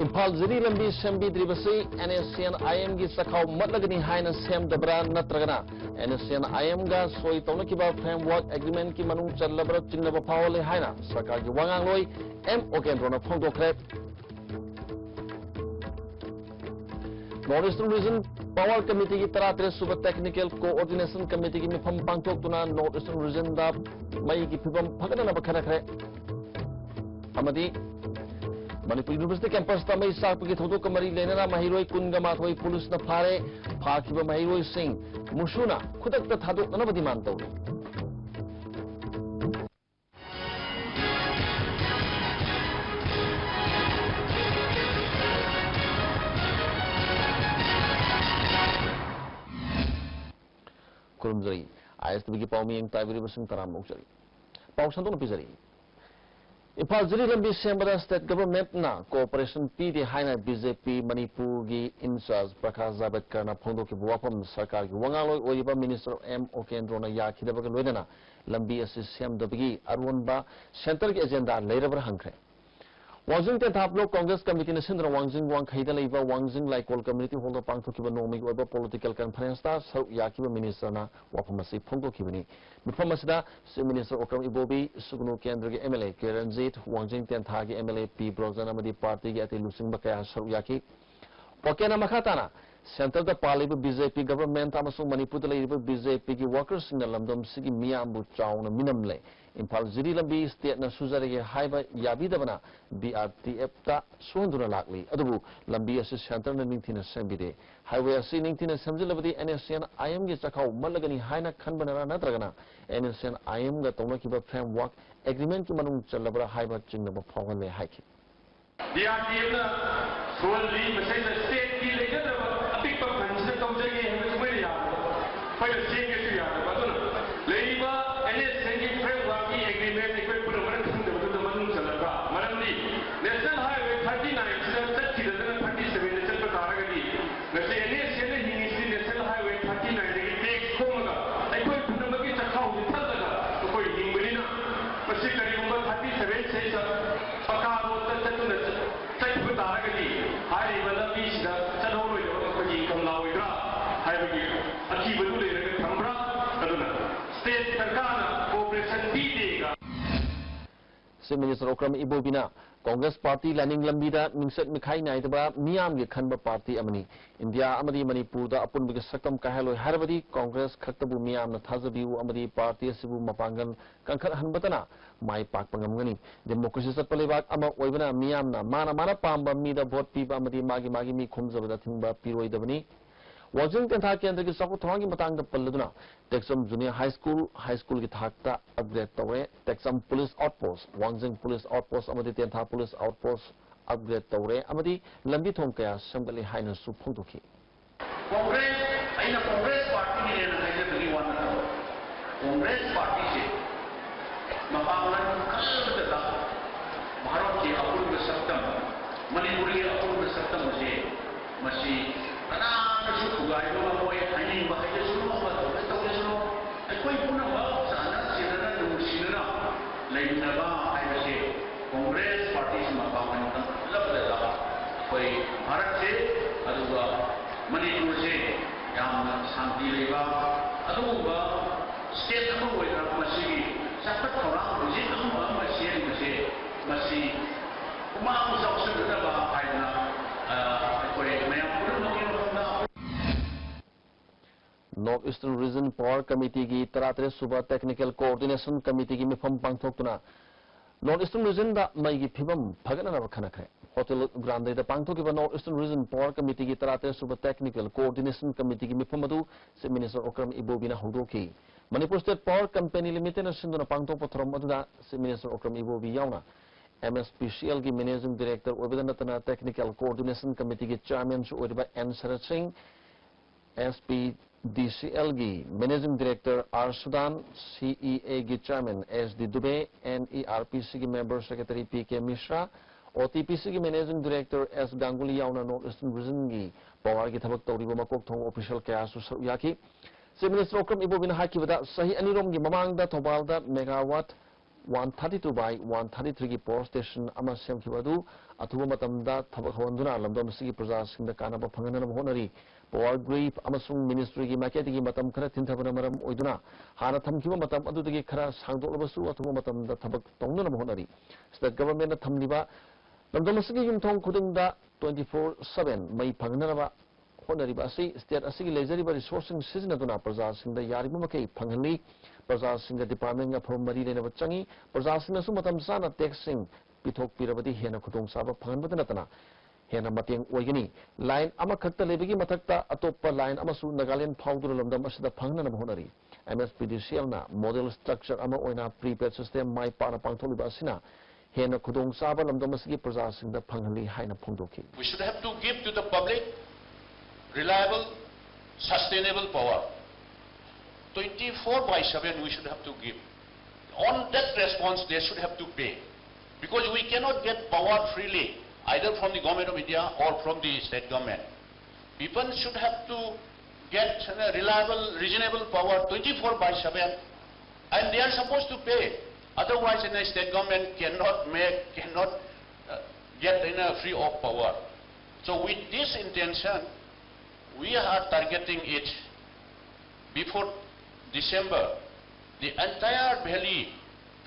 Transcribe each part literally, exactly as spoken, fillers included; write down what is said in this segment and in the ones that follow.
ꯏꯝꯐꯥꯜ ꯖꯤꯔꯤ ꯂꯝꯕꯤ ꯁꯦꯝꯕꯤꯗ꯭ꯔꯤꯕꯁꯤ NSCN IMꯒꯤ ꯆꯈꯥꯎ ꯃꯠꯂꯒꯅꯤ ꯍꯥꯏꯅ ꯁꯦꯝꯗꯕ꯭ꯔꯥ ꯅꯠꯇ꯭ꯔꯒꯅ NSCN IMꯒ ꯁꯣꯏ ꯇꯧꯅꯈꯤꯕ framework agreementꯀꯤ ꯃꯅꯨꯡ ꯆꯜꯂꯕ꯭ꯔꯥ ꯆꯤꯡꯅꯕ ꯐꯥꯎꯍꯜꯂꯦ ꯍꯥꯏꯅ ꯁꯔꯀꯥꯔꯒꯤ ꯋꯥꯉꯥꯡꯂꯣꯏ ꯑꯦꯝ ꯑꯣꯀꯦꯟꯗ꯭ꯔꯣꯅ ꯐꯣꯡꯗꯣꯛꯈ꯭ꯔꯦ꯫ North Eastern Region Power Committeeꯒꯤ ꯇꯔꯥꯇꯔꯦꯠ ꯁꯨꯕ Technical Coordination Committeeꯒꯤ ꯃꯤꯐꯝ ꯄꯥꯡꯊꯣꯛꯇꯨꯅ North Eastern Regionꯗ ꯃꯩꯒꯤ ꯐꯤꯕꯝ ꯐꯒꯠꯅꯅꯕ ꯈꯟꯅꯈ꯭ꯔꯦ꯫ ꯑꯃꯗꯤ ꯃꯅꯤꯄꯨꯔ University campusꯇ ꯃꯩ ꯆꯥꯛꯄꯒꯤ ꯊꯧꯗꯣꯛꯀ ꯃꯔꯤ ꯂꯩꯅꯅ ꯃꯍꯩꯔꯣꯏ ꯀꯨꯟꯒ ꯃꯥꯊꯣꯏ ꯄꯨꯂꯤꯁꯅ ꯐꯥꯔꯦ꯫ ꯐꯥꯈꯤꯕ ꯃꯍꯩꯔꯣꯏꯁꯤꯡ ꯃꯨꯁꯨꯅ ꯈꯨꯗꯛꯇ ꯊꯥꯗꯣꯛꯅꯅꯕ demand ꯇꯧꯔꯤ꯫ ꯈꯨꯔꯨꯝꯖꯔꯤ꯫ ISTVꯒꯤ ꯄꯥꯎ ꯃꯤꯠꯌꯦꯡ ꯇꯥꯕꯤꯔꯤꯕꯁꯤꯡ ꯇꯔꯥꯝꯅ ꯑꯣꯛꯆꯔꯤ꯫ ꯄꯥꯎ ꯁꯟꯗꯣꯛꯅ ꯄꯤꯖꯔꯤ꯫ ꯏꯝꯐꯥꯜ ꯖꯤꯔꯤ ꯂꯝꯕꯤ ꯁꯦꯝꯕꯗ state governmentꯅ cooperation ꯄꯤꯗꯦ ꯍꯥꯏꯅ BJP ꯃꯅꯤꯄꯨꯔꯒꯤ in charge ꯄ꯭ꯔꯀꯥꯁ ꯖꯥꯕꯦꯗꯀꯔꯅ ꯐꯣꯡꯗꯣꯛꯈꯤꯕ ꯋꯥꯐꯝ ꯁꯔꯀꯥꯔꯒꯤ ꯋꯥꯉꯥꯡꯂꯣꯏ ꯑꯣꯏꯔꯤꯕ Minister ꯑꯦꯝ ꯑꯣꯀꯦꯟꯗ꯭ꯔꯣꯅ ꯌꯥꯈꯤꯗꯕꯒ ꯂꯣꯏꯅꯅ ꯂꯝꯕꯤ ꯑꯁꯤ ꯁꯦꯝꯗꯕꯒꯤ ꯑꯔꯣꯟꯕ centreꯒꯤ agenda ꯂꯩꯔꯕ꯭ꯔꯥ ꯍꯪꯈ꯭ꯔꯦ꯫ ꯋꯥꯡꯖꯤꯡ ꯇꯦꯟꯊꯥ Block Congress Committeeꯅ ꯁꯤꯟꯗꯨꯅ ꯋꯥꯡꯖꯤꯡ ꯋꯥꯡꯈꯩꯗ ꯂꯩꯕ ꯋꯥꯡꯖꯤꯡ ꯂꯥꯏꯀꯣꯜ community hallꯗ ꯄꯥꯡꯊꯣꯛꯈꯤꯕ ꯅꯣꯡꯃꯒꯤ ꯑꯣꯏꯕ political conferenceꯇ ꯁꯔꯨꯛ ꯌꯥꯈꯤꯕ ministerꯅ ꯋꯥꯐꯝ ꯑꯁꯤ ꯐꯣꯡꯗꯣꯛꯈꯤꯕꯅꯤ꯫ ꯃꯤꯐꯝ ꯑꯁꯤꯗ Chief Minister ꯑꯣꯀ꯭ꯔꯝ ꯏꯕꯣꯕꯤ, ꯁꯨꯒꯅꯨ ꯀꯦꯟꯗ꯭ꯔꯒꯤ MLA ꯀꯦ ꯔꯟꯖꯤꯠ, ꯋꯥꯡꯖꯤꯡ ꯇꯦꯟꯊꯥꯒꯤ MLA ꯄꯤ ꯕ꯭ꯔꯣꯖꯟ ꯑꯃꯗꯤ partyꯒꯤ ꯑꯇꯩ ꯂꯨꯆꯤꯡꯕ ꯀꯌꯥ ꯁꯔꯨꯛ ꯌꯥꯈꯤ꯫ ꯋꯥꯀꯦꯟꯅ ꯃꯈꯥ ꯇꯥꯅ centreꯗ ꯄꯥꯜꯂꯤꯕ BJP government ꯑꯃꯁꯨꯡ ꯃꯅꯤꯄꯨꯔꯗ ꯂꯩꯔꯤꯕ BJPꯒꯤ workersꯁꯤꯡꯅ ꯂꯝꯗꯝꯁꯤꯒꯤ ꯃꯤꯌꯥꯝꯕꯨ ꯆꯥꯎꯅ ꯃꯤꯅꯝꯂꯦ꯫ ꯏꯝꯐꯥꯜ ꯖꯤꯔꯤ ꯂꯝꯕꯤ stateꯅ ꯁꯨꯖꯔꯒꯦ ꯍꯥꯏꯕ ꯌꯥꯕꯤꯗꯕꯅ BRTFꯇ ꯁꯨꯍꯟꯗꯨꯅ ꯂꯥꯛꯂꯤ꯫ ꯑꯗꯨꯕꯨ ꯂꯝꯕꯤ ꯑꯁꯤ centreꯅ ꯅꯤꯡꯊꯤꯅ ꯁꯦꯝꯕꯤꯗꯦ꯫ Highway ꯑꯁꯤ ꯅꯤꯡꯊꯤꯅ ꯁꯦꯝꯖꯤꯜꯂꯕꯗꯤ NSCN IMꯒꯤ ꯆꯈꯥꯎ ꯃꯠꯂꯒꯅꯤ ꯍꯥꯏꯅ ꯈꯟꯕꯅꯔꯥ ꯅꯠꯇ꯭ꯔꯒꯅ NSCN IMꯒ ꯇꯧꯅꯈꯤꯕ framework agreementꯀꯤ ꯃꯅꯨꯡ ꯆꯜꯂꯕ꯭ꯔꯥ ꯍꯥꯏꯕ ꯆꯤꯡꯅꯕ ꯐꯥꯎꯍꯜꯂꯦ ꯍꯥꯏꯈꯤ꯫ BRTFꯅ ꯁꯣꯜꯂꯤ, ꯃꯁꯤꯗ stateꯀꯤ ꯂꯩꯖꯗ꯭ꯔꯕ ꯑꯄꯤꯛꯄ fundꯁꯤꯗ ꯇꯧꯖꯒꯦ ꯍꯥꯏꯕꯁꯨ ꯃꯣꯏꯅ ꯌꯥꯗꯕ, ꯑꯩꯈꯣꯏꯅ ꯁꯦꯝꯒꯦꯁꯨ ꯌꯥꯗꯕ꯫ ꯑꯗꯨꯅ ꯂꯩꯔꯤꯕ NSCNꯒꯤ frameworkꯀꯤ agreement ꯑꯩꯈꯣꯏ ꯄꯨꯝꯅꯃꯛꯅ ꯈꯪꯗꯕꯗꯨꯗ ꯃꯅꯨꯡ ꯆꯜꯂꯕ꯭ꯔꯥ? ꯃꯔꯝꯗꯤ National Highway thirty nineꯁꯤꯗ ꯆꯠꯈꯤꯗꯅ thirty sevenꯗ ꯆꯠꯄ ꯇꯥꯔꯒꯗꯤ ꯉꯁꯤ NSCNꯅ ꯍꯤꯡꯉꯤꯁꯤ National Highway thirty nineꯗꯒꯤ tax ꯈꯣꯝꯃꯒ ꯑꯩꯈꯣꯏ ꯄꯨꯝꯅꯃꯛꯀꯤ ꯆꯈꯥꯎꯁꯤ ꯊꯜꯂꯒ ꯑꯩꯈꯣꯏ ꯍꯤꯡꯕꯅꯤꯅ ꯃꯁꯤ ꯀꯔꯤꯒꯨꯝꯕ thirty seven ꯁꯤꯗꯩꯗ ꯄꯀꯥ ꯔꯣꯗꯇ ꯆꯠꯇꯨꯅ ꯆꯠꯈꯤꯕ ꯇꯥꯔꯒꯗꯤ Chief Minister Okram Ibobiꯅ Congress Party ꯂꯥꯏꯅꯤꯡ ꯂꯝꯕꯤꯗ ꯃꯤꯡꯆꯠ ꯃꯤꯈꯥꯏ ꯅꯥꯏꯗꯕ ꯃꯤꯌꯥꯝꯒꯤ ꯈꯟꯕ party ꯑꯃꯅꯤ꯫ ꯏꯟꯗꯤꯌꯥ ꯑꯃꯗꯤ ꯃꯅꯤꯄꯨꯔꯗ ꯑꯄꯨꯟꯕꯒꯤ ꯁꯛꯇꯝ ꯀꯥꯏꯍꯜꯂꯣꯏ ꯍꯥꯏꯔꯕꯗꯤ Congress ꯈꯛꯇꯕꯨ ꯃꯤꯌꯥꯝꯅ ꯊꯥꯖꯕꯤꯌꯨ ꯑꯃꯗꯤ party ꯑꯁꯤꯕꯨ ꯃꯄꯥꯡꯒꯜ ꯀꯟꯈꯠꯍꯟꯕꯇꯅ ꯃꯥꯏ ꯄꯥꯛꯄ ꯉꯝꯒꯅꯤ꯫ Democracy ꯆꯠꯄ ꯂꯩꯕꯥꯛ ꯑꯃ ꯑꯣꯏꯕꯅ ꯃꯤꯌꯥꯝꯅ ꯃꯥꯅ ꯃꯥꯅ ꯄꯥꯝꯕ ꯃꯤꯗ vote ꯄꯤꯕ ꯑꯃꯗꯤ ꯃꯥꯒꯤ ꯃꯥꯒꯤ ꯃꯤ ꯈꯣꯝꯖꯕꯗ ꯑꯊꯤꯡꯕ ꯄꯤꯔꯣꯏꯗꯕꯅꯤ꯫ ꯋꯥꯡꯖꯤꯡ ꯇꯦꯟꯊꯥ ꯀꯦꯟꯗ꯭ꯔꯒꯤ ꯆꯥꯎꯈꯠ ꯊꯧꯔꯥꯡꯒꯤ ꯃꯇꯥꯡꯗ ꯄꯜꯂꯗꯨꯅ ꯇꯦꯛꯆꯝ Junior High School, High Schoolꯒꯤ ꯊꯥꯛꯇ upgrade ꯇꯧꯔꯦ꯫ ꯇꯦꯛꯆꯝ Police Outpost, ꯋꯥꯡꯖꯤꯡ Police Outpost ꯑꯃꯗꯤ ꯇꯦꯟꯊꯥ Police Outpost upgrade ꯇꯧꯔꯦ ꯑꯃꯗꯤ ꯂꯝꯕꯤ ꯊꯣꯡ ꯀꯌꯥ ꯁꯦꯝꯒꯠꯂꯦ ꯍꯥꯏꯅꯁꯨ ꯐꯣꯡꯗꯣꯛꯈꯤ꯫ Congress, ꯑꯩꯅ Congress Partyꯒꯤꯅꯦꯅ ꯍꯥꯏꯖꯕꯒꯤ ꯋꯥ ꯅꯠꯇꯕ, Congress Partyꯁꯦ ꯃꯄꯥꯡꯒꯜ ꯀꯜꯂꯕꯗ ꯚꯥꯔꯠꯀꯤ ꯑꯄꯨꯟꯕ ꯁꯛꯇꯝ, ꯃꯅꯤꯄꯨꯔꯒꯤ ꯑꯄꯨꯟꯕ ꯁꯛꯇꯝ ꯑꯁꯦ ꯃꯁꯤ ꯀꯅꯥꯅꯁꯨ ꯊꯨꯒꯥꯏꯕ ꯉꯝꯃꯣꯏ꯫ ꯍꯥꯏꯅꯤꯡꯕ ꯍꯥꯏꯖꯁꯅꯨ, ꯑꯃ ꯇꯧꯖ-, ꯇꯧꯖꯁꯅꯨ, ꯑꯩꯈꯣꯏ ꯄꯨꯝꯅꯃꯛ ꯆꯥꯟꯅ ꯆꯦꯟꯅꯅ ꯅꯨꯡꯁꯤꯅꯅ ꯂꯩꯃꯤꯟꯅꯕ ꯍꯥꯏꯕꯁꯦ Congress Partyꯁꯤ ꯃꯄꯥꯡꯒꯜ ꯀꯟꯈꯠꯂꯛꯄꯗ ꯑꯩꯈꯣꯏ ꯚꯥꯔꯠꯁꯦ ꯑꯗꯨꯒ ꯃꯅꯤꯄꯨꯔꯁꯦ ꯌꯥꯝꯅ ꯁꯥꯟꯇꯤ ꯂꯩꯕ ꯑꯗꯨꯒꯨꯝꯕ state ꯑꯃ ꯑꯣꯏꯅ ꯃꯁꯤꯒꯤ ꯆꯥꯎꯈꯠ ꯊꯧꯔꯥꯡ ꯍꯧꯖꯤꯛ ꯑꯗꯨꯝꯕ ꯑꯃ ꯁꯦꯝꯂꯤꯕꯁꯦ ꯃꯁꯤ ꯄꯨꯃꯥꯡ ꯆꯥꯎꯁꯤꯟꯅꯅꯕ ꯍꯥꯏꯗꯅ, ꯑ, ꯑꯩꯈꯣꯏ ꯃꯌꯥꯝ ꯄꯨꯝꯅꯃꯛꯀꯤ ꯃꯐꯝꯗ North Eastern Region Power Committeeꯒꯤ ꯇꯔꯥꯇꯔꯦꯠ ꯁꯨꯕ Technical Coordination Committeeꯒꯤ ꯃꯤꯐꯝ ꯄꯥꯡꯊꯣꯛꯇꯨꯅ North Eastern Regionꯗ ꯃꯩꯒꯤ ꯐꯤꯕꯝ ꯐꯒꯠꯅꯅꯕ ꯈꯟꯅꯈ꯭ꯔꯦ꯫ Hotel Grandeda ꯄꯥꯡꯊꯣꯛꯈꯤꯕ North Eastern Region Power Committeeꯒꯤ ꯇꯔꯥꯇꯔꯦꯠ ꯁꯨꯕ Technical Coordination Committeeꯒꯤ ꯃꯤꯐꯝ ꯑꯗꯨ Chief Minister Okram Ibobiꯅ ꯍꯧꯗꯣꯛꯈꯤ꯫ Manipur State Power Company Limitedꯅ ꯁꯤꯟꯗꯨꯅ ꯄꯥꯡꯊꯣꯛꯄ ꯊꯧꯔꯝ ꯑꯗꯨꯗ Chief Minister Okram Ibobi ꯌꯥꯎꯅ M S P C Lꯒꯤ Managing Director ꯑꯣꯏꯕꯗ ꯅꯠꯇꯅ Technical Coordination Committeeꯒꯤ Chairmanꯁꯨ ꯑꯣꯏꯔꯤꯕ N ꯁꯔꯠ ꯁꯤꯡ, S P D C Lꯒꯤ Managing Director R Sudan, C E Aꯒꯤ Chairman S D ꯗꯨꯕꯦ, N E R P Cꯒꯤ Member Secretary P K ꯃꯤꯁ꯭ꯔꯥ, O T P Cꯒꯤ Managing Director S ꯒꯥꯡꯒꯨꯂꯤ ꯌꯥꯎꯅ North Eastern Regionꯒꯤ powerꯒꯤ ꯊꯕꯛ ꯇꯧꯔꯤꯕ ꯃꯀꯣꯛ ꯊꯣꯡꯕ official ꯀꯌꯥꯁꯨ ꯁꯔꯨꯛ ꯌꯥꯈꯤ꯫ Chief Minister Okram Ibobiꯅ ꯍꯥꯏꯈꯤꯕꯗ, ꯆꯍꯤ ꯑꯅꯤꯔꯣꯝꯒꯤ ꯃꯃꯥꯡꯗ ꯊꯧꯕꯥꯜꯗ megawatt one thirty-two by one thirty-three ꯒꯤ power station ꯑꯃ ꯁꯦꯝꯈꯤꯕ ꯑꯗꯨ ꯑꯊꯨꯕ ꯃꯇꯝꯗ ꯊꯕꯛ ꯍꯧꯍꯟꯗꯨꯅ ꯂꯝꯗꯝ ꯑꯁꯤꯒꯤ ꯄ꯭ꯔꯖꯥꯁꯤꯡꯗ ꯀꯥꯟꯅꯕ ꯐꯪꯍꯟꯅꯕ ꯍꯣꯠꯅꯔꯤ꯫ Power grid ꯑꯃꯁꯨꯡ ministry ꯒꯤ ꯃꯥꯏꯀꯩꯗꯒꯤ ꯃꯇꯝ ꯈꯔ ꯊꯤꯟꯊꯕꯅ ꯃꯔꯝ ꯑꯣꯏꯗꯨꯅ ꯍꯥꯟꯅ ꯊꯝꯈꯤꯕ ꯃꯇꯝ ꯑꯗꯨꯗꯒꯤ ꯈꯔ ꯁꯥꯡꯗꯣꯛꯂꯕꯁꯨ ꯑꯊꯨꯕ ꯃꯇꯝꯗ ꯊꯕꯛ ꯇꯧꯅꯅꯕ ꯍꯣꯠꯅꯔꯤ꯫ State government ꯅ ꯊꯝꯂꯤꯕ ꯂꯝꯗꯝ ꯑꯁꯤꯒꯤ ꯌꯨꯝꯊꯣꯡ ꯈꯨꯗꯤꯡꯗ twenty four seven ꯃꯩ ꯐꯪꯅꯅꯕ ꯍꯣꯠꯅꯔꯤꯕ ꯑꯁꯤ state ꯑꯁꯤꯒꯤ ꯂꯩꯖꯔꯤꯕ resource ꯁꯤꯡ ꯁꯤꯖꯤꯟꯅꯗꯨꯅ ꯄ꯭ꯔꯖꯥꯁꯤꯡꯗ ꯌꯥꯔꯤꯕ ꯃꯈꯩ ꯐꯪꯍꯜꯂꯤ꯫ ꯄ꯭ꯔꯖꯥꯁꯤꯡꯒ department ꯒ ꯑꯐꯕ ꯃꯔꯤ ꯂꯩꯅꯕ ꯆꯪꯏ꯫ ꯄ꯭ꯔꯖꯥꯁꯤꯡꯅꯁꯨ ꯃꯇꯝ ꯆꯥꯅ tax ꯁꯤꯡ ꯄꯤꯊꯣꯛꯄꯤꯔꯕꯗꯤ ꯍꯦꯟꯅ ꯈꯨꯗꯣꯡꯆꯥꯕ ꯐꯪꯍꯟꯕꯇ ꯅꯠꯇꯅ ꯍꯦꯟꯅ ꯃꯇꯦꯡ ꯑꯣꯏꯒꯅꯤ꯫ Line ꯑꯃꯈꯛꯇ ꯂꯩꯕꯒꯤ ꯃꯊꯛꯇ ꯑꯇꯣꯞꯄ line ꯑꯃꯁꯨ ꯅꯥꯒꯥꯂꯦꯟ ꯐꯥꯎꯗꯨꯅ ꯂꯝꯗꯝ ꯑꯁꯤꯗ ꯐꯪꯅꯅꯕ ꯍꯣꯠꯅꯔꯤ꯫ M S P D C L ꯅ model structure ꯑꯃ ꯑꯣꯏꯅ prepaid system ꯃꯥꯏ ꯄꯥꯛꯅ ꯄꯥꯡꯊꯣꯛꯂꯤꯕ ꯑꯁꯤꯅ ꯍꯦꯟꯅ ꯈꯨꯗꯣꯡꯆꯥꯕ ꯂꯝꯗꯝ ꯑꯁꯤꯒꯤ ꯄ꯭ꯔꯖꯥꯁꯤꯡꯗ ꯐꯪꯍꯜꯂꯤ ꯍꯥꯏꯅ ꯐꯣꯡꯗꯣꯛꯈꯤ꯫ We should have to give to the public reliable, sustainable power. Twenty four by seven we should have to give. On that response they should have to pay. Because we cannot get power freely, either from the Government of India or from the state government. People should have to get a reliable, reasonable power twenty four by seven, and they are supposed to pay. Otherwise, in a state government cannot make, cannot uh, get in a free of power. So with this intention, we are targeting it before December, the entire valley,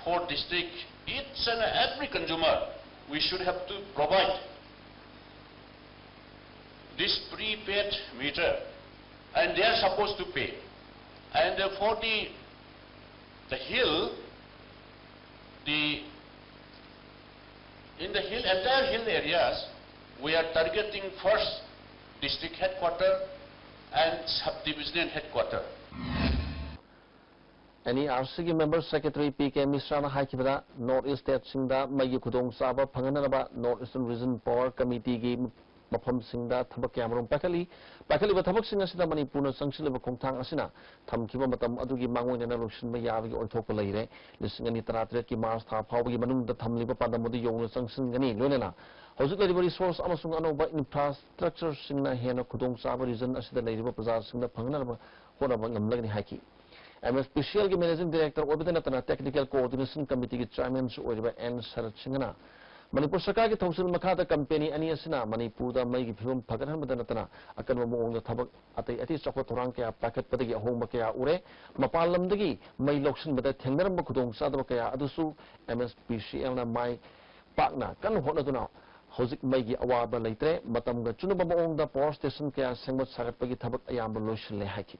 four district, each and every consumer, we should have to provide this prepaid meter, and they are supposed to pay. And uh, for the, the hill, the, in the hill, entire hill areas, we are targeting first district headquarter and subdivisional headquarter. N E R C ꯒꯤ member secretary P K Mishra ꯅ ꯍꯥꯏꯈꯤꯕꯗ, North East state ꯁꯤꯡꯗ ꯃꯩꯒꯤ ꯈꯨꯗꯣꯡꯆꯥꯕ ꯐꯪꯍꯟꯅꯅꯕ North Eastern Region Power Committee ꯒꯤ ꯃꯐꯝꯁꯤꯡꯗ ꯊꯕꯛ ꯀꯌꯥꯃꯔꯨꯝ ꯄꯥꯏꯈꯠꯂꯤ꯫ ꯄꯥꯏꯈꯠꯂꯤꯕ ꯊꯕꯛꯁꯤꯡ ꯑꯁꯤꯗ ꯃꯅꯤꯄꯨꯔꯅ ꯆꯪꯁꯤꯜꯂꯤꯕ ꯈꯣꯡꯊꯥꯡ ꯑꯁꯤꯅ ꯊꯝꯈꯤꯕ ꯃꯇꯝ ꯑꯗꯨꯒꯤ ꯃꯥꯡꯑꯣꯏꯅꯅ ꯂꯣꯏꯁꯤꯟꯕ ꯌꯥꯕꯒꯤ ꯑꯣꯏꯊꯣꯛꯄ ꯂꯩꯔꯦ꯫ ꯂꯤꯁꯤꯡ ꯑꯅꯤ ꯇꯔꯥꯇꯔꯦꯠꯀꯤ March ꯊꯥ ꯐꯥꯎꯕꯒꯤ ꯃꯅꯨꯡꯗ ꯊꯝꯂꯤꯕ ꯄꯥꯟꯗꯝ ꯑꯗꯨ ꯌꯧꯅ ꯆꯪꯁꯤꯟꯒꯅꯤ꯫ ꯂꯣꯏꯅꯅ ꯍꯧꯖꯤꯛ ꯂꯩꯔꯤꯕ resource ꯑꯃꯁꯨꯡ ꯑꯅꯧꯕ infrastructure ꯁꯤꯡꯅ ꯍꯦꯟꯅ ꯈꯨꯗꯣꯡꯆꯥꯕ region ꯑꯁꯤꯗ ꯂꯩꯔꯤꯕ ꯄ꯭ꯔꯖꯥꯁꯤꯡꯗ ꯐꯪꯅꯅꯕ ꯍꯣꯠꯅꯕ ꯉꯝꯂꯒꯅꯤ ꯍꯥꯏꯈꯤ꯫ ꯑꯦꯝ ꯑꯦꯁ ꯄꯤ ꯁꯤ ꯑꯦꯜꯒꯤ ꯃꯦꯅꯦꯖꯤꯡ ꯗꯤꯔꯦꯛꯇꯔ ꯑꯣꯏꯕꯇ ꯅꯠꯇꯅ ꯇꯦꯛꯅꯤꯀꯦꯜ ꯀꯣꯑꯣꯔꯗꯤꯅꯦꯁꯟ ꯀꯃꯤꯇꯤꯒꯤ ꯆꯦꯌꯔꯃꯦꯟꯁꯨ ꯑꯣꯏꯔꯤꯕ ꯑꯦꯟ ꯁꯔꯠ ꯁꯤꯡꯍꯅ ꯃꯅꯤꯄꯨꯔ ꯁꯔꯀꯥꯔꯒꯤ ꯊꯧꯁꯤꯜ ꯃꯈꯥꯗ ꯀꯝꯄꯦꯅꯤ ꯑꯅꯤ ꯑꯁꯤꯅ ꯃꯅꯤꯄꯨꯔꯗ ꯃꯩꯒꯤ ꯐꯤꯕꯝ ꯐꯒꯠꯍꯟꯕꯗ ꯅꯠꯇꯅ ꯑꯀꯟꯕ ꯃꯑꯣꯡꯗ ꯊꯕꯛ ꯑꯇꯩ ꯑꯇꯩ ꯆꯥꯎꯈꯠ ꯊꯧꯔꯥꯡ ꯀꯌꯥ ꯄꯥꯏꯈꯠꯄꯗꯒꯤ ꯑꯍꯣꯡꯕ ꯀꯌꯥ ꯎꯔꯦ꯫ ꯃꯄꯥꯟ ꯂꯝꯗꯒꯤ ꯃꯩ ꯂꯧꯁꯤꯟꯕꯗ ꯊꯦꯡꯅꯔꯝꯕ ꯈꯨꯗꯣꯡꯆꯥꯗꯕ ꯀꯌꯥ ꯑꯗꯨꯁꯨ ꯑꯦꯝ ꯑꯦꯁ ꯄꯤ ꯁꯤ ꯑꯦꯜꯅ ꯃꯥꯏ ꯄꯥꯛꯅ ꯀꯟꯅ ꯍꯣꯠꯅꯗꯨꯅ ꯍꯧꯖꯤꯛ ꯃꯩꯒꯤ ꯑꯋꯥꯕ ꯂꯩꯇ꯭ꯔꯦ꯫ ꯃꯇꯝꯒ ꯆꯨꯅꯕ ꯃꯑꯣꯡꯗ ꯄꯥꯋꯔ ꯁ꯭ꯇꯦꯁꯟ ꯀꯌꯥ ꯁꯦꯝꯒꯠ ꯁꯥꯒꯠꯄꯒꯤ ꯊꯕꯛ ꯑꯌꯥꯝꯕ ꯂꯣꯏꯁꯤꯜꯂꯦ ꯍꯥꯏꯈꯤ꯫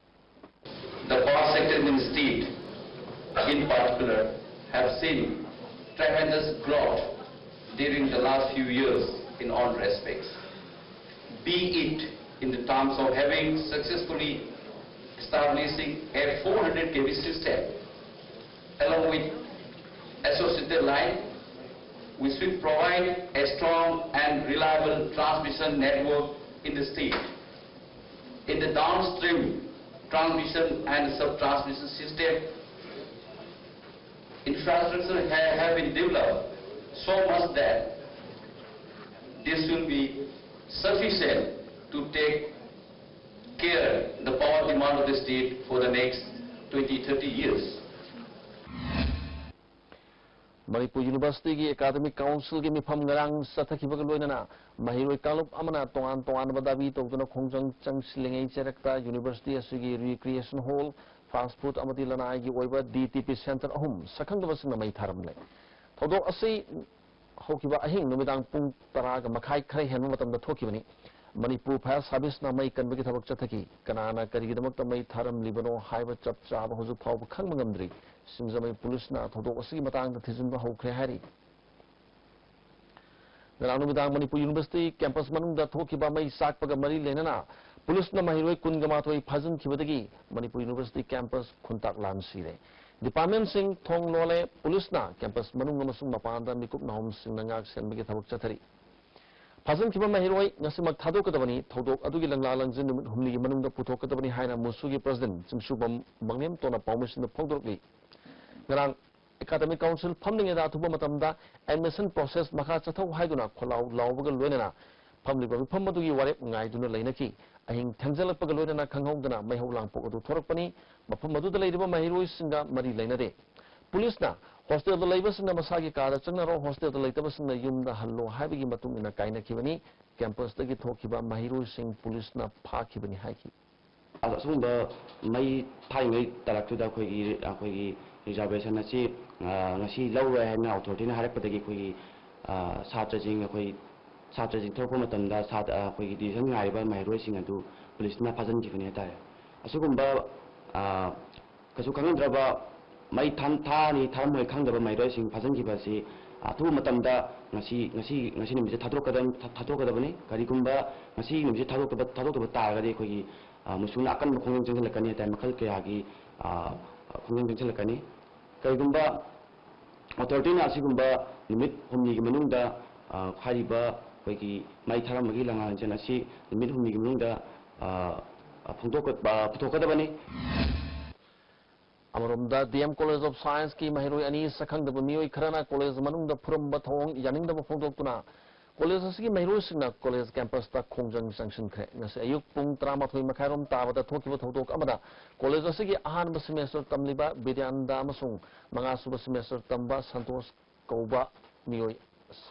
The power sector in the state, in particular, have seen tremendous growth during the last few years in all respects, be it in the terms of having successfully establishing a four hundred K V system along with associated line, which will provide a strong and reliable transmission network in the state. In the downstream transmission and sub-transmission system, infrastructure ha- have been developed so much that this will be sufficient to take care the power demand of the state for the next twenty, thirty years. Manipur ꯌꯨꯅꯤꯚꯔꯁꯤꯇꯤꯒꯤ academic ꯀꯥꯎꯟꯁꯤꯜꯒꯤ ꯃꯤꯐꯝ ꯉꯔꯥꯡ ꯆꯠꯊꯈꯤꯕꯒ ꯂꯣꯏꯅꯅ ꯃꯍꯩꯔꯣꯏ ꯀꯥꯡꯂꯨꯞ ꯑꯃꯅ ꯇꯣꯉꯥꯟ ꯇꯣꯉꯥꯟꯕ ꯗꯥꯕꯤ ꯇꯧꯗꯨꯅ ꯈꯣꯡꯖꯪ ꯆꯪꯁꯤꯜꯂꯤꯉꯩ ꯆꯩꯔꯛꯇ ꯌꯨꯅꯤꯚꯔꯁꯤꯇꯤ ꯑꯁꯤꯒꯤ ꯔꯤꯀ꯭ꯔꯤꯌꯦꯁꯟ ꯍꯣꯜ, ꯐꯥꯁ ꯐꯨꯗ ꯑꯃꯗꯤ ꯂꯅꯥꯏꯒꯤ ꯑꯣꯏꯕ ꯗꯤ ꯇꯤ ꯄꯤ ꯁꯦꯟꯇꯔ ꯑꯍꯨꯝ ꯁꯛꯈꯪꯗꯕꯁꯤꯡꯅ ꯃꯩ ꯊꯥꯔꯝꯂꯦ꯫ ꯊꯧꯗꯣꯛ ꯑꯁꯤ ꯍꯧꯈꯤꯕ ꯑꯍꯤꯡ ꯅꯨꯃꯤꯗꯥꯡ ꯄꯨꯡ ꯇꯔꯥꯒ ꯃꯈꯥꯏ ꯈꯔ ꯍꯦꯟꯕ ꯃꯇꯝꯗ ꯊꯣꯛꯈꯤꯕꯅꯤ꯫ ꯃꯅꯤꯄꯨꯔ ꯐꯥꯌꯔ ꯁꯥꯔꯚꯤꯁꯅ ꯃꯩ ꯀꯟꯕꯒꯤ ꯊꯕꯛ ꯆꯠꯊꯈꯤ꯫ ꯀꯅꯥꯅ ꯀꯔꯤꯒꯤꯗꯃꯛꯇ ꯃꯩ ꯊꯥꯔꯝꯂꯤꯕꯅꯣ ꯍꯥꯏꯕ ꯆꯞ ꯆꯥꯕ ꯍꯧꯖꯤꯛ ꯐꯥꯎꯕ ꯈꯪꯕ ꯉꯝꯗ꯭ꯔꯤ꯫ ꯁꯤꯡꯖꯃꯩ ꯄꯨꯂꯤꯁꯅ ꯊꯧꯗꯣꯛ ꯑꯁꯤꯒꯤ ꯃꯇꯥꯡꯗ ꯊꯤꯖꯤꯟꯕ ꯍꯧꯈ꯭ꯔꯦ ꯍꯥꯏꯔꯤ꯫ ꯉꯔꯥꯡ ꯅꯨꯃꯤꯗꯥꯡ ꯃꯅꯤꯄꯨꯔ ꯌꯨꯅꯤꯚꯔꯁꯤꯇꯤ ꯀꯦꯝꯄꯁ ꯃꯅꯨꯡꯗ ꯊꯣꯛꯈꯤꯕ ꯃꯩ ꯆꯥꯛꯄꯒ ꯃꯔꯤ ꯂꯩꯅꯅ ꯄꯨꯂꯤꯁꯅ ꯃꯍꯩꯔꯣꯏ ꯀꯨꯟꯒ ꯃꯥꯊꯣꯏ ꯐꯥꯖꯤꯟꯈꯤꯕꯗꯒꯤ ꯃꯅꯤꯄꯨꯔ ꯌꯨꯅꯤꯚꯔꯁꯤꯇꯤ ꯀꯦꯝꯄꯁ ꯈꯨꯟꯇꯥꯛ ꯂꯥꯟ ꯁꯤꯔꯦ꯫ ꯗꯤꯄꯥꯔꯠꯃꯦꯟꯁꯤꯡ ꯊꯣꯡ ꯂꯣꯜꯂꯦ꯫ ꯄꯨꯂꯤꯁꯅ ꯀꯦꯝꯄꯁ ꯃꯅꯨꯡ ꯑꯃꯁꯨꯡ ꯃꯄꯥꯟꯗ ꯃꯤꯀꯨꯞ ꯅꯥꯍꯨꯝꯁꯤꯡꯅ ꯉꯥꯛ ꯁꯦꯟꯕꯒꯤ ꯊꯕꯛ ꯆꯠꯊꯔꯤ꯫ ꯐꯥꯖꯤꯟꯈꯤꯕ ꯃꯍꯩꯔꯣꯏ ꯉꯁꯤꯃꯛ ꯊꯥꯗꯣꯛꯀꯗꯕꯅꯤ꯫ ꯊꯧꯗꯣꯛ ꯑꯗꯨꯒꯤ ꯂꯪꯂꯥ ꯂꯪꯖꯤꯟ ꯅꯨꯃꯤꯠ ꯍꯨꯝꯅꯤꯒꯤ ꯃꯅꯨꯡꯗ ꯄꯨꯊꯣꯛꯀꯗꯕꯅꯤ ꯍꯥꯏꯅ ꯃꯨꯁꯨꯒꯤ ꯄ꯭ꯔꯁꯤꯗꯦꯟꯠ ꯆꯤꯡꯁꯨꯕꯝ ꯃꯪꯂꯦꯝꯇꯣꯟꯅ ꯄꯥꯎꯃꯤꯁꯤꯡꯗ ꯐꯣꯡꯗꯣꯔꯛꯂꯤ꯫ ꯉꯔꯥꯡ ꯑꯦꯀꯥꯗꯃꯤꯛ ꯀꯥꯎꯟꯁꯤꯜ ꯐꯝꯂꯤꯉꯩꯗ ꯑꯊꯨꯕ ꯃꯇꯝꯗ ꯑꯦꯗꯃꯤꯁꯟ ꯄ꯭ꯔꯣꯁꯦꯁ ꯃꯈꯥ ꯆꯠꯊꯧ ꯍꯥꯏꯗꯨꯅ ꯈꯣꯜꯂꯥꯎ ꯂꯥꯎꯕꯒ ꯂꯣꯏꯅꯅ ꯐꯝꯂꯤꯕ ꯃꯤꯐꯝ ꯑꯗꯨꯒꯤ ꯋꯥꯔꯦꯞ ꯉꯥꯏꯗꯨꯅ ꯂꯩꯅꯈꯤ꯫ ꯑꯍꯤꯡ ꯊꯦꯡꯖꯤꯜꯂꯛꯄꯒ ꯂꯣꯏꯅꯅ ꯈꯪꯍꯧꯗꯅ ꯃꯩꯍꯧ ꯂꯥꯡꯄꯣꯛ ꯑꯗꯨ ꯊꯣꯔꯛꯄꯅꯤ꯫ ꯃꯐꯝ ꯑꯗꯨꯗ ꯂꯩꯔꯤꯕ ꯃꯍꯩꯔꯣꯏꯁꯤꯡꯒ ꯃꯔꯤ ꯂꯩꯅꯗꯦ꯫ ꯄꯨꯂꯤꯁꯅ ꯍꯣꯁꯇꯦꯜꯗ ꯂꯩꯕꯁꯤꯡꯅ ꯃꯁꯥꯒꯤ ꯀꯥꯗ ꯆꯪꯅꯔꯣ, ꯍꯣꯁꯇꯦꯜꯗ ꯂꯩꯇꯕꯁꯤꯡꯅ ꯌꯨꯝꯗ ꯍꯜꯂꯣ ꯍꯥꯏꯕꯒꯤ ꯃꯇꯨꯡ ꯏꯟꯅ ꯀꯥꯏꯅꯈꯤꯕꯅꯤ꯫ ꯀꯦꯝꯄꯁꯇꯒꯤ ꯊꯣꯛꯈꯤꯕ ꯃꯍꯩꯔꯣꯏꯁꯤꯡ ꯄꯨꯂꯤꯁꯅ ꯐꯥꯈꯤꯕꯅꯤ ꯍꯥꯏꯈꯤ꯫ ꯑꯁꯨꯒꯨꯝꯕ ꯃꯩ ꯊꯥꯔꯤꯉꯩ ꯇꯥꯂꯛꯇꯨꯗ ꯑꯩꯈꯣꯏꯒꯤ, ꯑꯩꯈꯣꯏꯒꯤ reservation ꯑꯁꯤ, ꯑ, ꯉꯁꯤ ꯂꯧꯔꯣꯏ ꯍꯥꯏꯅ authority ꯅ ꯍꯥꯏꯔꯛꯄꯗꯒꯤ ꯑꯩꯈꯣꯏꯒꯤ, ꯑ, ꯁꯥꯇ꯭ꯔꯁꯤꯡ, ꯑꯩꯈꯣꯏ ꯁꯥꯇ꯭ꯔꯁꯤꯡ ꯊꯣꯛꯂꯛꯄ ꯃꯇꯝꯗ ꯁꯥꯇ꯭ꯔ, ꯑꯩꯈꯣꯏꯒꯤ decision ꯉꯥꯏꯔꯤꯕ ꯃꯍꯩꯔꯣꯏꯁꯤꯡ ꯑꯗꯨ ꯄꯨꯂꯤꯁꯅ ꯐꯥꯖꯤꯟꯈꯤꯕꯅꯤ ꯍꯥꯏꯇꯥꯔꯦ꯫ ꯑꯁꯤꯒꯨꯝꯕ, ꯑ, ꯀꯩꯁꯨ ꯈꯪꯅꯗ꯭ꯔꯕ, ꯃꯩ ꯊꯥꯟ-, ꯊꯥꯔꯅꯤ ꯊꯥꯔꯝꯃꯣꯏ ꯈꯪꯗꯕ ꯃꯍꯩꯔꯣꯏꯁꯤꯡ ꯐꯥꯖꯤꯟꯈꯤꯕ ꯑꯁꯤ ꯑꯊꯨꯕ ꯃꯇꯝꯗ ꯉꯁꯤ, ꯉꯁꯤ, ꯉꯁꯤ ꯅꯨꯃꯤꯠꯁꯦ ꯊꯥꯗꯣꯔꯛꯀꯗ-, ꯊꯥ-, ꯊꯥꯗꯣꯛꯀꯗꯕꯅꯤ꯫ ꯀꯔꯤꯒꯨꯝꯕ ꯉꯁꯤ ꯅꯨꯃꯤꯠꯁꯦ ꯊꯥꯗꯣꯛꯇꯕ, ꯊꯥꯗꯣꯛꯇꯕ ꯇꯥꯔꯒꯗꯤ ꯑꯩꯈꯣꯏꯒꯤ, ꯑ, ꯃꯨꯁꯨꯅ ꯑꯀꯟꯕ ꯈꯣꯡꯖꯪ ꯆꯪꯁꯤꯜꯂꯛꯀꯅꯤ ꯍꯥꯏꯇꯥꯔꯦ, ꯃꯈꯜ ꯀꯌꯥꯒꯤ, ꯑ, ꯈꯣꯡꯖꯪ ꯆꯪꯁꯤꯜꯂꯛꯀꯅꯤ꯫ ꯀꯔꯤꯒꯨꯝꯕ authority ꯅ ꯑꯁꯤꯒꯨꯝꯕ ꯅꯨꯃꯤꯠ ꯍꯨꯝꯅꯤꯒꯤ ꯃꯅꯨꯡꯗ, ꯑ, ꯍꯥꯏꯔꯤꯕ ꯑꯩꯈꯣꯏꯒꯤ ꯃꯩ ꯊꯥꯔꯝꯕꯒꯤ ꯂꯪꯂꯥꯟ ꯂꯪꯆꯦꯟ ꯑꯁꯤ ꯅꯨꯃꯤꯠ ꯍꯨꯝꯅꯤꯒꯤ ꯃꯅꯨꯡꯗ, ꯑ, ꯐꯣꯡꯗꯣꯛꯀ-, ꯑ, ꯄꯨꯊꯣꯛꯀꯗꯕꯅꯤ꯫ ꯑꯃꯔꯣꯝꯗ, D M College of Science ꯀꯤ ꯃꯍꯩꯔꯣꯏ ꯑꯅꯤ ꯁꯛꯈꯪꯗꯕ ꯃꯤꯑꯣꯏ ꯈꯔꯅ college ꯃꯅꯨꯡꯗ ꯐꯨꯔꯝꯕ ꯊꯧꯑꯣꯡ ꯌꯥꯅꯤꯡꯗꯕ ꯐꯣꯡꯗꯣꯛꯇꯨꯅ college ꯑꯁꯤꯒꯤ ꯃꯍꯩꯔꯣꯏꯁꯤꯡꯅ college campus ꯇ ꯈꯣꯡꯖꯪ ꯆꯪꯁꯤꯟꯈ꯭ꯔꯦ꯫ ꯉꯁꯤ ꯑꯌꯨꯛ ꯄꯨꯡ ꯇꯔꯥꯃꯥꯊꯣꯏ ꯃꯈꯥꯏꯔꯣꯝ ꯇꯥꯕꯗ ꯊꯣꯛꯈꯤꯕ ꯊꯧꯗꯣꯛ ꯑꯃꯗ college ꯑꯁꯤꯒꯤ ꯑꯍꯥꯟꯕ semester ꯇꯝꯂꯤꯕ ꯕꯤꯗ꯭ꯌꯥꯅꯟꯗ ꯑꯃꯁꯨꯡ ꯃꯉꯥꯁꯨꯕ semester ꯇꯝꯕ ꯁꯟꯇꯣꯁ ꯀꯧꯕ ꯃꯤꯑꯣꯏ,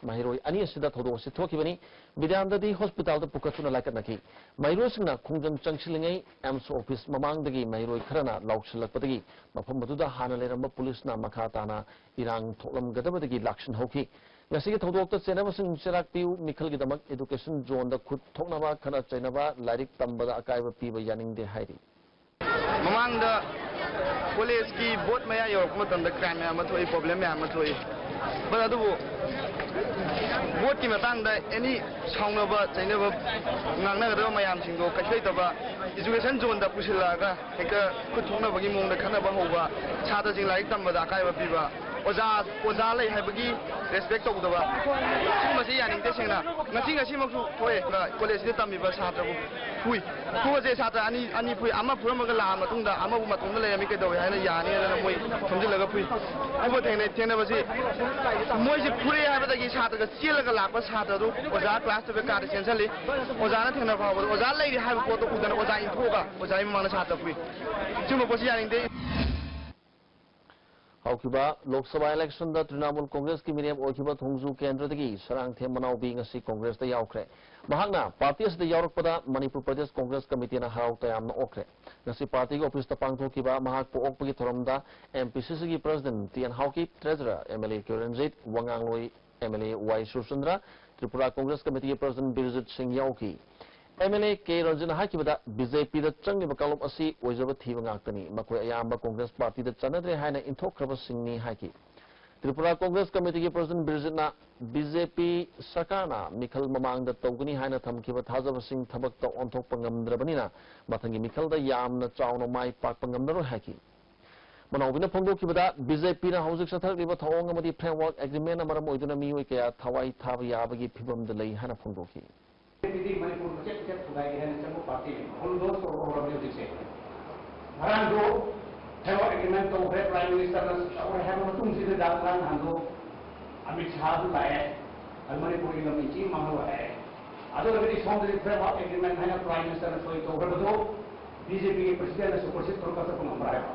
ꯃꯍꯩꯔꯣꯏ ꯑꯅꯤ ꯑꯁꯤꯗ ꯊꯧꯗꯣꯛ ꯑꯁꯤ ꯊꯣꯛꯈꯤꯕꯅꯤ꯫ ꯕꯤꯗ꯭ꯌꯥꯅꯟꯗꯗꯤ hospital ꯗ ꯄꯨꯈꯠꯇꯨꯅ ꯂꯥꯏꯀꯠꯅꯈꯤ꯫ ꯃꯍꯩꯔꯣꯏꯁꯤꯡꯅ ꯈꯣꯡꯖꯪ ꯆꯪꯁꯤꯜꯂꯤꯉꯩ ꯑꯦꯝꯁ office ꯃꯃꯥꯡꯗꯒꯤ ꯃꯍꯩꯔꯣꯏ ꯈꯔꯅ ꯂꯥꯎꯁꯤꯜꯂꯛꯄꯗꯒꯤ ꯃꯐꯝ ꯑꯗꯨꯗ ꯍꯥꯟꯅ ꯂꯩꯔꯝꯕ ꯄꯨꯂꯤꯁꯅ ꯃꯈꯥ ꯇꯥꯅ ꯏꯔꯥꯡ ꯊꯣꯛꯂꯝꯒꯗꯕꯗꯒꯤ ꯂꯥꯛꯁꯤꯟꯍꯧꯈꯤ꯫ ꯉꯁꯤꯒꯤ ꯊꯧꯗꯣꯛꯇ ꯆꯦꯟꯅꯕꯁꯤꯡ ꯆꯦꯔꯥꯛ ꯄꯤꯌꯨ, ꯃꯤꯈꯜꯒꯤꯗꯃꯛ education zone ꯗ ꯈꯨꯠ ꯊꯣꯛꯅꯕ, ꯈꯠꯅ ꯆꯩꯅꯕ, ꯂꯥꯏꯔꯤꯛ ꯇꯝꯕꯗ ꯑꯀꯥꯏꯕ ꯄꯤꯕ ꯌꯥꯅꯤꯡꯗꯦ ꯍꯥꯏꯔꯤ꯫ ꯃꯃꯥꯡꯗ college ꯀꯤ board ꯃꯌꯥ ꯌꯧꯔꯛꯄ ꯃꯇꯝꯗ crime ꯃꯌꯥꯝ ꯑꯃ ꯊꯣꯛꯏ, problem ꯃꯌꯥꯝ ꯑꯃ ꯊꯣꯛꯏ꯫ But ꯑꯗꯨꯕꯨ board ꯀꯤ ꯃꯇꯥꯡꯗ any ꯁꯥꯎꯅꯕ, ꯆꯩꯅꯕ, ꯉꯥꯡꯅꯒꯗꯕ ꯃꯌꯥꯝꯁꯤꯡꯗꯣ ꯀꯩꯁꯨ ꯂꯩꯇꯕ, education zone ꯗ ꯄꯨꯁꯤꯜꯂꯛꯑꯒ ꯍꯦꯛꯇ ꯈꯨꯠ ꯊꯣꯛꯅꯕꯒꯤ ꯃꯑꯣꯡꯗ ꯈꯠꯅꯕ ꯍꯧꯕ, ꯁꯥꯇ꯭ꯔꯁꯤꯡ ꯂꯥꯏꯔꯤꯛ ꯇꯝꯕꯗ ꯑꯀꯥꯏꯕ ꯄꯤꯕ, ꯑꯣꯖꯥ ꯑꯣꯖꯥ ꯂꯩ ꯍꯥꯏꯕꯒꯤ ꯔꯦꯁꯄꯦꯛ ꯇꯧꯗꯕ, ꯁꯤꯒꯨꯝꯕꯁꯤ ꯌꯥꯅꯤꯡꯗꯦ꯫ ꯁꯦꯡꯅ ꯉꯁꯤ ꯉꯁꯤꯃꯛꯁꯨ ꯊꯣꯛꯑꯦ꯫ ꯀꯣꯂꯦꯖꯁꯤꯗ ꯇꯝꯃꯤꯕ ꯁꯥꯇ꯭ꯔꯕꯨ ꯐꯨꯏ꯫ ꯐꯨꯕꯁꯦ ꯁꯥꯇ꯭ꯔ ꯑꯅꯤ ꯑꯅꯤ ꯐꯨꯏ꯫ ꯑꯃ ꯐꯨꯔꯝꯃꯒ ꯂꯥꯛꯑ ꯃꯇꯨꯡꯗ ꯑꯃꯕꯨ ꯃꯇꯣꯝꯗ ꯂꯩꯔꯝꯃꯤ, ꯀꯩꯗꯧꯋꯦ ꯍꯥꯏꯅ ꯌꯥꯅꯤ ꯍꯥꯏꯗꯅ ꯃꯣꯏ ꯊꯣꯝꯖꯤꯜꯂꯒ ꯐꯨꯏ꯫ ꯐꯨꯕ ꯊꯦꯡꯅꯩ꯫ ꯊꯦꯡꯅꯕꯁꯤ ꯃꯣꯏꯁꯤ ꯐꯨꯔꯦ ꯍꯥꯏꯕꯗꯒꯤ ꯁꯥꯇ꯭ꯔꯒ ꯆꯦꯜꯂꯒ ꯂꯥꯛꯄ ꯁꯥꯇ꯭ꯔꯗꯨ ꯑꯣꯖꯥ ꯀ꯭ꯂꯥꯁ ꯇꯨꯌꯦꯜꯐ ꯀꯥꯗ ꯆꯦꯟꯁꯤꯜꯂꯤ꯫ ꯑꯣꯖꯥꯅ ꯊꯦꯡꯅ ꯐꯥꯎꯕꯗ ꯑꯣꯖꯥ ꯂꯩꯔꯤ ꯍꯥꯏꯕ ꯄꯣꯠꯇꯣ ꯎꯗꯅ ꯑꯣꯖꯥ ꯏꯟꯊꯣꯛꯑꯒ ꯑꯣꯖꯥꯒꯤ ꯃꯃꯥꯡꯗ ꯁꯥꯇ꯭ꯔ ꯐꯨꯏ꯫ ꯁꯤꯒꯨꯝꯕ ꯄꯣꯠꯁꯤ ꯌꯥꯅꯤꯡꯗꯦ꯫ ꯍꯧꯈꯤꯕ ꯂꯣꯛ ꯁꯚꯥ ꯏꯂꯦꯛꯁꯟꯗ ꯇ꯭ꯔꯤꯅꯥꯃꯨꯜ ꯀꯣꯡꯒ꯭ꯔꯦꯁꯀꯤ ꯃꯤꯔꯦꯞ ꯑꯣꯏꯈꯤꯕ ꯊꯣꯡꯖꯨ ꯀꯦꯟꯗ꯭ꯔꯗꯒꯤ ꯁꯔꯥꯡꯊꯦꯝ ꯃꯅꯥꯎꯕꯤ ꯉꯁꯤ ꯀꯣꯡꯒ꯭ꯔꯦꯁꯇ ꯌꯥꯎꯈ꯭ꯔꯦ꯫ ꯃꯍꯥꯛꯅ ꯄꯥꯔꯇꯤ ꯑꯁꯤꯗ ꯌꯥꯎꯔꯛꯄꯗ ꯃꯅꯤꯄꯨꯔ ꯄ꯭ꯔꯗꯦꯁ ꯀꯣꯡꯒ꯭ꯔꯦꯁ ꯀꯃꯤꯇꯤꯅ ꯍꯔꯥꯎ ꯇꯌꯥꯝꯅ ꯑꯣꯛꯈ꯭ꯔꯦ꯫ ꯉꯁꯤ ꯄꯥꯔꯇꯤꯒꯤ ꯑꯣꯐꯤꯁꯇ ꯄꯥꯡꯊꯣꯛꯈꯤꯕ ꯃꯍꯥꯛꯄꯨ ꯑꯣꯛꯄꯒꯤ ꯊꯧꯔꯝꯗ ꯑꯦꯝ ꯄꯤ ꯁꯤ ꯁꯤꯒꯤ president T N Haokip, treasurer M L A Q Ranjit, ꯋꯥꯉꯥꯡꯂꯣꯏ M L A Y Surchandra, Tripura Congress ꯀꯃꯤꯇꯤꯒꯤ ꯄ꯭ꯔꯁꯤꯗꯦꯟꯠ ꯕꯤꯔꯖꯤꯠ ꯁꯤꯡ ꯌꯥꯎꯈꯤ꯫ ꯑꯦꯝ ꯑꯦꯜ ꯑꯦ ꯀꯦ ꯔꯟꯖꯤꯠꯅ ꯍꯥꯏꯈꯤꯕꯗ, ꯕꯤ ꯖꯦ ꯄꯤꯗ ꯆꯪꯂꯤꯕ ꯀꯥꯡꯂꯨꯞ ꯑꯁꯤ ꯑꯣꯏꯖꯕ ꯊꯤꯕ ꯉꯥꯛꯇꯅꯤ꯫ ꯃꯈꯣꯏ ꯑꯌꯥꯝꯕ ꯀꯣꯡꯒ꯭ꯔꯦꯁ ꯄꯥꯔꯇꯤꯗ ꯆꯠꯅꯗ꯭ꯔꯦ ꯍꯥꯏꯅ ꯏꯟꯊꯣꯛꯈ꯭ꯔꯕꯁꯤꯡꯅꯤ ꯍꯥꯏꯈꯤ꯫ ꯇ꯭ꯔꯤꯄꯨꯔꯥ ꯀꯣꯡꯒ꯭ꯔꯦꯁ ꯀꯃꯤꯇꯤꯒꯤ ꯄ꯭ꯔꯁꯤꯗꯦꯟꯠ ꯕꯤꯔꯖꯤꯠꯅ, ꯕꯤ ꯖꯦ ꯄꯤ ꯁꯔꯀꯥꯔꯅ ꯃꯤꯈꯜ ꯃꯃꯥꯡꯗ ꯇꯧꯒꯅꯤ ꯍꯥꯏꯅ ꯊꯝꯈꯤꯕ ꯊꯥꯖꯕꯁꯤꯡ ꯊꯕꯛꯇ ꯑꯣꯟꯊꯣꯛꯄ ꯉꯝꯗ꯭ꯔꯕꯅꯤꯅ, ꯃꯊꯪꯒꯤ ꯃꯤꯈꯜꯗ ꯌꯥꯝꯅ ꯆꯥꯎꯅ ꯃꯥꯏ ꯄꯥꯛꯄ ꯉꯝꯂꯔꯣꯏ ꯍꯥꯏꯈꯤ꯫ ꯃꯅꯥꯎꯕꯤꯅ ꯐꯣꯡꯗꯣꯛꯈꯤꯕꯗ, ꯕꯤ ꯖꯦ ꯄꯤꯅ ꯍꯧꯖꯤꯛ ꯆꯠꯊꯔꯛꯂꯤꯕ ꯊꯧꯑꯣꯡ ꯑꯃꯗꯤ ꯐ꯭ꯔꯦꯝꯋꯥꯔꯛ ꯑꯦꯒ꯭ꯔꯤꯃꯦꯟꯅ ꯃꯔꯝ ꯑꯣꯏꯗꯨꯅ ꯃꯤꯑꯣꯏ ꯀꯌꯥ ꯊꯋꯥꯏ ꯊꯥꯕ ꯌꯥꯕꯒꯤ ꯐꯤꯚꯝꯗ ꯂꯩ ꯍꯥꯏꯅ ꯐꯣꯡꯗꯣꯛꯈꯤ꯫ ꯁꯤꯗꯤ ꯃꯅꯤꯄꯨꯔ ꯃꯆꯦꯠ ꯃꯆꯦꯠ ꯊꯨꯒꯥꯏꯒꯦ ꯍꯥꯏꯅ ꯆꯪꯕ ꯄꯥꯔꯇꯤꯅꯤ꯫ ꯕꯨꯜꯗꯣꯖ ꯇꯧꯕ ꯍꯧꯔꯕꯅꯤ ꯍꯧꯖꯤꯛꯁꯦ꯫ ꯉꯔꯥꯡꯗꯣ ꯐ꯭ꯔꯦꯝꯋꯥꯔꯛ ꯑꯦꯒ꯭ꯔꯤꯃꯦꯟ ꯇꯧꯈ꯭ꯔꯦ, ꯄ꯭ꯔꯥꯏꯝ ꯃꯤꯅꯤꯁꯇꯔꯅ ꯇꯧꯔꯦ ꯍꯥꯏꯕ ꯃꯇꯨꯡꯁꯤꯗ ꯉꯔꯥꯡ ꯅꯍꯥꯟꯗꯣ ꯑꯃꯤꯠ ꯁꯥꯍꯗꯨ ꯂꯥꯛꯑꯦ, ꯑꯗꯨ ꯃꯅꯤꯄꯨꯔꯒꯤ ꯂꯝ ꯏꯟꯆꯤ ꯃꯥꯡꯍꯜꯂꯣ ꯍꯥꯏꯔꯦ꯫ ꯑꯗꯨ ꯑꯣꯏꯔꯒꯗꯤ ꯁꯣꯝꯗꯗꯤ ꯐ꯭ꯔꯦꯝꯋꯥꯔꯛ ꯑꯦꯒ꯭ꯔꯤꯃꯦꯟ ꯍꯥꯏꯅ ꯄ꯭ꯔꯥꯏꯝ ꯃꯤꯅꯤꯁꯇꯔꯅ ꯁꯣꯏ ꯇꯧꯈ꯭ꯔꯕꯗꯣ ꯕꯤ ꯖꯦ ꯄꯤꯒꯤ ꯄ꯭ꯔꯁꯤꯗꯦꯟꯠꯅ ꯁꯨꯄꯔꯁꯤꯠ ꯇꯧꯔꯒ ꯆꯠꯄ ꯉꯝꯕ꯭ꯔꯥ ꯍꯥꯏꯕ꯫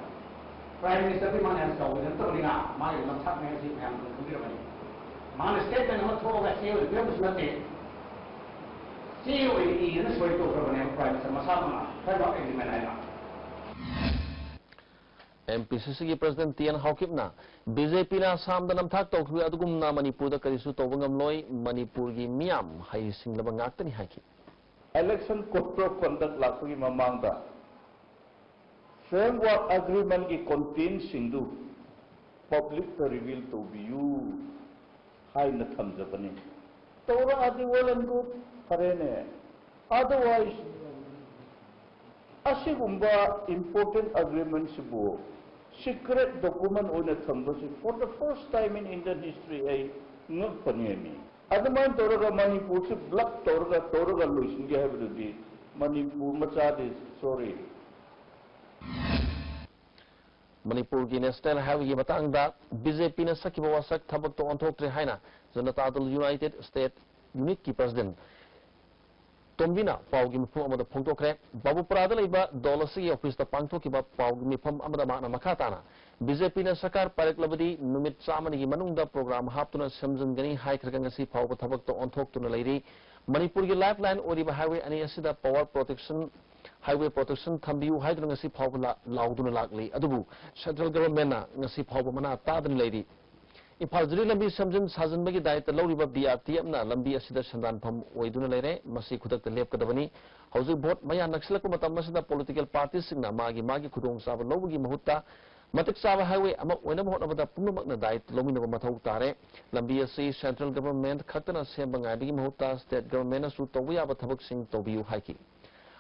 ꯄ꯭ꯔꯥꯏꯝ ꯃꯤꯅꯤꯁꯇꯔꯗꯤ ꯃꯥꯅ ꯌꯥꯝ ꯆꯥꯎꯕ ꯅꯠꯇꯕꯅꯤꯅ ꯃꯥꯒꯤ ꯂꯝꯊꯥꯛꯅꯦ ꯍꯥꯏꯕꯁꯤ ꯃꯌꯥꯝ ꯑꯗꯨꯝ ꯈꯪꯕꯤꯔꯝꯒꯅꯤ꯫ ꯃꯥꯅ ꯁ꯭ꯇꯦꯠꯃꯦꯟ ꯑꯃ ꯊꯣꯛꯑꯒ ꯁꯤ ꯑꯣꯏꯅ ꯄꯤꯔꯝꯕꯁꯨ ꯅꯠꯇꯦ꯫ ꯁꯤ ꯑꯣꯏꯅ ꯏꯗꯅ ꯁꯣꯏ ꯇꯧꯈ꯭ꯔꯕꯅꯦꯕ ꯄ꯭ꯔꯥꯏꯝ ꯃꯤꯅꯤꯁꯇꯔ ꯃꯁꯥꯃꯛꯅ ꯐ꯭ꯔꯦꯝꯋꯥꯔꯛ ꯑꯦꯒ꯭ꯔꯤꯃꯦꯟ ꯍꯥꯏꯅ꯫ ꯑꯦꯝ ꯄꯤ ꯁꯤ ꯁꯤꯒꯤ ꯄ꯭ꯔꯁꯤꯗꯦꯟꯠ ꯇꯤ ꯑꯦꯟ ꯍꯥꯎꯀꯤꯞꯅ ꯕꯤ ꯖꯦ ꯄꯤꯅ ꯑꯁꯥꯝꯗ ꯅꯝꯊꯥꯛ ꯇꯧꯈꯤꯕ ꯑꯗꯨꯒꯨꯝꯅ ꯃꯅꯤꯄꯨꯔꯗ ꯀꯔꯤꯁꯨ ꯇꯧꯕ ꯉꯝꯂꯣꯏ, ꯃꯅꯤꯄꯨꯔꯒꯤ ꯃꯤꯌꯥꯝ ꯍꯩꯁꯤꯡꯂꯕ ꯉꯥꯛꯇꯅꯤ ꯍꯥꯏꯈꯤ꯫ Election Code of Conduct ꯂꯥꯛꯄꯒꯤ ꯃꯃꯥꯡꯗ Framework Agreement ꯀꯤ content ꯁꯤꯡꯗꯨ public ꯇ reveal ꯇꯧꯕꯤꯌꯨ ꯍꯥꯏꯅ ꯊꯝꯖꯕꯅꯤ꯫ ꯇꯧꯔꯛꯑꯗꯤ well and good, ꯐꯔꯦꯅꯦ꯫ Otherwise, ꯑꯁꯤꯒꯨꯝꯕ important agreement ꯁꯤꯕꯨ Secret document ꯑꯣꯏꯅ ꯊꯝꯕꯁꯤ for the first time in Indian history ꯑꯩ ꯉꯛꯄꯅꯦꯃꯤ꯫ ꯑꯗꯨꯃꯥꯏꯅ ꯇꯧꯔꯒ ꯃꯅꯤꯄꯨꯔꯁꯤ ꯕ꯭ꯂꯐ ꯇꯧꯔꯒ ꯇꯧꯔꯒ ꯂꯣꯏꯁꯤꯟꯒꯦ ꯍꯥꯏꯕꯗꯨꯗꯤ ꯃꯅꯤꯄꯨꯔ ꯃꯆꯥꯗꯤ ꯁꯣꯔꯤ꯫ ꯃꯅꯤꯄꯨꯔꯒꯤ ꯅꯦꯁꯅꯦꯜ ꯍꯥꯏꯋꯦꯒꯤ ꯃꯇꯥꯡꯗ ꯕꯤ ꯖꯦ ꯄꯤꯅ ꯁꯛꯈꯤꯕ ꯋꯥꯁꯛ ꯊꯕꯛꯇ ꯑꯣꯟꯊꯣꯛꯇ꯭ꯔꯦ ꯍꯥꯏꯅ ꯖꯅꯇꯥ ꯗꯜ ꯌꯨꯅꯥꯏꯇꯦꯗ ꯁ꯭ꯇꯦꯠ ꯌꯨꯅꯤꯠꯀꯤ ꯄ꯭ꯔꯁꯤꯗꯦꯟ ꯇꯣꯝꯕꯤꯅ ꯄꯥꯎꯒꯤ ꯃꯤꯐꯝ ꯑꯃꯗ ꯐꯣꯡꯗꯣꯛꯈ꯭ꯔꯦ꯫ ꯕꯥꯕꯨꯄꯨꯔꯥꯗ ꯂꯩꯕ ꯗꯣꯜ ꯑꯁꯤꯒꯤ ꯑꯣꯐꯤꯁꯇ ꯄꯥꯡꯊꯣꯛꯈꯤꯕ ꯄꯥꯎꯒꯤ ꯃꯤꯐꯝ ꯑꯃꯗ ꯃꯥꯅ ꯃꯈꯥ ꯇꯥꯅ ꯕꯤ ꯖꯦ ꯄꯤꯅ ꯁꯔꯀꯥꯔ ꯄꯥꯏꯔꯛꯂꯕꯗꯤ ꯅꯨꯃꯤꯠ ꯆꯥꯝꯃꯅꯤꯒꯤ ꯃꯅꯨꯡꯗ ꯄ꯭ꯔꯣꯒ꯭ꯔꯥꯝ ꯍꯥꯞꯇꯨꯅ ꯁꯦꯝꯖꯤꯟꯒꯅꯤ ꯍꯥꯏꯈ꯭ꯔꯒ ꯉꯁꯤ ꯐꯥꯎꯕ ꯊꯕꯛꯇ ꯑꯣꯟꯊꯣꯛꯇꯨꯅ ꯂꯩꯔꯤ꯫ ꯃꯅꯤꯄꯨꯔꯒꯤ ꯂꯥꯏꯐ ꯂꯥꯏꯟ ꯑꯣꯏꯔꯤꯕ ꯍꯥꯏꯋꯦ ꯑꯅꯤ ꯑꯁꯤꯗ ꯄꯋꯥꯔ ꯄ꯭ꯔꯣꯇꯦꯛꯁꯟ, ꯍꯥꯏꯋꯦ ꯄ꯭ꯔꯣꯇꯦꯛꯁꯟ ꯊꯝꯕꯤꯌꯨ ꯍꯥꯏꯗꯨꯅ ꯉꯁꯤ ꯐꯥꯎꯕ ꯂꯥ-, ꯂꯥꯎꯗꯨꯅ ꯂꯥꯛꯂꯤ꯫ ꯑꯗꯨꯕꯨ ꯁꯦꯟꯇ꯭ꯔꯦꯜ ꯒꯚꯔꯟꯃꯦꯟꯠꯅ ꯉꯁꯤ ꯐꯥꯎꯕ ꯃꯅꯥ ꯇꯥꯗꯅ ꯂꯩꯔꯤ꯫ ꯏꯝꯐꯥꯜ ꯖꯤꯔꯤ ꯂꯝꯕꯤ ꯁꯦꯝꯖꯤꯟ ꯁꯥꯖꯤꯟꯕꯒꯤ ꯗꯥꯌꯤꯠꯇ ꯂꯧꯔꯤꯕ ꯕꯤ ꯑꯥꯔ ꯇꯤ ꯑꯦꯐꯅ ꯂꯝꯕꯤ ꯑꯁꯤꯗ ꯁꯦꯟꯗꯥꯟꯐꯝ ꯑꯣꯏꯗꯨꯅ ꯂꯩꯔꯦ꯫ ꯃꯁꯤ ꯈꯨꯗꯛꯇ ꯂꯦꯞꯀꯗꯕꯅꯤ꯫ ꯍꯧꯖꯤꯛ ꯚꯣꯠ ꯃꯌꯥ ꯅꯛꯁꯤꯜꯂꯛꯄ ꯃꯇꯝ ꯑꯁꯤꯗ ꯄꯣꯂꯤꯇꯤꯀꯦꯜ ꯄꯥꯔꯇꯤꯁꯤꯡꯅ ꯃꯥꯒꯤ ꯃꯥꯒꯤ ꯈꯨꯗꯣꯡꯆꯥꯕ ꯂꯧꯕꯒꯤ ꯃꯍꯨꯠꯇ ꯃꯇꯤꯛ ꯆꯥꯕ ꯍꯥꯏꯋꯦ ꯑꯃ ꯑꯣꯏꯅꯕ ꯍꯣꯠꯅꯕꯗ ꯄꯨꯝꯅꯃꯛꯅ ꯗꯥꯌꯤꯠ ꯂꯧꯃꯤꯟꯅꯕ ꯃꯊꯧ ꯇꯥꯔꯦ꯫ ꯂꯝꯕꯤ ꯑꯁꯤ ꯁꯦꯟꯇ꯭ꯔꯦꯜ ꯒꯚꯔꯟꯃꯦꯟꯠ ꯈꯛꯇꯅ ꯁꯦꯝꯕ ꯉꯥꯏꯕꯒꯤ ꯃꯍꯨꯠꯇ ꯁ꯭ꯇꯦꯠ ꯒꯚꯔꯟꯃꯦꯟꯠꯅꯁꯨ ꯇꯧꯕ ꯌꯥꯕ ꯊꯕꯛꯁꯤꯡ ꯇꯧꯕꯤꯌꯨ ꯍꯥꯏꯈꯤ꯫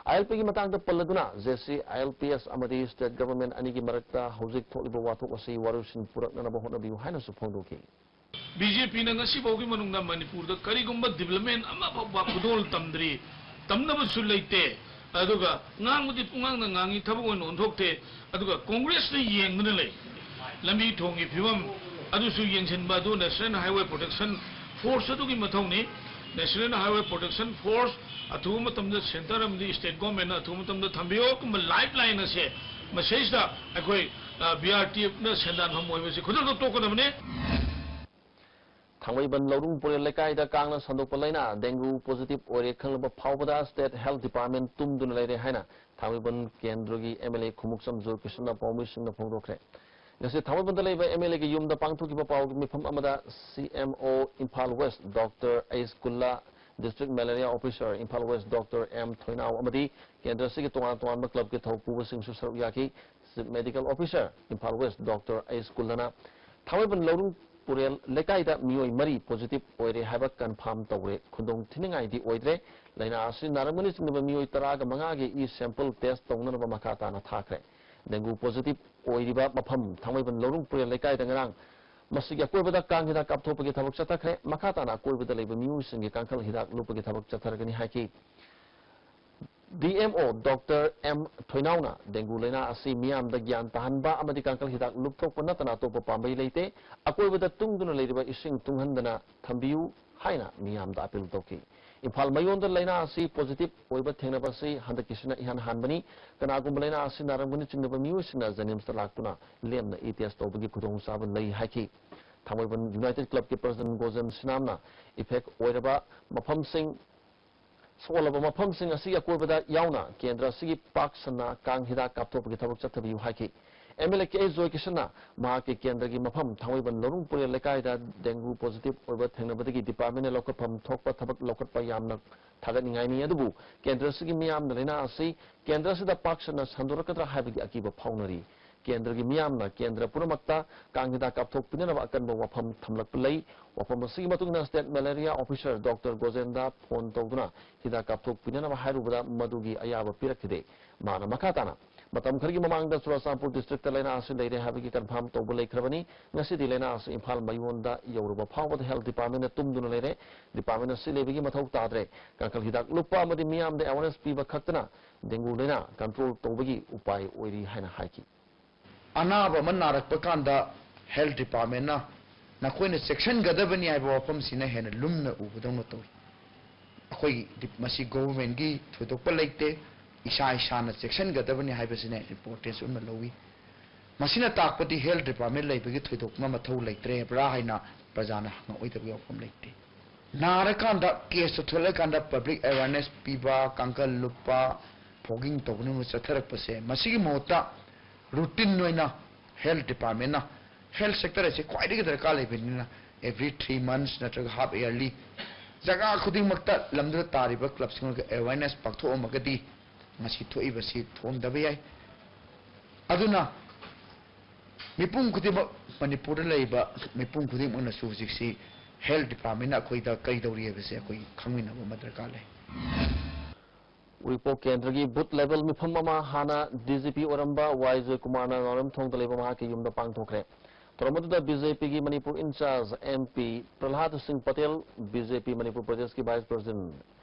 ꯑꯥꯏ ꯑꯦꯜ ꯄꯤꯒꯤ ꯃꯇꯥꯡꯗ ꯄꯜꯂꯗꯨꯅ, J C I L P S ꯑꯃꯗꯤ ꯁ꯭ꯇꯦꯠ ꯒꯚꯔꯟꯃꯦꯟꯠ ꯑꯅꯤꯒꯤ ꯃꯔꯛꯇ ꯍꯧꯖꯤꯛ ꯊꯣꯛꯂꯤꯕ ꯋꯥꯊꯣꯛ ꯑꯁꯤ ꯋꯥꯔꯣꯏꯁꯤꯟ ꯄꯨꯔꯛꯅꯅꯕ ꯍꯣꯠꯅꯕꯤꯌꯨ ꯍꯥꯏꯅꯁꯨ ꯐꯣꯡꯗꯣꯛꯈꯤ꯫ ꯕꯤ ꯖꯦ ꯄꯤꯅ ꯉꯁꯤ ꯐꯥꯎꯒꯤ ꯃꯅꯨꯡꯗ ꯃꯅꯤꯄꯨꯔꯗ ꯀꯔꯤꯒꯨꯝꯕ ꯗꯤꯕ꯭ꯂꯞꯃꯦꯟ ꯑꯃ ꯐꯥꯎꯕ ꯈꯨꯗꯣꯜ ꯇꯝꯗ꯭ꯔꯤ, ꯇꯝꯅꯕꯁꯨ ꯂꯩꯇꯦ꯫ ꯑꯗꯨꯒ ꯉꯥꯡꯕꯗꯤ ꯄꯨꯡꯉꯥꯡꯗ ꯉꯥꯡꯉꯤ, ꯊꯕꯛ ꯑꯣꯏꯅ ꯑꯣꯟꯊꯣꯛꯇꯦ꯫ ꯑꯗꯨꯒ ꯀꯣꯡꯒ꯭ꯔꯦꯁꯅ ꯌꯦꯡꯗꯨꯅ ꯂꯩ꯫ ꯂꯝꯕꯤ ꯊꯣꯡꯒꯤ ꯐꯤꯕꯝ ꯑꯗꯨꯁꯨ ꯌꯦꯡꯁꯤꯟꯕ ꯑꯗꯨ ꯅꯦꯁꯅꯦꯜ ꯍꯥꯏꯋꯦ ꯄ꯭ꯔꯣꯇꯦꯛꯁꯟ ꯐꯣꯔꯁ ꯑꯗꯨꯒꯤ ꯃꯊꯧꯅꯤ꯫ ꯅꯦꯁꯅꯦꯜ ꯍꯥꯏꯋꯦ ꯄ꯭ꯔꯣꯇꯦꯛꯁꯟ ꯐꯣꯔꯁ ꯑꯊꯨꯕ ꯃꯇꯝꯗ ꯁꯦꯟꯇꯔ ꯑꯃꯗꯤ ꯁ꯭ꯇꯦꯠ ꯒꯣꯔꯃꯦꯟꯅ ꯑꯊꯨꯕ ꯃꯇꯝꯗ ꯊꯝꯕꯤꯌꯣ꯫ ꯀꯨꯝꯕ ꯂꯥꯏꯐ ꯂꯥꯏꯟ ꯑꯁꯦ ꯃꯁꯤꯗꯩꯁꯤꯗ ꯑꯩꯈꯣꯏ, ꯑ, ꯕꯤ ꯑꯥꯔ ꯇꯤ ꯑꯦꯐꯅ ꯁꯦꯟꯗꯥꯟꯐꯝ ꯑꯣꯏꯕꯁꯤ ꯈꯨꯗꯛꯇ ꯇꯣꯛꯀꯗꯕꯅꯤ꯫ ꯊꯥꯡꯃꯩꯕꯟ ꯂꯧꯔꯨꯡ ꯄꯨꯔꯦꯜ ꯂꯩꯀꯥꯏꯗ ꯀꯥꯡꯅ ꯁꯟꯗꯣꯛꯄ ꯂꯥꯏꯅꯥ ꯗꯦꯡꯒꯨ ꯄꯣꯖꯤꯇꯤꯚ ꯑꯣꯏꯔꯦ ꯈꯪꯂꯕ ꯐꯥꯎꯕꯗ ꯁ꯭ꯇꯦꯠ ꯍꯦꯜꯊ ꯗꯤꯄꯥꯔꯠꯃꯦꯟꯠ ꯇꯨꯝꯗꯨꯅ ꯂꯩꯔꯦ ꯍꯥꯏꯅ ꯊꯥꯡꯃꯩꯕꯟ ꯀꯦꯟꯗ꯭ꯔꯒꯤ ꯑꯦꯝ ꯑꯦꯜ ꯑꯦ ꯈꯨꯃꯨꯛꯆꯝ ꯖꯣꯏꯀ꯭ꯔꯤꯁꯅꯅ ꯄꯥꯎꯃꯤꯁꯤꯡꯗ ꯐꯣꯡꯗꯣꯛꯈ꯭ꯔꯦ꯫ ꯉꯁꯤ ꯊꯥꯡꯃꯩꯕꯟꯗ ꯂꯩꯕ ꯑꯦꯝ ꯑꯦꯜ ꯑꯦꯒꯤ ꯌꯨꯝꯗ ꯄꯥꯡꯊꯣꯛꯈꯤꯕ ꯄꯥꯎꯒꯤ ꯃꯤꯐꯝ ꯑꯃꯗ C M O Imphal west doctor H Kulla, district malaria officer Imphal west doctor M Thoinao ꯑꯃꯗꯤ ꯀꯦꯟꯗ꯭ꯔ ꯑꯁꯤꯒꯤ ꯇꯣꯉꯥꯟ ꯇꯣꯉꯥꯟꯕ ꯀ꯭ꯂꯕꯀꯤ ꯊꯧ ꯄꯨꯕꯁꯤꯡꯁꯨ ꯁꯔꯨꯛ ꯌꯥꯈꯤ꯫ Chief medical officer Imphal west doctor H ꯀꯨꯜꯂꯥꯅ ꯊꯥꯡꯃꯩꯕꯟ ꯂꯧꯔꯨꯡ ꯄꯨꯔꯦꯜ ꯂꯩꯀꯥꯏꯗ ꯃꯤꯑꯣꯏ ꯃꯔꯤ ꯄꯣꯖꯤꯇꯤꯚ ꯑꯣꯏꯔꯦ ꯍꯥꯏꯕ ꯀꯟꯐꯥꯔꯝ ꯇꯧꯔꯦ꯫ ꯈꯨꯗꯣꯡ ꯊꯤꯅꯤꯡꯉꯥꯏꯗꯤ ꯑꯣꯏꯗ꯭ꯔꯦ꯫ ꯂꯥꯏꯅꯥ ꯑꯁꯤ ꯅꯥꯔꯝꯒꯅꯤ ꯆꯤꯡꯅꯕ ꯃꯤꯑꯣꯏ ꯇꯔꯥꯒ ꯃꯉꯥꯒꯤ ꯏ ꯁꯦꯝꯄꯜ ꯇꯦꯁ ꯇꯧꯅꯅꯕ ꯃꯈꯥ ꯇꯥꯅ ꯊꯥꯈ꯭ꯔꯦ꯫ ꯗꯦꯡꯒꯨ ꯄꯣꯖꯤꯇꯤꯚ ꯑꯣꯏꯔꯤꯕ ꯃꯐꯝ ꯊꯥꯡꯃꯩꯕꯟ ꯂꯧꯔꯨꯡ ꯄꯨꯔꯦꯜ ꯂꯩꯀꯥꯏꯗ ꯉꯔꯥꯡ ꯃꯁꯤꯒꯤ ꯑꯀꯣꯏꯕꯗ ꯀꯥꯡ ꯍꯤꯗꯥꯛ ꯀꯥꯞꯊꯣꯛꯄꯒꯤ ꯊꯕꯛ ꯆꯠꯊꯈ꯭ꯔꯦ꯫ ꯃꯈꯥ ꯇꯥꯅ ꯑꯀꯣꯏꯕꯗ ꯂꯩꯕ ꯃꯤꯑꯣꯏꯁꯤꯡꯒꯤ ꯀꯥꯡꯈꯜ ꯍꯤꯗꯥꯛ ꯂꯨꯞꯄꯒꯤ ꯊꯕꯛ ꯆꯠꯊꯔꯒꯅꯤ ꯍꯥꯏꯈꯤ꯫ D M O doctor M ꯊꯣꯏꯅꯥꯎꯅ dengue ꯂꯥꯏꯅꯥ ꯑꯁꯤ ꯃꯤꯌꯥꯝꯗ ꯒ꯭ꯌꯥꯟ ꯇꯥꯍꯟꯕ ꯑꯃꯗꯤ ꯀꯥꯡꯈꯜ ꯍꯤꯗꯥꯛ ꯂꯨꯞꯊꯣꯛꯄ ꯅꯠꯇꯅ ꯑꯇꯣꯞꯄ ꯄꯥꯝꯕꯩ ꯂꯩꯇꯦ, ꯑꯀꯣꯏꯕꯗ ꯇꯨꯡꯗꯨꯅ ꯂꯩꯔꯤꯕ ꯏꯁꯤꯡ ꯇꯨꯡꯍꯟꯗꯅ ꯊꯝꯕꯤꯌꯨ ꯍꯥꯏꯅ ꯃꯤꯌꯥꯝꯗ ꯑꯄꯤꯜ ꯇꯧꯈꯤ꯫ ꯏꯝꯐꯥꯜ ꯃꯌꯣꯟꯗ ꯂꯥꯏꯅꯥ ꯑꯁꯤ ꯄꯣꯖꯤꯇꯤꯚ ꯑꯣꯏꯕ ꯊꯦꯡꯅꯕ ꯑꯁꯤ ꯍꯟꯗꯛꯀꯤꯁꯤꯅ ꯏꯍꯥꯟ ꯍꯥꯟꯕꯅꯤ꯫ ꯀꯅꯥꯒꯨꯝꯕ ꯂꯥꯏꯅꯥ ꯑꯁꯤ ꯅꯥꯔꯝꯒꯅꯤ ꯆꯤꯡꯅꯕ ꯃꯤꯑꯣꯏꯁꯤꯡꯅ ꯖꯦꯅꯤꯝꯁꯇ ꯂꯥꯛꯇꯨꯅ ꯂꯦꯝꯅ ꯏ ꯇꯦꯁ ꯇꯧꯕꯒꯤ ꯈꯨꯗꯣꯡꯆꯥꯕ ꯂꯩ ꯍꯥꯏꯈꯤ꯫ ꯊꯥꯡꯃꯩꯕꯟ ꯌꯨꯅꯥꯏꯇꯦꯗ ꯀ꯭ꯂꯕꯀꯤ ꯄ꯭ꯔꯁꯤꯗꯦꯟꯠ ꯒꯣꯖꯦꯟ ꯁꯤꯅꯥꯝꯅ ꯏꯐꯦꯛ ꯑꯣꯏꯔꯕ ꯃꯐꯝꯁꯤꯡ ꯁꯣꯛꯍꯜꯂꯕ ꯃꯐꯝꯁꯤꯡ ꯑꯁꯤꯒꯤ ꯑꯀꯣꯏꯕꯗ ꯌꯥꯎꯅ ꯀꯦꯟꯗ꯭ꯔ ꯑꯁꯤꯒꯤ ꯄꯥꯛ ꯁꯟꯅ ꯀꯥꯡ ꯍꯤꯗꯥꯛ ꯀꯥꯞꯊꯣꯛꯄꯒꯤ ꯊꯕꯛ ꯆꯠꯊꯕꯤꯌꯨ ꯍꯥꯏꯈꯤ꯫ ꯑꯦꯝ ꯑꯦꯜ ꯑꯦ ꯀꯦ ꯑꯦꯁ ꯖꯣꯏꯀꯤꯁꯟꯅ ꯃꯍꯥꯛꯀꯤ ꯀꯦꯟꯗ꯭ꯔꯒꯤ ꯃꯐꯝ ꯊꯥꯡꯃꯩꯕꯟ ꯂꯧꯔꯨꯡ ꯄꯨꯔꯦꯜ ꯂꯩꯀꯥꯏꯗ ꯗꯦꯡꯒꯨ ꯄꯣꯖꯤꯇꯤꯚ ꯑꯣꯏꯕ ꯊꯦꯡꯅꯕꯗꯒꯤ ꯗꯤꯄꯥꯔꯠꯃꯦꯟꯅ ꯂꯧꯈꯠꯐꯝ ꯊꯣꯛꯄ ꯊꯕꯛ ꯂꯧꯈꯠꯄ ꯌꯥꯝꯅ ꯊꯥꯒꯠꯅꯤꯡꯉꯥꯏꯅꯤ, ꯑꯗꯨꯕꯨ ꯀꯦꯟꯗ꯭ꯔ ꯑꯁꯤꯒꯤ ꯃꯤꯌꯥꯝꯅ ꯂꯥꯏꯅꯥ ꯑꯁꯤ ꯀꯦꯟꯗ꯭ꯔ ꯑꯁꯤꯗ ꯄꯥꯛ ꯁꯟꯅ ꯁꯟꯗꯣꯔꯛꯀꯗ꯭ꯔꯥ ꯍꯥꯏꯕꯒꯤ ꯑꯀꯤꯕ ꯐꯥꯎꯅꯔꯤ꯫ ꯀꯦꯟꯗ꯭ꯔꯒꯤ ꯃꯤꯌꯥꯝꯅ ꯀꯦꯟꯗ꯭ꯔ ꯄꯨꯝꯅꯃꯛꯇ ꯀꯥꯡ ꯍꯤꯗꯥꯛ ꯀꯥꯞꯊꯣꯛꯄꯤꯅꯅꯕ ꯑꯀꯟꯕ ꯋꯥꯐꯝ ꯊꯝꯂꯛꯄ ꯂꯩ꯫ ꯋꯥꯐꯝ ꯑꯁꯤꯒꯤ ꯃꯇꯨꯡ ꯏꯟꯅ state malaria officer doctor Gojendra phone ꯇꯧꯗꯨꯅ ꯍꯤꯗꯥꯛ ꯀꯥꯞꯊꯣꯛꯄꯤꯅꯅꯕ ꯍꯥꯏꯔꯨꯕꯗ ꯃꯗꯨꯒꯤ ꯑꯌꯥꯕ ꯄꯤꯔꯛꯈꯤꯗꯦ꯫ ꯃꯥꯅ ꯃꯈꯥ ꯇꯥꯅ, ꯃꯇꯝ ꯈꯔꯒꯤ ꯃꯃꯥꯡꯗ ꯆꯨꯔꯆꯥꯟꯄꯨꯔ ꯗꯤꯁꯇ꯭ꯔꯤꯛꯇ ꯂꯥꯏꯅꯥ ꯑꯁꯤ ꯂꯩꯔꯦ ꯍꯥꯏꯕꯒꯤ ꯀꯟꯐꯥꯔꯝ ꯇꯧꯕ ꯂꯩꯈ꯭ꯔꯕꯅꯤ꯫ ꯉꯁꯤꯗꯤ ꯂꯥꯏꯅꯥ ꯑꯁꯤ ꯏꯝꯐꯥꯜ ꯃꯌꯣꯟꯗ ꯌꯧꯔꯕ ꯐꯥꯎꯕꯗ ꯍꯦꯜꯊ ꯗꯤꯄꯥꯔꯠꯃꯦꯟꯅ ꯇꯨꯝꯗꯨꯅ ꯂꯩꯔꯦ꯫ ꯗꯤꯄꯥꯔꯠꯃꯦꯟ ꯑꯁꯤ ꯂꯩꯕꯒꯤ ꯃꯊꯧ ꯇꯥꯗ꯭ꯔꯦ꯫ ꯀꯥꯡꯈꯜ ꯍꯤꯗꯥꯛ ꯂꯨꯞꯄ ꯑꯃꯗꯤ ꯃꯤꯌꯥꯝꯗ ꯑꯦꯋꯥꯔꯅꯦꯁ ꯄꯤꯕ ꯈꯛꯇꯅ ꯗꯦꯡꯒꯨ ꯂꯥꯏꯅꯥ ꯀꯟꯇ꯭ꯔꯣꯜ ꯇꯧꯕꯒꯤ ꯎꯄꯥꯏ ꯑꯣꯏꯔꯤ ꯍꯥꯏꯅ ꯍꯥꯏꯈꯤ꯫ ꯑꯅꯥꯕ ꯑꯃ ꯅꯥꯔꯛꯄ ꯀꯥꯟꯗ ꯍꯦꯜꯊ ꯗꯤꯄꯥꯔꯠꯃꯦꯟꯅ ꯅꯈꯣꯏꯅ ꯆꯦꯛꯁꯤꯟꯒꯗꯕꯅꯤ ꯍꯥꯏꯕ ꯋꯥꯐꯝꯁꯤꯅ ꯍꯦꯟꯅ ꯂꯨꯝꯅ ꯎꯕꯗꯧꯅ ꯇꯧꯏ꯫ ꯑꯩꯈꯣꯏꯒꯤ ꯗꯤ-, ꯃꯁꯤ ꯒꯣꯚꯔꯟꯃꯦꯟꯠꯀꯤ ꯊꯣꯏꯗꯣꯛꯄ ꯂꯩꯇꯦ, ꯏꯁꯥ ꯏꯁꯥꯅ ꯆꯦꯛꯁꯤꯟꯒꯗꯕꯅꯤ ꯍꯥꯏꯕꯁꯤꯅ ꯏꯝꯄꯣꯔꯇꯦꯟꯁ ꯑꯣꯏꯅ ꯂꯧꯏ꯫ ꯃꯁꯤꯅ ꯇꯥꯛꯄꯗꯤ ꯍꯦꯜꯊ ꯗꯤꯄꯥꯔꯠꯃꯦꯟꯠ ꯂꯩꯕꯒꯤ ꯊꯣꯏꯗꯣꯛꯅ ꯃꯊꯧ ꯂꯩꯇ꯭ꯔꯦ ꯍꯥꯏꯕ꯭ꯔꯥ ꯍꯥꯏꯅ ꯄ꯭ꯔꯖꯥꯅ ꯍꯪꯉꯛꯑꯣꯏꯗꯕꯒꯤ ꯋꯥꯐꯝ ꯂꯩꯇꯦ꯫ ꯅꯥꯔꯀꯥꯟꯗ, ꯀꯦꯁꯇꯨ ꯊꯣꯛꯂꯛꯀꯥꯟꯗ ꯄꯕ꯭ꯂꯤꯛ ꯑꯦꯋꯥꯔꯅꯦꯁ ꯄꯤꯕ, ꯀꯥꯡꯈꯜ ꯂꯨꯞꯄ, ꯐꯣꯒꯤꯡ ꯇꯧꯕꯅ ꯆꯠꯊꯔꯛꯄꯁꯦ, ꯃꯁꯤꯒꯤ ꯃꯍꯨꯠꯇ ꯔꯨꯇꯤꯟ ꯑꯣꯏꯅ ꯍꯦꯜꯊ ꯗꯤꯄꯥꯔꯠꯃꯦꯟꯅ, ꯍꯦꯜꯊ ꯁꯦꯛꯇꯔ ꯑꯁꯤ ꯈ꯭ꯋꯥꯏꯗꯒꯤ ꯗꯔꯀꯥꯔ ꯂꯩꯕꯅꯤꯅ, ꯑꯦꯚ꯭ꯔꯤ ꯊ꯭ꯔꯤ ꯃꯟꯊꯁ ꯅꯠꯇ꯭ꯔꯒ ꯍꯥꯐ ꯏꯌꯔꯂꯤ ꯖꯒꯥ ꯈꯨꯗꯤꯡꯃꯛꯇ ꯂꯝꯗꯨꯗ ꯇꯥꯔꯤꯕ ꯀ꯭ꯂꯕꯁꯤꯡ ꯑꯗꯨꯒ ꯑꯦꯋꯥꯔꯅꯦꯁ ꯄꯥꯡꯊꯣꯛꯑꯝꯃꯒꯗꯤ ꯉꯁꯤ ꯊꯣꯛꯏꯕꯁꯤ ꯊꯣꯛꯑꯝꯗꯕ ꯌꯥꯏ꯫ ꯑꯗꯨꯅ ꯃꯤꯄꯨꯝ ꯈꯨꯗꯤꯡꯃꯛ, ꯃꯅꯤꯄꯨꯔꯗ ꯂꯩꯔꯤꯕ ꯃꯤꯄꯨꯝ ꯈꯨꯗꯤꯡꯃꯛꯅꯁꯨ ꯍꯧꯖꯤꯛꯁꯤ ꯍꯦꯜꯊ ꯗꯤꯄꯥꯔꯠꯃꯦꯟꯅ ꯑꯩꯈꯣꯏꯗ ꯀꯔꯤ ꯇꯧꯔꯤ ꯍꯥꯏꯕꯁꯦ ꯑꯩꯈꯣꯏ ꯈꯪꯃꯤꯟꯅꯕ ꯑꯃ ꯗꯔꯀꯥꯔ ꯂꯩ꯫ ꯎꯔꯤꯄꯣꯛ ꯀꯦꯟꯗ꯭ꯔꯒꯤ ꯕꯨꯊ ꯂꯦꯚꯦꯜ ꯃꯤꯐꯝ ꯑꯃ ꯍꯥꯟꯅ ꯗꯤ ꯖꯤ ꯄꯤ ꯑꯣꯏꯔꯝꯕ ꯋꯥꯏ ꯖꯣꯏꯀꯨꯃꯥꯔꯅ ꯅꯥꯎꯔꯦꯝꯊꯣꯡꯗ ꯂꯩꯕ ꯃꯍꯥꯛꯀꯤ ꯌꯨꯝꯗ ꯄꯥꯡꯊꯣꯛꯈ꯭ꯔꯦ꯫ ꯊꯧꯔꯝ ꯑꯗꯨꯗ ꯕꯤ ꯖꯦ ꯄꯤꯒꯤ ꯃꯅꯤꯄꯨꯔ ꯏꯟꯆꯥꯔꯖ ꯑꯦꯝ ꯄꯤ ꯄ꯭ꯔꯍꯂꯥꯗ ꯁꯤꯡ ꯄꯇꯦꯜ, ꯕꯤ ꯖꯦ ꯄꯤ ꯃꯅꯤꯄꯨꯔ ꯄ꯭ꯔꯗꯦꯁꯀꯤ ꯚꯥꯏꯁ ꯄ꯭ꯔꯁꯤꯗꯦꯟꯠ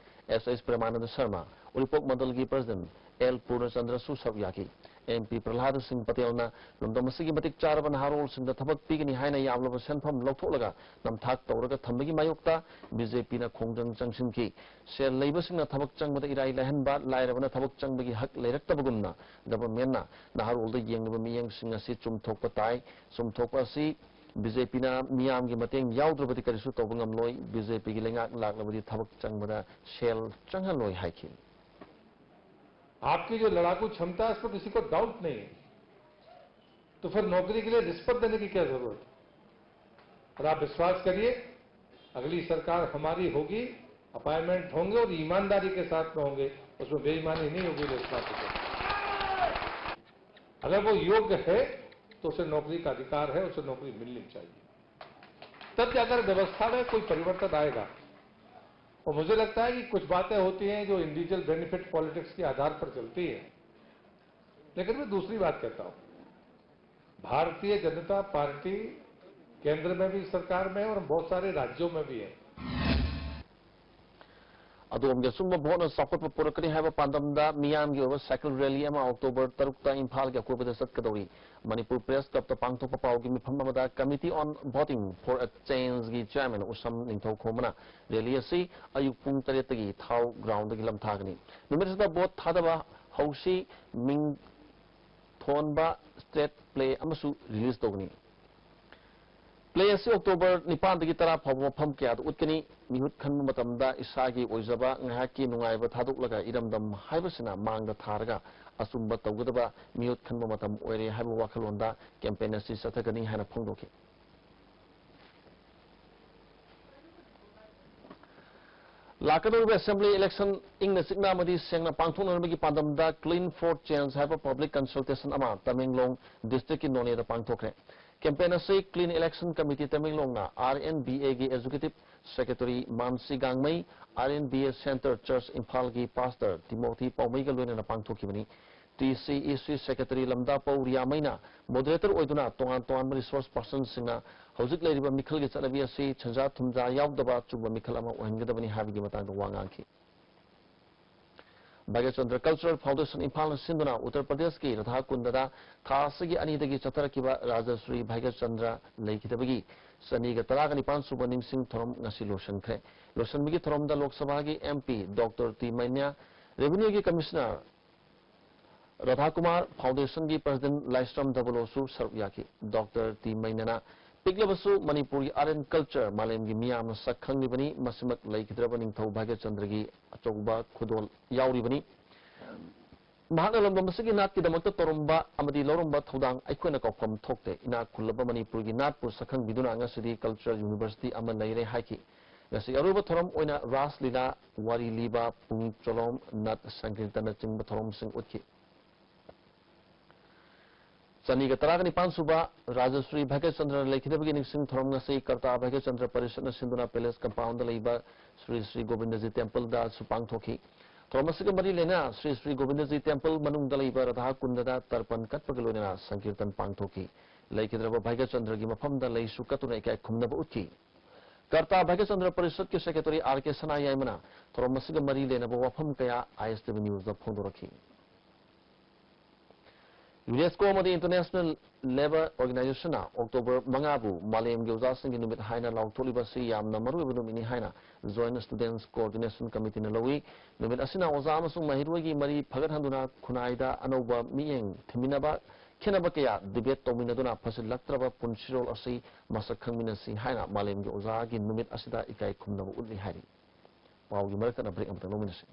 ꯑꯦꯁ ꯑꯦꯁ ꯄ꯭ꯔꯦꯃꯥꯅꯟꯗ ꯁꯔꯃ, ꯎꯔꯤꯄꯣꯛ ꯃꯟꯗꯜꯒꯤ ꯄ꯭ꯔꯁꯤꯗꯦꯟꯠ ꯑꯦꯜ ꯄꯨꯔꯅꯆꯟꯗ꯭ꯔꯁꯨ ꯁꯔꯨꯛ ꯌꯥꯈꯤ꯫ ꯑꯦꯝ ꯄꯤ ꯄ꯭ꯔꯍꯂꯥꯗ ꯁꯤꯡ ꯄꯇꯦꯜꯅ ꯂꯝꯗꯝ ꯑꯁꯤꯒꯤ ꯃꯇꯤꯛ ꯆꯥꯔꯕ ꯅꯍꯥꯔꯣꯜꯁꯤꯡꯗ ꯊꯕꯛ ꯄꯤꯒꯅꯤ ꯍꯥꯏꯅ ꯌꯥꯝꯂꯕ ꯁꯦꯟꯐꯝ ꯂꯧꯊꯣꯛꯂꯒ ꯅꯝꯊꯥꯛ ꯇꯧꯔꯒ ꯊꯝꯕꯒꯤ ꯃꯥꯌꯣꯛꯇ ꯕꯤ ꯖꯦ ꯄꯤꯅ ꯈꯣꯡꯖꯪ ꯆꯪꯁꯤꯟꯈꯤ꯫ ꯁꯦꯜ ꯂꯩꯕꯁꯤꯡꯅ ꯊꯕꯛ ꯆꯪꯕꯗ ꯏꯔꯥꯏ ꯂꯥꯏꯍꯟꯕ, ꯂꯥꯏꯔꯕꯅ ꯊꯕꯛ ꯆꯪꯕꯒꯤ ꯍꯛ ꯂꯩꯔꯛꯇꯕꯒꯨꯝꯅ ꯒꯚꯔꯟꯃꯦꯟꯠꯅ ꯅꯍꯥꯔꯣꯜꯗ ꯌꯦꯡꯂꯤꯕ ꯃꯤꯠꯌꯦꯡꯁꯤꯡ ꯑꯁꯤ ꯆꯨꯝꯊꯣꯛꯄ ꯇꯥꯏ꯫ ꯆꯨꯝꯊꯣꯛꯄ ꯑꯁꯤ ꯕꯤ ꯖꯦ ꯄꯤꯅ ꯃꯤꯌꯥꯝꯒꯤ ꯃꯇꯦꯡ ꯌꯥꯎꯗ꯭ꯔꯕꯗꯤ ꯀꯔꯤꯁꯨ ꯇꯧꯕ ꯉꯝꯂꯣꯏ꯫ ꯕꯤ ꯖꯦ ꯄꯤꯒꯤ ꯂꯩꯉꯥꯛ ꯂꯥꯛꯂꯕꯗꯤ ꯊꯕꯛ ꯆꯪꯕꯗ ꯁꯦꯜ ꯆꯪꯍꯜꯂꯣꯏ ꯍꯥꯏꯈꯤ꯫ आपकी जो लड़ाकू क्षमता है, इसमें किसी को डाउट नहीं है। तो फिर नौकरी के लिए रिश्वत देने की क्या जरूरत है? और आप विश्वास करिए, अगली सरकार हमारी होगी, अपॉइंटमेंट होंगे और ईमानदारी के साथ में होंगे, उसमें बेईमानी नहीं होगी। रिश्वत, अगर वो योग्य है तो उसे नौकरी का अधिकार है, उसे नौकरी मिलनी चाहिए। तब जाकर व्यवस्था में कोई परिवर्तन आएगा। और मुझे लगता है कि कुछ बातें होती हैं जो इंडिविजुअल बेनिफिट पॉलिटिक्स के आधार पर चलती है, लेकिन मैं दूसरी बात कहता हूं, भारतीय जनता पार्टी केंद्र में भी सरकार में है और बहुत सारे राज्यों में भी है। ꯑꯗꯣꯝꯒꯤ ꯑꯆꯨꯝꯕ ꯚꯣꯠꯅ ꯆꯥꯎꯈꯠꯄ ꯄꯨꯔꯛꯀꯅꯤ ꯍꯥꯏꯕ ꯄꯥꯟꯗꯝꯗ ꯃꯤꯌꯥꯝꯒꯤ ꯑꯣꯏꯕ ꯁꯥꯏꯀꯜ ꯔꯦꯂꯤ ꯑꯃ ꯑꯣꯛꯇꯣꯕꯔ ꯇꯔꯨꯛꯇ ꯏꯝꯐꯥꯜꯒꯤ ꯑꯀꯣꯏꯕꯗ ꯆꯠꯀꯗꯧꯔꯤ꯫ ꯃꯅꯤꯄꯨꯔ ꯄ꯭ꯔꯦꯁ ꯀ꯭ꯂꯕꯇ ꯄꯥꯡꯊꯣꯛꯄ ꯄꯥꯎꯒꯤ ꯃꯤꯐꯝ ꯑꯃꯗ Committee on Voting for a Changeꯒꯤ ꯆꯤꯌꯥꯔꯃꯦꯟ ꯎꯁꯝ ꯅꯤꯡꯊꯧꯈꯣꯝꯕꯅ ꯔꯦꯂꯤ ꯑꯁꯤ ꯑꯌꯨꯛ ꯄꯨꯡ ꯇꯔꯦꯠꯇꯒꯤ ꯊꯥꯎ ꯒ꯭ꯔꯥꯎꯟꯗꯒꯤ ꯂꯝꯊꯥꯒꯅꯤ꯫ ꯅꯨꯃꯤꯠ ꯑꯁꯤꯗ ꯚꯣꯠ ꯊꯥꯗꯕ ꯍꯧꯁꯤ ꯃꯤꯡ ꯊꯣꯟꯕ ꯁ꯭ꯇꯦꯠ ꯄ꯭ꯂꯦ ꯑꯃꯁꯨ ꯔꯤꯂꯤꯖ ꯇꯧꯒꯅꯤ꯫ ꯄ꯭ꯂꯦ ꯑꯁꯤ ꯑꯣꯛꯇꯣꯕꯔ ꯅꯤꯄꯥꯟꯗꯒꯤ ꯇꯔꯥ ꯐꯥꯎꯕ ꯃꯐꯝ ꯀꯌꯥꯗ ꯎꯠꯀꯅꯤ꯫ ꯃꯤꯍꯨꯠ ꯈꯟꯕ ꯃꯇꯝꯗ ꯏꯁꯥꯒꯤ ꯑꯣꯏꯖꯕ ꯉꯥꯏꯍꯥꯛꯀꯤ ꯅꯨꯡꯉꯥꯏꯕ ꯊꯥꯗꯣꯛꯂꯒ ꯏꯔꯝꯗꯝ ꯍꯥꯏꯕꯁꯤꯅ ꯃꯥꯡꯗ ꯊꯥꯔꯒ ꯑꯆꯨꯝꯕ ꯇꯧꯒꯗꯕ ꯃꯤꯍꯨꯠ ꯈꯟꯕ ꯃꯇꯝ ꯑꯣꯏꯔꯦ ꯍꯥꯏꯕ ꯋꯥꯈꯜꯂꯣꯟꯗ ꯀꯦꯝꯄꯦꯟ ꯑꯁꯤ ꯆꯠꯊꯒꯅꯤ ꯍꯥꯏꯅ ꯐꯣꯡꯗꯣꯛꯈꯤ꯫ ꯂꯥꯛꯀꯗꯧꯔꯤꯕ ꯑꯦꯁꯦꯝꯕ꯭ꯂꯤ ꯏꯂꯦꯛꯁꯟ ꯏꯪꯅ ꯆꯤꯛꯅ ꯑꯃꯗꯤ ꯁꯦꯡꯅ ꯄꯥꯡꯊꯣꯛꯅꯅꯕꯒꯤ ꯄꯥꯟꯗꯝꯗ Clean for Change ꯍꯥꯏꯕ ꯄꯕ꯭ꯂꯤꯛ ꯀꯟꯁꯜꯇꯦꯁꯟ ꯑꯃ ꯇꯃꯦꯡꯂꯣꯡ ꯗꯤꯁꯇ꯭ꯔꯤꯛꯀꯤ ꯅꯣꯅꯦꯗ ꯄꯥꯡꯊꯣꯛꯈ꯭ꯔꯦ꯫ Campaign ꯑꯁꯤ Clean Election Committee ꯇꯃꯦꯡꯂꯣꯡꯅ R N B A ꯒꯤ Executive Secretary ꯃꯥꯟꯁꯤ ꯒꯥꯡꯃꯩ, R N B A Centre Church ꯏꯝꯐꯥꯜꯒꯤ Pastor Timothy ꯄꯥꯎꯃꯩꯒ ꯂꯣꯏꯅꯅ ꯄꯥꯡꯊꯣꯛꯈꯤꯕꯅꯤ꯫ T C E C Secretary ꯂꯝꯗꯥꯄꯧ ꯔꯤꯌꯥꯃꯩꯅ moderator ꯑꯣꯏꯗꯨꯅ ꯇꯣꯉꯥꯟ ꯇꯣꯉꯥꯟꯕ resource personꯁꯤꯡꯅ ꯍꯧꯖꯤꯛ ꯂꯩꯔꯤꯕ ꯃꯤꯈꯜꯒꯤ ꯆꯠꯅꯕꯤ ꯑꯁꯤ ꯁꯦꯟꯖꯥ ꯊꯨꯝꯖꯥ ꯌꯥꯎꯗꯕ ꯑꯆꯨꯝꯕ ꯃꯤꯈꯜ ꯑꯃ ꯑꯣꯏꯍꯟꯒꯗꯕꯅꯤ ꯍꯥꯏꯕꯒꯤ ꯃꯇꯥꯡꯗ ꯋꯥ ꯉꯥꯡꯈꯤ꯫ ꯚꯥꯒ꯭ꯌꯆꯟꯗ꯭ꯔ Cultural Foundation ꯏꯝꯐꯥꯜꯅ ꯁꯤꯟꯗꯨꯅ ꯎꯠꯇꯔ ꯄ꯭ꯔꯗꯦꯁꯀꯤ ꯔꯥꯙꯥ ꯀꯨꯟꯗꯗ ꯊꯥ ꯑꯁꯤꯒꯤ ꯑꯅꯤꯗꯒꯤ ꯆꯠꯊꯔꯛꯈꯤꯕ ꯔꯥꯖꯁ꯭ꯔꯤ ꯚꯥꯒ꯭ꯌꯆꯟꯗ꯭ꯔ ꯂꯩꯈꯤꯗꯕꯒꯤ ꯆꯅꯤꯒ ꯇꯔꯥꯒ ꯅꯤꯄꯥꯟ ꯁꯨꯕ ꯅꯤꯡꯁꯤꯡ ꯊꯧꯔꯝ ꯉꯁꯤ ꯂꯣꯏꯁꯤꯟꯈ꯭ꯔꯦ꯫ ꯂꯣꯏꯁꯤꯟꯕꯒꯤ ꯊꯧꯔꯝꯗ ꯂꯣꯛ ꯁꯚꯥꯒꯤ M P Doctor T ꯃꯩꯅ꯭ꯌꯥ, Revenue ꯒꯤ Commissioner ꯔꯥꯙꯥꯀꯨꯃꯥꯔ, Foundation ꯒꯤ President ꯂꯥꯏꯁ꯭ꯔꯝ ꯙꯕꯣꯂꯣꯁꯨ ꯁꯔꯨꯛ ꯌꯥꯈꯤ꯫ Doctor T ꯃꯩꯅ꯭ꯌꯥꯅ ꯄꯤꯛꯂꯕꯁꯨ ꯃꯅꯤꯄꯨꯔꯒꯤ Art and Culture ꯃꯥꯂꯦꯝꯒꯤ ꯃꯤꯌꯥꯝꯅ ꯁꯛ ꯈꯪꯂꯤꯕꯅꯤ, ꯃꯁꯤꯃꯛ ꯂꯩꯈꯤꯗ꯭ꯔꯕ ꯅꯤꯡꯊꯧ ꯚꯥꯒ꯭ꯌꯆꯟꯗ꯭ꯔꯒꯤ ꯑꯆꯧꯕ ꯈꯨꯗꯣꯜ ꯌꯥꯎꯔꯤꯕꯅꯤ꯫ ꯃꯍꯥꯛꯅ ꯂꯝꯗꯝ ꯑꯁꯤꯒꯤ ꯅꯥꯠꯀꯤꯗꯃꯛꯇ ꯇꯧꯔꯝꯕ ꯑꯃꯗꯤ ꯂꯧꯔꯝꯕ ꯊꯧꯗꯥꯡ ꯑꯩꯈꯣꯏꯅ ꯀꯥꯎꯐꯝ ꯊꯣꯛꯇꯦ꯫ ꯏꯅꯥꯛ ꯈꯨꯜꯂꯕ ꯃꯅꯤꯄꯨꯔꯒꯤ ꯅꯥꯠꯄꯨ ꯁꯛꯈꯪꯕꯤꯗꯨꯅ ꯉꯁꯤꯗꯤ Cultural University ꯑꯃ ꯂꯩꯔꯦ ꯍꯥꯏꯈꯤ꯫ ꯉꯁꯤ ꯑꯔꯣꯏꯕ ꯊꯧꯔꯝ ꯑꯣꯏꯅ ꯔꯥꯁ ꯂꯤꯂꯥ, ꯋꯥꯔꯤ ꯂꯤꯕ, ꯄꯨꯡ ꯆꯣꯂꯣꯝ, ꯅꯠ ꯁꯪꯀꯤꯔꯇꯟꯅꯆꯤꯡꯕ ꯊꯧꯔꯝꯁꯤꯡ ꯎꯠꯈꯤ꯫ ꯆꯅꯤꯒ ꯇꯔꯥꯒ ꯅꯤꯄꯥꯟ ꯁꯨꯕ ꯔꯥꯖꯁ꯭ꯔꯤ ꯚꯥꯒ꯭ꯌꯆꯟꯗ꯭ꯔ ꯂꯩꯈꯤꯗꯕꯒꯤ ꯅꯤꯡꯁꯤꯡ ꯊꯧꯔꯝ ꯉꯁꯤ ꯀꯔꯇꯥ ꯚꯥꯒ꯭ꯌꯆꯟꯗ꯭ꯔ ꯄꯔꯤꯁꯠꯅ ꯁꯤꯟꯗꯨꯅ Palace Compound ꯗ ꯂꯩꯕ ꯁ꯭ꯔꯤ ꯁ꯭ꯔꯤ ꯒꯣꯕꯤꯟꯗꯖꯤ Temple ꯗꯁꯨ ꯄꯥꯡꯊꯣꯛꯈꯤ꯫ ꯊꯧꯔꯝ ꯑꯁꯤꯒ ꯃꯔꯤ ꯂꯩꯅ ꯁ꯭ꯔꯤ ꯁ꯭ꯔꯤ ꯒꯣꯕꯤꯟꯗꯖꯤ Temple ꯃꯅꯨꯡꯗ ꯂꯩꯕ ꯔꯥꯙꯥ ꯀꯨꯟꯗꯗ ꯇꯔꯄꯟ ꯀꯠꯄꯒ ꯂꯣꯏꯅꯅ ꯁꯪꯀꯤꯔꯇꯟ ꯄꯥꯡꯊꯣꯛꯈꯤ꯫ ꯂꯩꯈꯤꯗ꯭ꯔꯕ ꯚꯥꯒ꯭ꯌꯆꯟꯗ꯭ꯔꯒꯤ ꯃꯐꯝꯗ ꯂꯩꯁꯨ ꯀꯠꯇꯨꯅ ꯏꯀꯥꯏ ꯈꯨꯝꯅꯕ ꯎꯠꯈꯤ꯫ ꯀꯔꯇꯥ ꯚꯥꯒ꯭ꯌꯆꯟꯗ꯭ꯔ ꯄꯔꯤꯁꯠꯀꯤ Secretary R K ꯁꯅꯥ ꯌꯥꯏꯃꯅ ꯊꯧꯔꯝ ꯑꯁꯤꯒ ꯃꯔꯤ ꯂꯩꯅꯕ ꯋꯥꯐꯝ ꯀꯌꯥ I S T V News the ꯐꯣꯡꯗꯣꯔꯛꯈꯤ꯫ UNESCO ꯑꯃꯗꯤ International Labour Organization ꯅ October ꯃꯉꯥꯕꯨ ꯃꯥꯂꯦꯝꯒꯤ ꯑꯣꯖꯥꯁꯤꯡꯒꯤ ꯅꯨꯃꯤꯠ ꯍꯥꯏꯅ ꯂꯥꯎꯊꯣꯛꯂꯤꯕ ꯑꯁꯤ ꯌꯥꯝꯅ ꯃꯔꯨꯑꯣꯏꯕ ꯅꯨꯃꯤꯠꯅꯤ ꯍꯥꯏꯅ Joint Students Coordination Committee ꯅ ꯂꯧꯏ꯫ ꯅꯨꯃꯤꯠ ꯑꯁꯤꯅ ꯑꯣꯖꯥ ꯑꯃꯁꯨꯡ ꯃꯍꯩꯔꯣꯏꯒꯤ ꯃꯔꯤ ꯐꯒꯠꯍꯟꯗꯨꯅ ꯈꯨꯟꯅꯥꯏꯗ ꯑꯅꯧꯕ ꯃꯤꯠꯌꯦꯡ ꯊꯝꯃꯤꯟꯅꯕ, ꯈꯦꯠꯅꯕ ꯀꯌꯥ debate ꯇꯧꯃꯤꯟꯅꯗꯨꯅ ꯐꯁꯤꯜꯂꯛꯇ꯭ꯔꯕ ꯄꯨꯟꯁꯤꯔꯣꯜ ꯑꯁꯤ ꯃꯁꯛ ꯈꯪꯃꯤꯟꯅꯁꯤ ꯍꯥꯏꯅ ꯃꯥꯂꯦꯝꯒꯤ ꯑꯣꯖꯥꯒꯤ ꯅꯨꯃꯤꯠ ꯑꯁꯤꯗ ꯏꯀꯥꯏ ꯈꯨꯝꯅꯕ ꯎꯠꯂꯤ ꯍꯥꯏꯔꯤ꯫ ꯄꯥꯎꯒꯤ ꯃꯔꯛ ꯊꯠꯅ break ꯑꯃꯇꯪ ꯂꯧꯃꯤꯟꯅꯁꯤ꯫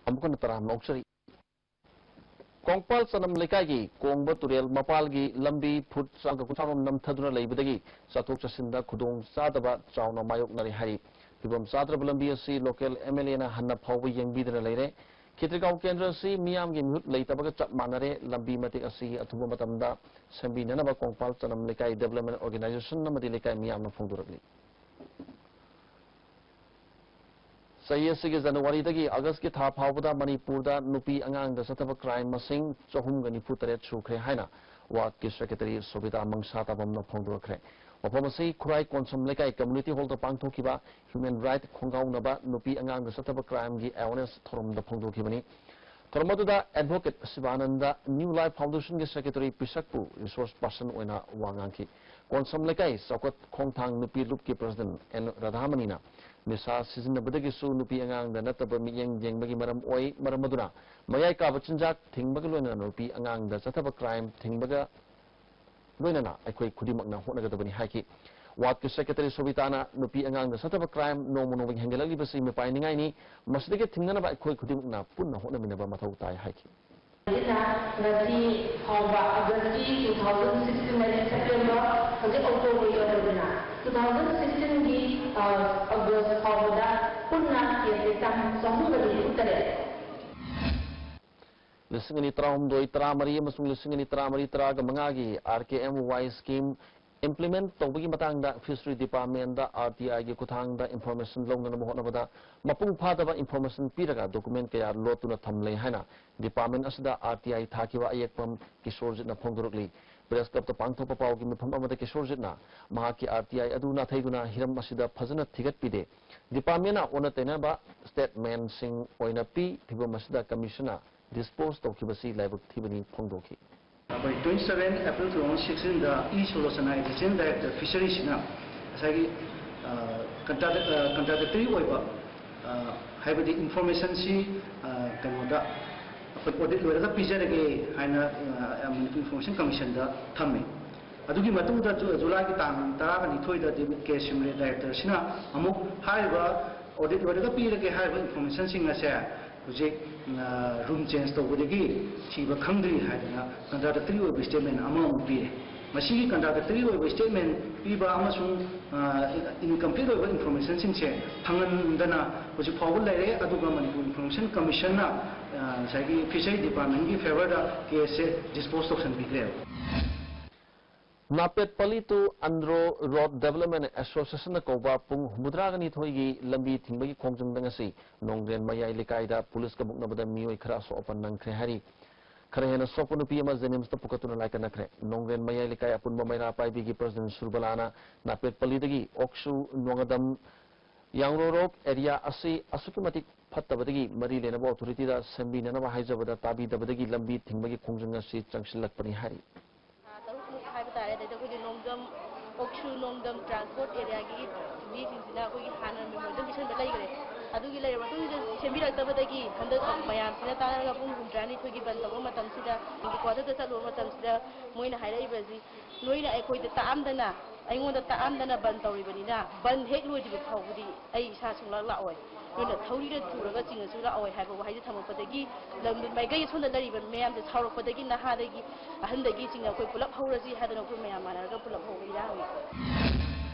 ꯑꯃꯨꯛ ꯍꯟꯅ ꯇꯔꯥꯝꯅ ꯑꯣꯛꯆꯔꯤ꯫ ꯀꯣꯡꯄꯥꯜ ꯆꯅꯝ ꯂꯩꯀꯥꯏꯒꯤ ꯀꯣꯡꯕ ꯇꯨꯔꯦꯜ ꯃꯄꯥꯜꯒꯤ ꯂꯝꯕꯤ ꯐꯨꯠ ꯆꯥꯝꯃꯒ ꯀꯨꯟꯊ꯭ꯔꯥ ꯔꯣꯝ ꯅꯝꯊꯗꯨꯅ ꯂꯩꯕꯗꯒꯤ ꯆꯠꯊꯣꯛ ꯆꯠꯁꯤꯟꯗ ꯈꯨꯗꯣꯡ ꯆꯥꯗꯕ ꯆꯥꯎꯅ ꯃꯥꯌꯣꯛꯅꯔꯤ ꯍꯥꯏꯔꯤ꯫ ꯐꯤꯕꯝ ꯆꯥꯗ꯭ꯔꯕ ꯂꯝꯕꯤ ꯑꯁꯤ ꯂꯣꯀꯦꯜ ꯑꯦꯝ ꯑꯦꯜ ꯑꯦꯅ ꯍꯟꯅ ꯐꯥꯎꯕ ꯌꯦꯡꯕꯤꯗꯅ ꯂꯩꯔꯦ꯫ ꯈꯦꯇ꯭ꯔꯤꯒꯥꯎ ꯀꯦꯟꯗ꯭ꯔ ꯑꯁꯤ ꯃꯤꯌꯥꯝꯒꯤ ꯃꯤꯍꯨꯠ ꯂꯩꯇꯕꯒ ꯆꯞ ꯃꯥꯟꯅꯔꯦ꯫ ꯂꯝꯕꯤ ꯃꯇꯦꯛ ꯑꯁꯤ ꯑꯊꯨꯕ ꯃꯇꯝꯗ ꯁꯦꯝꯕꯤꯅꯅꯕ ꯀꯣꯡꯄꯥꯜ ꯆꯅꯝ ꯂꯩꯀꯥꯏ ꯗꯦꯕꯂꯞꯃꯦꯟ ꯑꯣꯔꯒꯅꯥꯏꯖꯦꯁꯟ ꯑꯃꯗꯤ ꯂꯩꯀꯥꯏ ꯃꯤꯌꯥꯝꯅ ꯐꯣꯡꯗꯣꯔꯛꯂꯤ꯫ ꯆꯍꯤ ꯑꯁꯤꯒꯤ ꯖꯅꯋꯥꯔꯤꯗꯒꯤ ꯑꯥꯒꯁꯀꯤ ꯊꯥ ꯐꯥꯎꯕꯗ ꯃꯅꯤꯄꯨꯔꯗ ꯅꯨꯄꯤ ꯑꯉꯥꯡꯗ ꯆꯠꯊꯕ ꯀ꯭ꯔꯥꯏꯝ ꯃꯁꯤꯡ ꯆꯍꯨꯝꯒ ꯅꯤꯐꯨ ꯇꯔꯦꯠ ꯁꯨꯈ꯭ꯔꯦ ꯍꯥꯏꯅ ꯋꯥꯔꯗꯀꯤ ꯁꯦꯀ꯭ꯔꯦꯇꯔꯤ ꯁꯣꯕꯤꯇꯥ ꯃꯪꯁꯥ ꯇꯥꯕꯝꯅ ꯐꯣꯡꯗꯣꯔꯛꯈ꯭ꯔꯦ꯫ ꯋꯥꯐꯝ ꯑꯁꯤ ꯈꯨꯔꯥꯏ ꯀꯣꯟꯁꯝ ꯂꯩꯀꯥꯏ ꯀꯝꯃ꯭ꯌꯨꯅꯤꯇꯤ ꯍꯣꯜꯗ ꯄꯥꯡꯊꯣꯛꯈꯤꯕ ꯍ꯭ꯌꯨꯃꯦꯟ ꯔꯥꯏꯠ ꯈꯣꯡꯒꯥꯎꯅꯕ ꯅꯨꯄꯤ ꯑꯉꯥꯡꯗ ꯆꯠꯊꯕ ꯀ꯭ꯔꯥꯏꯝꯒꯤ ꯑꯦꯋꯥꯔꯅꯦꯁ ꯊꯧꯔꯝꯗ ꯐꯣꯡꯗꯣꯛꯈꯤꯕꯅꯤ꯫ ꯊꯧꯔꯝ ꯑꯗꯨꯗ ꯑꯦꯗꯚꯣꯀꯦꯠ ꯁꯤꯕꯥꯅꯟꯗ, ꯅ꯭ꯌꯨ ꯂꯥꯏꯐ ꯐꯥꯎꯟꯗꯦꯁꯟꯒꯤ ꯁꯦꯀ꯭ꯔꯦꯇꯔꯤ ꯄꯤꯁꯛꯄꯨ ꯔꯤꯁꯣꯔꯁ ꯄꯥꯔꯁꯟ ꯑꯣꯏꯅ ꯋꯥ ꯉꯥꯡꯈꯤ꯫ ꯀꯣꯟꯁꯝ ꯂꯩꯀꯥꯏ ꯆꯥꯎꯈꯠ ꯈꯣꯡꯊꯥꯡ ꯅꯨꯄꯤ ꯂꯨꯞꯀꯤ ꯄ꯭ꯔꯁꯤꯗꯦꯟꯠ ꯑꯦꯟ ꯔꯥꯙꯥꯃꯅꯤꯅ ꯅꯤꯁꯥ ꯁꯤꯖꯤꯟꯅꯕꯗꯒꯤꯁꯨ ꯅꯨꯄꯤ ꯑꯉꯥꯡꯗ ꯅꯠꯇꯕ ꯃꯤꯠꯌꯦꯡ ꯌꯦꯡꯕꯒꯤ ꯃꯔꯝ ꯑꯣꯏ, ꯃꯔꯝ ꯑꯗꯨꯅ ꯃꯌꯥꯏ ꯀꯥꯕ ꯆꯤꯟꯖꯥꯛ ꯊꯤꯡꯕꯒ ꯂꯣꯏꯅꯅ ꯅꯨꯄꯤ ꯑꯉꯥꯡꯗ ꯆꯠꯊꯕ ꯀ꯭ꯔꯥꯏꯝ ꯊꯤꯡꯕꯒ ꯂꯣꯏꯅꯅ ꯑꯩꯈꯣꯏ ꯈꯨꯗꯤꯡꯃꯛꯅ ꯍꯣꯠꯅꯒꯗꯕꯅꯤ ꯍꯥꯏꯈꯤ꯫ ꯋꯥꯔꯗꯀꯤ ꯁꯦꯀ꯭ꯔꯦꯇꯔꯤ ꯁꯣꯕꯤꯇꯥꯅ ꯅꯨꯄꯤ ꯑꯉꯥꯡꯗ ꯆꯠꯊꯕ ꯀ꯭ꯔꯥꯏꯝ ꯅꯣꯡꯃ ꯅꯣꯡꯃꯒꯤ ꯍꯦꯟꯒꯠꯂꯛꯂꯤꯕꯁꯤ ꯃꯤꯄꯥꯏꯅꯤꯡꯉꯥꯏꯅꯤ, ꯃꯁꯤꯗꯒꯤ ꯊꯤꯡꯅꯅꯕ ꯑꯩꯈꯣꯏ ꯈꯨꯗꯤꯡꯃꯛꯅ ꯄꯨꯟꯅ ꯍꯣꯠꯅꯃꯤꯟꯅꯕ ꯃꯊꯧ ꯇꯥꯏ ꯍꯥꯏꯈꯤ꯫ ꯑꯁꯤꯅ ꯉꯁꯤ ꯐꯥꯎꯕ ꯑꯥꯒꯁꯀꯤ two thousand sixteen ꯍꯥꯏꯗꯤ ꯁꯦꯞꯇꯦꯝꯕꯔ, ꯍꯧꯖꯤꯛ ꯑꯣꯛꯇꯣꯕꯔ ꯌꯧꯔꯦꯗꯅ, two thousand sixteen ꯒꯤ, ꯑ, ꯑꯥꯒꯁ ꯐꯥꯎꯕꯗ ꯄꯨꯟꯅ ꯀꯦꯁꯁꯦ ꯆꯥꯝ-, ꯆꯍꯨꯝꯒ ꯅꯤꯐꯨ ꯇꯔꯦꯠ꯫ ꯂꯤꯁꯤꯡ ꯑꯅꯤ ꯇꯔꯥꯍꯨꯝꯗꯣꯏ ꯇꯔꯥꯃꯔꯤ ꯑꯃꯁꯨꯡ ꯂꯤꯁꯤꯡ ꯑꯅꯤ ꯇꯔꯥꯃꯔꯤ ꯇꯔꯥꯃꯉꯥꯒꯤ ꯑꯥꯔ ꯀꯦ ꯑꯦꯝ ꯋꯥꯏ ꯁ꯭ꯀꯤꯝ ꯏꯝꯄ꯭ꯂꯤꯃꯦꯟꯠ ꯇꯧꯕꯒꯤ ꯃꯇꯥꯡꯗ ꯐꯤꯁꯔꯤ ꯗꯤꯄꯥꯔꯠꯃꯦꯟꯗ ꯑꯥꯔ ꯇꯤ ꯑꯥꯏꯒꯤ ꯈꯨꯠꯊꯥꯡꯗ ꯏꯟꯐꯣꯔꯃꯦꯁꯟ ꯂꯧꯅꯅꯕ ꯍꯣꯠꯅꯕꯗ ꯃꯄꯨꯡ ꯐꯥꯗꯕ ꯏꯟꯐꯣꯔꯃꯦꯁꯟ ꯄꯤꯔꯒ ꯗꯣꯀꯨꯃꯦꯟ ꯀꯌꯥ ꯂꯣꯠꯇꯨꯅ ꯊꯝꯂꯦ ꯍꯥꯏꯅ ꯗꯤꯄꯥꯔꯠꯃꯦꯟ ꯑꯁꯤꯗ ꯑꯥꯔ ꯇꯤ ꯑꯥꯏ ꯊꯥꯈꯤꯕ ꯑꯌꯦꯛꯄꯝ ꯀꯤꯁꯣꯔꯖꯤꯠꯅ ꯐꯣꯡꯗꯣꯔꯛꯂꯤ꯫ ꯄ꯭ꯔꯦꯁ ꯀ꯭ꯂꯕꯇ ꯄꯥꯡꯊꯣꯛꯄ ꯄꯥꯎꯒꯤ ꯃꯤꯐꯝ ꯑꯃꯗ ꯀꯤꯁꯣꯔꯖꯤꯠꯅ ꯃꯍꯥꯛꯀꯤ ꯑꯥꯔ ꯇꯤ ꯑꯥꯏ ꯑꯗꯨ ꯅꯥꯊꯩꯗꯨꯅ ꯍꯤꯔꯝ ꯑꯁꯤꯗ ꯐꯖꯅ ꯊꯤꯒꯠꯄꯤꯗꯦ꯫ ꯗꯤꯄꯥꯔꯠꯃꯦꯟꯅ ꯑꯣꯟꯅ ꯇꯩꯅꯕ ꯁ꯭ꯇꯦꯠꯃꯦꯟꯁꯤꯡ ꯑꯣꯏꯅ ꯄꯤ꯫ ꯐꯤꯕꯝ ꯑꯁꯤꯗ ꯀꯃꯤꯁꯟꯅ ꯗꯤꯁꯄꯣꯖ ꯇꯧꯈꯤꯕꯁꯤ ꯂꯥꯏꯕꯛ ꯊꯤꯕꯅꯤ ꯐꯣꯡꯗꯣꯛꯈꯤ꯫ ꯑꯩꯈꯣꯏ twenty seven April two thousand sixteen ꯗ ꯏ ꯁꯣꯂꯣꯆꯅꯥ ꯑꯦꯁꯤꯁꯇꯦꯟꯠ ꯗꯥꯏꯔꯦꯛꯇꯔ ꯐꯤꯁꯔꯤꯁꯤꯅ ꯉꯁꯥꯏꯒꯤ, ꯑ, ꯀꯟꯇ꯭ꯔꯥꯗꯛ-, ꯑ, ꯀꯟꯇ꯭ꯔꯥꯗꯤꯛꯇꯔꯤ ꯑꯣꯏꯕ, ꯑ, ꯍꯥꯏꯕꯗꯤ ꯏꯟꯐꯣꯔꯃꯦꯁꯟꯁꯤ, ꯑ, ꯀꯩꯅꯣꯗ ꯑꯩꯈꯣꯏ ꯑꯣꯗꯤꯠ ꯂꯣꯏꯔꯒ ꯄꯤꯖꯔꯒꯦ ꯍꯥꯏꯅ, ꯑ, ꯃꯅꯤꯄꯨꯔ ꯏꯟꯐꯣꯔꯃꯦꯁꯟ ꯀꯃꯤꯁꯟꯗ ꯊꯝꯃꯤ꯫ ꯑꯗꯨꯒꯤ ꯃꯇꯨꯡꯗ ꯖꯨ-, ꯖꯨꯂꯥꯏꯒꯤ ꯇꯥꯡ ꯇꯔꯥꯒ ꯅꯤꯊꯣꯏꯗ ꯗꯦꯕꯤꯠ ꯀꯦ ꯁꯤꯝꯔꯦ ꯗꯥꯏꯔꯦꯛꯇꯔꯁꯤꯅ ꯑꯃꯨꯛ ꯍꯥꯏꯔꯤꯕ ꯑꯣꯗꯤꯠ ꯂꯣꯏꯔꯒ ꯄꯤꯔꯒꯦ ꯍꯥꯏꯔꯤꯕ ꯏꯟꯐꯣꯔꯃꯦꯁꯟꯁꯤꯡ ꯑꯁꯦ ꯍꯧꯖꯤꯛ ꯔꯨꯝ ꯆꯦꯟꯖ ꯇꯧꯕꯗꯒꯤ ꯊꯤꯕ ꯈꯪꯗ꯭ꯔꯤ ꯍꯥꯏꯗꯅ ꯀꯟꯇ꯭ꯔꯥꯗꯤꯛꯇꯔꯤ ꯑꯣꯏꯕ ꯁ꯭ꯇꯦꯠꯃꯦꯟ ꯑꯃꯃꯨꯛ ꯄꯤꯔꯦ꯫ ꯃꯁꯤꯒꯤ ꯀꯟꯇ꯭ꯔꯥꯗꯤꯛꯇꯔꯤ ꯑꯣꯏꯕ ꯁ꯭ꯇꯦꯠꯃꯦꯟ ꯄꯤꯕ ꯑꯃꯁꯨꯡ ꯏꯟꯀꯝꯄ꯭ꯂꯤꯠ ꯑꯣꯏꯕ ꯏꯟꯐꯣꯔꯃꯦꯁꯟꯁꯤꯡꯁꯦ ꯐꯪꯍꯟꯗꯅ ꯍꯧꯖꯤꯛ ꯐꯥꯎꯕ ꯂꯩꯔꯦ꯫ ꯑꯗꯨꯒ ꯃꯅꯤꯄꯨꯔ ꯏꯟꯐꯣꯔꯃꯦꯁꯟ ꯀꯃꯤꯁꯟꯅ ꯉꯁꯥꯏꯒꯤ ꯐꯤꯁꯔꯤ ꯗꯤꯄꯥꯔꯠꯃꯦꯟꯒꯤ ꯐꯦꯚꯔꯗ ꯀꯦꯁꯁꯦ ꯗꯤꯁꯄꯣꯁ ꯇꯧꯁꯟꯕꯤꯈ꯭ꯔꯦꯕ꯫ ꯅꯥꯄꯦꯠ ꯄꯂꯤ ꯇꯨ ꯑꯟꯗ꯭ꯔꯣ ꯔꯣꯗ ꯗꯦꯕꯂꯞꯃꯦꯟ ꯑꯦꯁꯣꯁꯤꯌꯦꯁꯟꯅ ꯀꯧꯕ ꯄꯨꯡ ꯍꯨꯝꯐꯨꯇꯔꯥꯒ ꯅꯤꯊꯣꯏꯒꯤ ꯂꯝꯕꯤ ꯊꯤꯡꯕꯒꯤ ꯈꯣꯡꯖꯪꯗ ꯉꯁꯤ ꯅꯣꯡꯒ꯭ꯔꯦꯟ ꯃꯌꯥꯏ ꯂꯩꯀꯥꯏꯗ ꯄꯨꯂꯤꯁꯀ ꯃꯨꯛꯅꯕꯗ ꯃꯤꯑꯣꯏ ꯈꯔ ꯑꯁꯣꯛ ꯑꯄꯟ ꯅꯪꯈ꯭ꯔꯦ ꯍꯥꯏꯔꯤ꯫ ꯈꯔ ꯍꯦꯟꯅ ꯁꯣꯛꯄ ꯅꯨꯄꯤ ꯑꯃ ꯖꯦꯅꯤꯝꯁꯇ ꯄꯨꯈꯠꯇꯨꯅ ꯂꯥꯏꯀꯠꯅꯈ꯭ꯔꯦ꯫ ꯅꯣꯡꯒ꯭ꯔꯦꯟ ꯃꯌꯥꯏ ꯂꯩꯀꯥꯏ ꯑꯄꯨꯟꯕ ꯃꯩꯔꯥ ꯄꯥꯏꯕꯤꯒꯤ ꯄ꯭ꯔꯁꯤꯗꯦꯟ ꯁꯨꯔꯕꯂꯥꯅ ꯅꯥꯄꯦꯠ ꯄꯂꯤꯗꯒꯤ ꯑꯣꯛꯁꯨ ꯅꯣꯡꯉꯗꯝ ꯌꯥꯡꯔꯣꯔꯣꯛ ꯑꯦꯔꯤꯌꯥ ꯑꯁꯤ ꯑꯁꯨꯛꯀꯤ ꯃꯇꯤꯛ ꯐꯠꯇꯕꯗꯒꯤ ꯃꯔꯤ ꯂꯩꯅꯕ ꯑꯣꯊꯣꯔꯤꯇꯤꯗ ꯁꯦꯝꯕꯤꯅꯅꯕ ꯍꯥꯏꯖꯕꯗ ꯇꯥꯕꯤꯗꯕꯗꯒꯤ ꯂꯝꯕꯤ ꯊꯤꯡꯕꯒꯤ ꯈꯣꯡꯖꯪ ꯑꯁꯤ ꯆꯪꯁꯤꯜꯂꯛꯄꯅꯤ ꯍꯥꯏꯔꯤ꯫ ꯊꯥ ꯇꯔꯨꯛꯃꯨꯛ ꯍꯥꯏꯕ ꯇꯥꯔꯦ꯫ ꯑꯗꯩꯗ ꯑꯩꯈꯣꯏꯒꯤ ꯅꯣꯡꯗꯝ, ꯑꯣꯛꯁꯨ ꯅꯣꯡꯗꯝ ꯇ꯭ꯔꯥꯟꯁꯄꯣꯔꯠ ꯑꯦꯔꯤꯌꯥꯒꯤ ꯃꯤꯁꯤꯡꯁꯤꯅ ꯑꯩꯈꯣꯏꯒꯤ ꯍꯥꯟꯅ ꯃꯦꯃꯣꯔꯦꯟꯗꯝ ꯄꯤꯁꯟꯕ ꯂꯩꯈ꯭ꯔꯦ꯫ ꯑꯗꯨꯒꯤ ꯂꯩꯔꯕ ꯃꯇꯨꯡꯁꯤꯗ ꯁꯦꯝꯕꯤꯔꯛꯇꯕꯗꯒꯤ ꯍꯟꯗꯛ ꯃꯌꯥꯝꯁꯤꯅ ꯇꯥꯟꯅꯔꯒ ꯄꯨꯡ ꯍꯨꯝꯗ꯭ꯔꯥꯅꯤꯊꯣꯏꯒꯤ ꯕꯟ ꯇꯧꯕ ꯃꯇꯝꯁꯤꯗ ꯍꯦꯗꯀ꯭ꯋꯥꯇꯔꯗ ꯆꯠꯂꯨꯕ ꯃꯇꯝꯁꯤꯗ ꯃꯣꯏꯅ ꯍꯥꯏꯔꯛꯏꯕꯁꯤ, "ꯅꯣꯏꯅ ꯑꯩꯈꯣꯏꯗ ꯇꯥꯛꯑꯝꯗꯅ, ꯑꯩꯉꯣꯟꯗ ꯇꯥꯛꯑꯝꯗꯅ ꯕꯟ ꯇꯧꯔꯤꯕꯅꯤꯅ ꯕꯟ ꯍꯦꯛ ꯂꯣꯏꯗ꯭ꯔꯤꯕ ꯐꯥꯎꯕꯗꯤ ꯑꯩ ꯏꯁꯥ ꯁꯨꯡꯂꯥꯛ ꯂꯥꯛꯑꯣꯏ꯫ ꯅꯣꯏꯅ ꯊꯧꯔꯤꯅ ꯊꯨꯔꯒ ꯆꯤꯡꯉꯁꯨ ꯂꯥꯛꯑꯣꯏ" ꯍꯥꯏꯕ ꯋꯥꯍꯩꯁꯦ ꯊꯝꯃꯛꯄꯗꯒꯤ ꯂꯝ ꯃꯥꯏꯀꯩ ꯁꯣꯝꯗ ꯂꯩꯔꯤꯕ ꯃꯌꯥꯝꯁꯦ ꯁꯥꯎꯔꯛꯄꯗꯒꯤ ꯅꯍꯥꯗꯒꯤ ꯑꯍꯟꯗꯒꯤ ꯆꯤꯡꯅ ꯑꯩꯈꯣꯏ ꯄꯨꯂꯞ ꯍꯧꯔꯁꯤ ꯍꯥꯏꯗꯅ ꯑꯩꯈꯣꯏ ꯃꯌꯥꯝ ꯃꯥꯟꯅꯔꯒ ꯄꯨꯂꯞ ꯍꯧꯕ ꯏꯔꯥꯡꯅꯤ꯫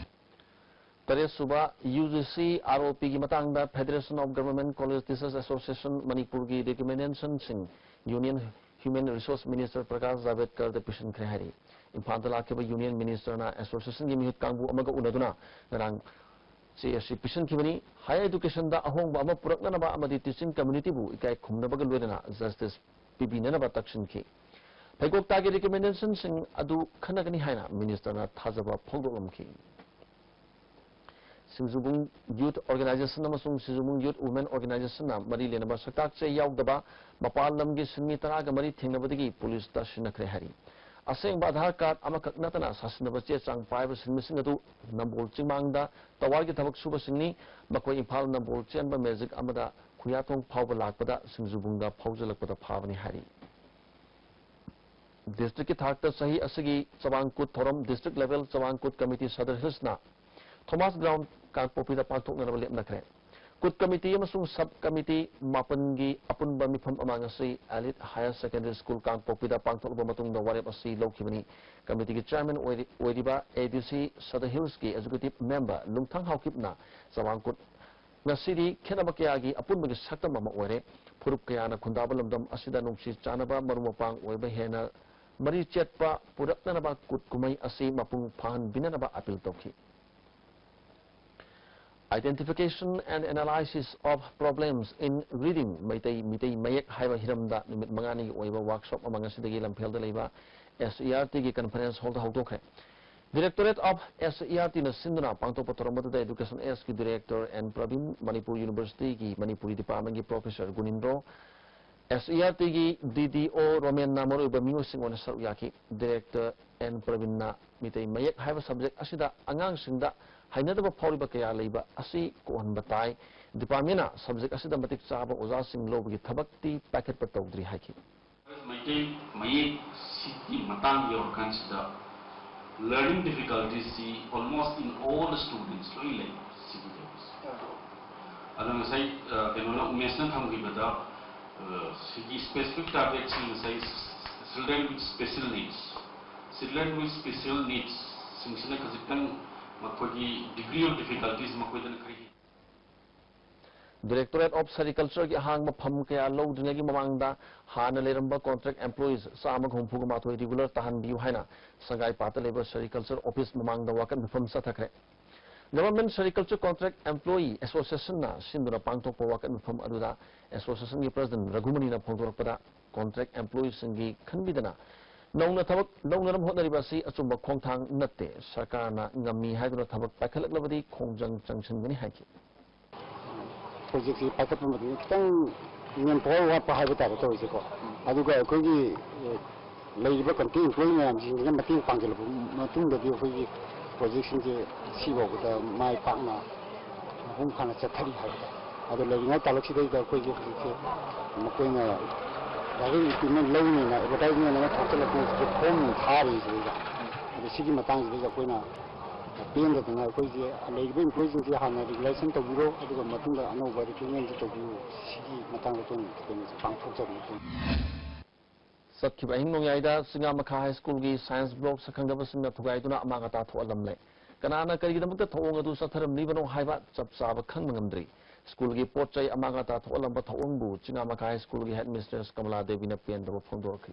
ꯇꯔꯦꯠꯁꯨꯕ U G C R O ꯄꯤꯒꯤ ꯃꯇꯥꯡꯗ Federation of Government College Teachers Association ꯃꯅꯤꯄꯨꯔꯒꯤ ꯔꯤꯀꯃꯦꯟꯗꯦꯁꯟꯁꯤꯡ union human resource minister Prakash ꯖꯥꯚꯦꯗꯀꯔꯗ ꯄꯤꯁꯤꯟꯈ꯭ꯔꯦ ꯍꯥꯏꯔꯤ꯫ ꯏꯝꯐꯥꯜꯗ ꯂꯥꯛꯈꯤꯕ ꯌꯨꯅꯤꯌꯟ ꯃꯤꯅꯤꯁꯇꯔꯅ ꯑꯦꯁꯣꯁꯤꯌꯦꯁꯟꯒꯤ ꯃꯤꯍꯨꯠ ꯀꯥꯡꯕꯨ ꯑꯃꯒ ꯎꯅꯗꯨꯅ ꯉꯔꯥꯡ ꯆꯦ ꯑꯁꯤ ꯄꯤꯁꯤꯟꯈꯤꯕꯅꯤ꯫ Higher educationꯗ ꯑꯍꯣꯡꯕ ꯑꯃ ꯄꯨꯔꯛꯅꯅꯕ ꯑꯃꯗꯤ teaching communityꯕꯨ ꯏꯀꯥꯏ ꯈꯨꯝꯅꯕꯒ ꯂꯣꯏꯅꯅ justice ꯄꯤꯕꯤꯅꯅꯕ ꯇꯛꯁꯤꯟꯈꯤ꯫ ꯐꯩꯀꯣꯛꯇꯥꯒꯤ ꯔꯤꯀꯃꯦꯟꯗꯦꯁꯟꯁꯤꯡ ꯑꯗꯨ ꯈꯟꯅꯒꯅꯤ ꯍꯥꯏꯅ ꯃꯤꯅꯤꯁꯇꯔꯅ ꯊꯥꯖꯕ ꯐꯣꯡꯗꯣꯛꯂꯝꯈꯤ꯫ ꯁꯤꯡꯖꯨꯕꯨꯡ ꯌꯨꯊ ꯑꯣꯔꯒꯅꯥꯏꯖꯦꯁꯟ ꯑꯃꯁꯨꯡ ꯁꯤꯡꯖꯨꯕꯨꯡ ꯌꯨꯊ ꯋꯨꯃꯦꯟ ꯑꯣꯔꯒꯅꯥꯏꯖꯦꯁꯟꯅ ꯃꯔꯤ ꯂꯩꯅꯕ ꯁꯛꯇꯥꯛ ꯆꯦ ꯌꯥꯎꯗꯕ ꯃꯄꯥꯟ ꯂꯝꯒꯤ ꯁꯤꯟꯃꯤ ꯇꯔꯥꯒ ꯃꯔꯤ ꯊꯦꯡꯅꯕꯗꯒꯤ ꯄꯨꯂꯤꯁꯇ ꯁꯤꯟꯅꯈ꯭ꯔꯦ ꯍꯥꯏꯔꯤ꯫ ꯑꯁꯦꯡꯕ ꯑꯙꯥꯔ ꯀꯥꯔꯗ ꯑꯃꯈꯛ ꯅꯠꯇꯅ ꯁꯥꯁꯤꯟꯅꯕ ꯆꯦ ꯆꯥꯡ ꯄꯥꯏꯕ ꯁꯤꯟꯃꯤꯁꯤꯡ ꯑꯗꯨ ꯅꯝꯕꯣꯜ ꯆꯤꯡꯃꯥꯡꯗ ꯇꯋꯥꯔꯒꯤ ꯊꯕꯛ ꯁꯨꯕꯁꯤꯡꯅꯤ꯫ ꯃꯈꯣꯏ ꯏꯝꯐꯥꯜ ꯅꯝꯕꯣꯜ ꯆꯦꯟꯕ ꯃꯦꯖꯤꯛ ꯑꯃꯗ ꯈꯨꯌꯥꯊꯣꯡ ꯐꯥꯎꯕ ꯂꯥꯛꯄꯗ ꯁꯤꯡꯖꯨꯕꯨꯡꯗ ꯐꯥꯎꯖꯤꯜꯂꯛꯄꯗ ꯐꯥꯕꯅꯤ ꯍꯥꯏꯔꯤ꯫ ꯗꯤꯁꯇ꯭ꯔꯤꯛꯀꯤ ꯊꯥꯛꯇ ꯆꯍꯤ ꯑꯁꯤꯒꯤ ꯆꯕꯥꯡꯀꯨꯠ ꯊꯧꯔꯝ district level Chavang Kut committee Sadar ꯍꯤꯜꯁꯅ ꯊꯣꯃꯥꯁ ꯒ꯭ꯔꯥꯎꯟ ꯀꯥꯡꯄꯣꯛꯄꯤꯗ ꯄꯥꯡꯊꯣꯛꯅꯅꯕ ꯂꯦꯞꯅꯈ꯭ꯔꯦ꯫ ꯀꯨꯠ ꯀꯃꯤꯇꯤ ꯑꯃꯁꯨꯡ ꯁꯕ ꯀꯃꯤꯇꯤ ꯃꯥꯄꯟꯒꯤ ꯑꯄꯨꯟꯕ ꯃꯤꯐꯝ ꯑꯃ ꯉꯁꯤ Elite Higher Secondary School ꯀꯥꯡꯄꯣꯛꯄꯤꯗ ꯄꯥꯡꯊꯣꯛꯂꯕ ꯃꯇꯨꯡꯗ ꯋꯥꯔꯦꯞ ꯑꯁꯤ ꯂꯧꯈꯤꯕꯅꯤ꯫ ꯀꯃꯤꯇꯤꯒꯤ ꯆꯤꯌꯔꯃꯦꯟ ꯑꯣꯏꯔꯤ-, ꯑꯣꯏꯔꯤꯕ A D C Sadar Hills ꯀꯤ executive member ꯂꯨꯡꯊꯥꯡ ꯍꯥꯎꯀꯤꯞꯅ ꯆꯃꯥꯡꯀꯨꯠ ꯉꯁꯤꯗꯤ ꯈꯦꯠꯅꯕ ꯀꯌꯥꯒꯤ ꯑꯄꯨꯟꯕꯒꯤ ꯁꯛꯇꯝ ꯑꯃ ꯑꯣꯏꯔꯦ꯫ ꯐꯨꯔꯨꯞ ꯀꯌꯥꯅ ꯈꯨꯟꯗꯥꯕ ꯂꯝꯗꯝ ꯑꯁꯤꯗ ꯅꯨꯡꯁꯤ ꯆꯥꯟꯅꯕ ꯃꯔꯨꯞ ꯃꯄꯥꯡ ꯑꯣꯏꯕ ꯍꯦꯟꯅ ꯃꯔꯤ ꯆꯦꯠꯄ ꯄꯨꯔꯛꯅꯅꯕ ꯀꯨꯠ ꯀꯨꯝꯍꯩ ꯑꯁꯤ ꯃꯄꯨꯡ ꯐꯥꯍꯟꯕꯤꯅꯅꯕ ꯑꯄꯤꯜ ꯇꯧꯈꯤ꯫ Identification and Analysis of Problems in Reading, Meitei Meetei Mayek ꯍꯥꯏꯕ ꯍꯤꯔꯝꯗ ꯅꯨꯃꯤꯠ ꯃꯉꯥꯅꯤꯒꯤ ꯑꯣꯏꯕ ꯋꯥꯔꯛꯁꯣꯞ ꯑꯃ ꯉꯁꯤꯗꯒꯤ ꯂꯝꯐꯦꯜꯗ ꯂꯩꯕ S E R T ꯒꯤ ꯀꯟꯐꯔꯦꯟꯁ ꯍꯣꯜꯗ ꯍꯧꯗꯣꯛꯈ꯭ꯔꯦ꯫ Directorate of S E R T ꯅ ꯁꯤꯟꯗꯨꯅ ꯄꯥꯡꯊꯣꯛꯄ ꯊꯧꯔꯝ ꯑꯗꯨꯗ Education S ꯀꯤ Director N Praveen, Manipur University ꯒꯤ ꯃꯅꯤꯄꯨꯔꯤ department ꯀꯤ Professor ꯒꯨꯅꯤꯟꯗ꯭ꯔꯣ, S E R T ꯒꯤ D D O ꯔꯣꯃꯦꯟꯅ ꯃꯔꯨꯑꯣꯏꯕ ꯃꯤꯑꯣꯏꯁꯤꯡ ꯑꯣꯏꯅ ꯁꯔꯨꯛ ꯌꯥꯈꯤ꯫ Director N ꯄ꯭ꯔꯕꯤꯟꯅ ꯃꯤꯇꯩ ꯃꯌꯦꯛ ꯍꯥꯏꯕ subject ꯑꯁꯤꯗ ꯑꯉꯥꯡꯁꯤꯡꯗ ꯍꯩꯅꯗꯕ ꯐꯥꯎꯔꯤꯕ ꯀꯌꯥ ꯂꯩꯕ ꯑꯁꯤ ꯀꯣꯛꯍꯟꯕ ꯇꯥꯏ꯫ Department ꯅ subject ꯑꯁꯤꯗ ꯃꯇꯤꯛ ꯆꯥꯕ ꯑꯣꯖꯥꯁꯤꯡ ꯂꯧꯕꯒꯤ ꯊꯕꯛꯇꯤ ꯄꯥꯏꯈꯠꯄ ꯇꯧꯗ꯭ꯔꯤ ꯍꯥꯏꯈꯤ꯫ ꯃꯩꯇꯩ ꯃꯌꯦꯛ ꯁꯤꯒꯤ ꯃꯇꯥꯡ ꯌꯧꯔꯀꯥꯟꯁꯤꯗ learning difficulties ꯁꯤ almost in all students ꯂꯣꯏ ꯂꯩ ꯁꯤꯒꯤ ꯇꯧꯕꯁꯦ꯫ ꯑꯗꯣ ꯉꯁꯥꯏ, ꯑ, ꯀꯩꯅꯣꯅ, ꯎꯃꯦꯁꯅ ꯊꯝꯈꯤꯕꯗ, ꯑ, ꯁꯤꯒꯤ specific target ꯁꯤ ꯉꯁꯥꯏ children with special needs, children with special needs ꯁꯤꯡꯁꯤꯅ ꯈꯖꯤꯛꯇꯪ ꯃꯈꯣꯏꯒꯤ degree of difficulties ꯃꯈꯣꯏꯗꯅ ꯈꯔ ꯍꯦꯟꯅ Directorate of Sericulture ꯒꯤ ꯑꯍꯥꯡꯕ ꯐꯝ ꯀꯌꯥ ꯂꯧꯗ꯭ꯔꯤꯉꯩꯒꯤ ꯃꯃꯥꯡꯗ ꯍꯥꯟꯅ ꯂꯩꯔꯝꯕ contract employees ꯆꯥꯝꯃꯒ ꯍꯨꯝꯐꯨꯒ ꯃꯥꯊꯣꯏ regular ꯇꯥꯍꯟꯕꯤꯌꯨ ꯍꯥꯏꯅ ꯁꯪꯒꯥꯏꯄꯥꯠꯇ ꯂꯩꯕ Sericulture office ꯃꯃꯥꯡꯗ ꯋꯥꯀꯠ ꯃꯤꯐꯝ ꯆꯠꯊꯈ꯭ꯔꯦ꯫ Government Sericulture Contract Employee Association ꯅ ꯁꯤꯟꯗꯨꯅ ꯄꯥꯡꯊꯣꯛꯄ ꯋꯥꯀꯠ ꯃꯤꯐꯝ ꯑꯗꯨꯗ association ꯒꯤ president ꯔꯘꯨꯃꯅꯤꯅ ꯐꯣꯡꯗꯣꯔꯛꯄꯗ, contract employee ꯁꯤꯡꯒꯤ ꯈꯟꯕꯤꯗꯅ ꯅꯧꯅ ꯊꯕꯛ ꯂꯧꯅꯅꯕ ꯍꯣꯠꯅꯔꯤꯕ ꯑꯁꯤ ꯑꯆꯨꯝꯕ ꯈꯣꯡꯊꯥꯡ ꯅꯠꯇꯦ꯫ ꯁꯔꯀꯥꯔꯅ ꯉꯝꯃꯤ ꯍꯥꯏꯗꯨꯅ ꯊꯕꯛ ꯄꯥꯏꯈꯠꯂꯛꯂꯕꯗꯤ ꯈꯣꯡꯖꯪ ꯆꯪꯁꯤꯟꯒꯅꯤ ꯍꯥꯏꯈꯤ꯫ Project ꯁꯤ ꯄꯥꯏꯈꯠꯄ ꯃꯇꯝꯗ ꯈꯤꯇꯪ manpower ꯋꯥꯠꯄ ꯍꯥꯏꯕ ꯇꯥꯔꯦ ꯇꯧꯔꯤꯁꯦꯀꯣ꯫ ꯑꯗꯨꯒ ꯑꯩꯈꯣꯏꯒꯤ, ꯑꯦ, ꯂꯩꯔꯤꯕ contract employee ꯃꯌꯥꯝꯁꯤꯡꯁꯤꯅ ꯃꯇꯦꯡ ꯄꯥꯡꯁꯤꯜꯂꯛꯄ ꯃꯇꯨꯡꯗꯗꯤ ꯑꯩꯈꯣꯏꯒꯤ project ꯁꯤꯡꯁꯦ ꯁꯤꯐꯥꯎꯕꯗ ꯃꯥꯏ ꯄꯥꯛꯅ ꯃꯄꯨꯡ ꯐꯥꯅ ꯆꯠꯊꯔꯤ ꯍꯥꯏꯕ ꯇꯥꯔꯦ꯫ ꯑꯗꯣ ꯂꯩꯔꯤꯉꯩ ꯇꯥꯂꯛꯁꯤꯗꯩꯗ ꯑꯩꯈꯣꯏꯒꯤ ꯍꯧꯖꯤꯛꯁꯦ ꯃꯈꯣꯏꯅ direct recruitment ꯂꯧꯅꯤꯅ advertisement ꯑꯃ ꯊꯣꯛꯆꯜꯂꯛꯄ ꯍꯧꯖꯤꯛꯁꯦ form ꯊꯥꯔꯤ ꯁꯤꯗꯩꯗ꯫ ꯑꯗꯣ ꯁꯤꯒꯤ ꯃꯇꯥꯡꯁꯤꯗꯩꯗ ꯑꯩꯈꯣꯏꯅ ꯄꯦꯟꯗꯗꯅ ꯑꯩꯈꯣꯏꯒꯤ ꯂꯩꯔꯤꯕ employeeꯁꯤꯡꯁꯤ ꯍꯥꯟꯅ regularizeꯁꯟ ꯇꯧꯕꯤꯔꯣ, ꯑꯗꯨꯒ ꯃꯇꯨꯡꯗ ꯑꯅꯧꯕ recruitmentꯁꯤ ꯇꯧꯕꯤꯌꯨ꯫ ꯁꯤꯒꯤ ꯃꯇꯥꯡꯗ ꯑꯩꯈꯣꯏꯅ complaintꯁꯦ ꯄꯥꯡꯊꯣꯛꯆꯕꯅꯤ꯫ ꯆꯠꯈꯤꯕ ꯑꯍꯤꯡ ꯅꯣꯡꯌꯥꯏꯗ ꯆꯤꯉꯥꯃꯈꯥ High Schoolꯒꯤ science block ꯁꯛꯈꯪꯗꯕꯁꯤꯡꯅ ꯊꯨꯒꯥꯏꯗꯨꯅ ꯑꯃꯥꯡ ꯑꯇꯥ ꯊꯣꯛꯍꯜꯂꯝꯂꯦ꯫ ꯀꯅꯥꯅ ꯀꯔꯤꯒꯤꯗꯃꯛꯇ ꯊꯧꯑꯣꯡ ꯑꯗꯨ ꯆꯠꯊꯔꯝꯂꯤꯕꯅꯣ ꯍꯥꯏꯕ ꯆꯞ ꯆꯥꯕ ꯈꯪꯕ ꯉꯝꯗ꯭ꯔꯤ꯫ Schoolꯒꯤ ꯄꯣꯠ ꯆꯩ ꯑꯃꯥꯡ ꯑꯇꯥ ꯊꯣꯛꯍꯜꯂꯝꯕ ꯊꯧꯑꯣꯡꯕꯨ ꯆꯤꯉꯥꯃꯈꯥ High Schoolꯒꯤ headmistress ꯀꯃꯂꯥ ꯗꯦꯕꯤꯅ ꯄꯦꯟꯗꯕ ꯐꯣꯡꯗꯣꯔꯛꯈꯤ꯫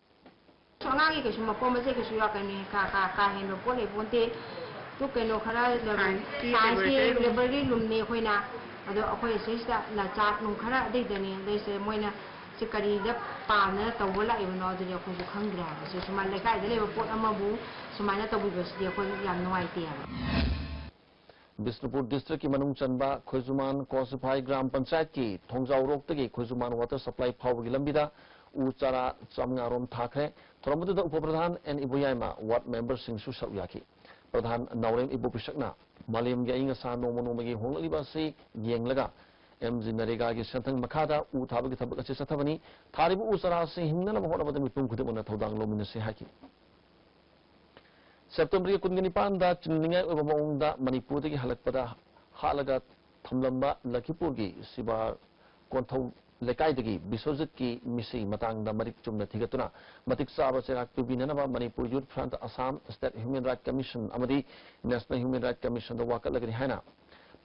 ꯑꯉꯥꯡꯒꯤ ꯀꯩꯁꯨ ꯃꯄꯣ ꯃꯆꯩ ꯀꯩꯁꯨ ꯌꯥꯎ-, ꯀꯩꯅꯣ, ꯀꯥ, ꯀꯥ, ꯀꯥ ꯍꯦꯟꯕ ꯄꯣꯠ ꯂꯩ ꯄꯣꯟꯇꯦ꯫ ꯇꯨ ꯀꯩꯅꯣ ꯈꯔ scienceꯀꯤ scienceꯀꯤ laboratory room꯫ Laboratory roomꯅꯤ ꯑꯩꯈꯣꯏꯅ꯫ ꯑꯗꯣ ꯑꯩꯈꯣꯏ ꯁꯤꯁꯤꯗ ꯂ-, chart ꯅꯨꯡ ꯈꯔ ꯑꯗꯩꯗꯅꯤ꯫ ꯑꯗꯩꯁꯦ ꯃꯣꯏꯅ ꯁꯤ ꯀꯔꯤꯗ ꯄꯥꯝꯗꯅ ꯇꯧꯕ ꯂꯥꯛꯏꯕꯅꯣ ꯑꯗꯨꯗꯤ ꯑꯩꯈꯣꯏꯁꯨ ꯈꯪꯗ꯭ꯔꯦ ꯍꯥꯏꯕ꯫ ꯁꯤ ꯁꯨꯃꯥꯏꯅ ꯂꯩꯀꯥꯏꯗ ꯂꯩꯕ ꯄꯣꯠ ꯑꯃꯕꯨ ꯁꯨꯃꯥꯏꯅ ꯇꯧꯕꯤꯕꯁꯤꯗꯤ ꯑꯩꯈꯣꯏ ꯌꯥꯝ ꯅꯨꯡꯉꯥꯏꯇꯦ ꯍꯥꯏꯕ꯫ ꯕꯤꯁꯅꯨꯄꯨꯔ districtꯀꯤ ꯃꯅꯨꯡ ꯆꯟꯕ ꯈꯣꯏꯖꯨꯃꯥꯟ ꯀꯣꯁꯤꯐꯥꯏ ꯒ꯭ꯔꯥꯝ ꯄꯟꯆꯥꯌꯠꯀꯤ ꯊꯣꯡꯖꯥꯎꯔꯣꯛꯇꯒꯤ ꯈꯣꯏꯖꯨꯃꯥꯟ water supply ꯐꯥꯎꯕꯒꯤ ꯂꯝꯕꯤꯗ ꯎ ꯆꯥꯔꯥ ꯆꯥꯝꯃꯉꯥ ꯔꯣꯝ ꯊꯥꯈ꯭ꯔꯦ꯫ ꯊꯧꯔꯝ ꯑꯗꯨꯗ ꯎꯄ ꯄ꯭ꯔꯙꯥꯟ ꯑꯦꯟ ꯏꯕꯣꯌꯥꯏꯃ, ward memberꯁꯤꯡꯁꯨ ꯁꯔꯨꯛ ꯌꯥꯈꯤ꯫ ꯄ꯭ꯔꯙꯥꯟ ꯅꯥꯎꯔꯦꯝ ꯏꯕꯣꯄꯤꯁꯛꯅ ꯃꯥꯂꯦꯝꯒꯤ ꯑꯏꯪ ꯑꯁꯥ ꯅꯣꯡꯃ ꯅꯣꯡꯃꯒꯤ ꯍꯣꯡꯂꯛꯂꯤꯕ ꯑꯁꯤ ꯌꯦꯡꯂꯒ ꯑꯦꯝ ꯖꯤ ꯅꯔꯦꯒꯥꯒꯤ ꯁꯦꯟꯊꯪ ꯃꯈꯥꯗ ꯎ ꯊꯥꯕꯒꯤ ꯊꯕꯛ ꯑꯁꯤ ꯆꯠꯊꯕꯅꯤ꯫ ꯊꯥꯔꯤꯕ ꯎ ꯆꯥꯔꯥ ꯑꯁꯤ ꯍꯤꯡꯅꯅꯕ ꯍꯣꯠꯅꯕꯗ ꯃꯤꯄꯨꯝ ꯈꯨꯗꯤꯡꯃꯛꯅ ꯊꯧꯗꯥꯡ ꯂꯧꯃꯤꯟꯅꯁꯤ ꯍꯥꯏꯈꯤ꯫ ꯁꯦꯞꯇꯦꯝꯕꯔꯒꯤ ꯀꯨꯟꯒ ꯅꯤꯄꯥꯟꯗ ꯆꯤꯡꯅꯅꯤꯡꯉꯥꯏ ꯑꯣꯏꯕ ꯃꯑꯣꯡꯗ ꯃꯅꯤꯄꯨꯔꯗꯒꯤ ꯍꯜꯂꯛꯄꯗ ꯍꯥꯠꯂꯒ ꯊꯝꯂꯝꯕ ꯂꯈꯤꯄꯨꯔꯒꯤ ꯁꯤꯕꯥꯔ ꯀꯣꯟꯊꯧ ꯂꯩꯀꯥꯏꯗꯒꯤ ꯕꯤꯁ꯭ꯋꯖꯤꯠꯀꯤ ꯃꯤꯁꯤ ꯃꯇꯥꯡꯗ ꯃꯔꯤꯛ ꯆꯨꯝꯅ ꯊꯤꯒꯠꯇꯨꯅ ꯃꯇꯤꯛ ꯆꯥꯕ ꯆꯩꯔꯥꯛ ꯄꯤꯕꯤꯅꯅꯕ Manipur Youth Front, Assam State Human Rights Commission ꯑꯃꯗꯤ National Human Rights Commissionꯗ ꯋꯥꯀꯠꯂꯒꯅꯤ ꯍꯥꯏꯅ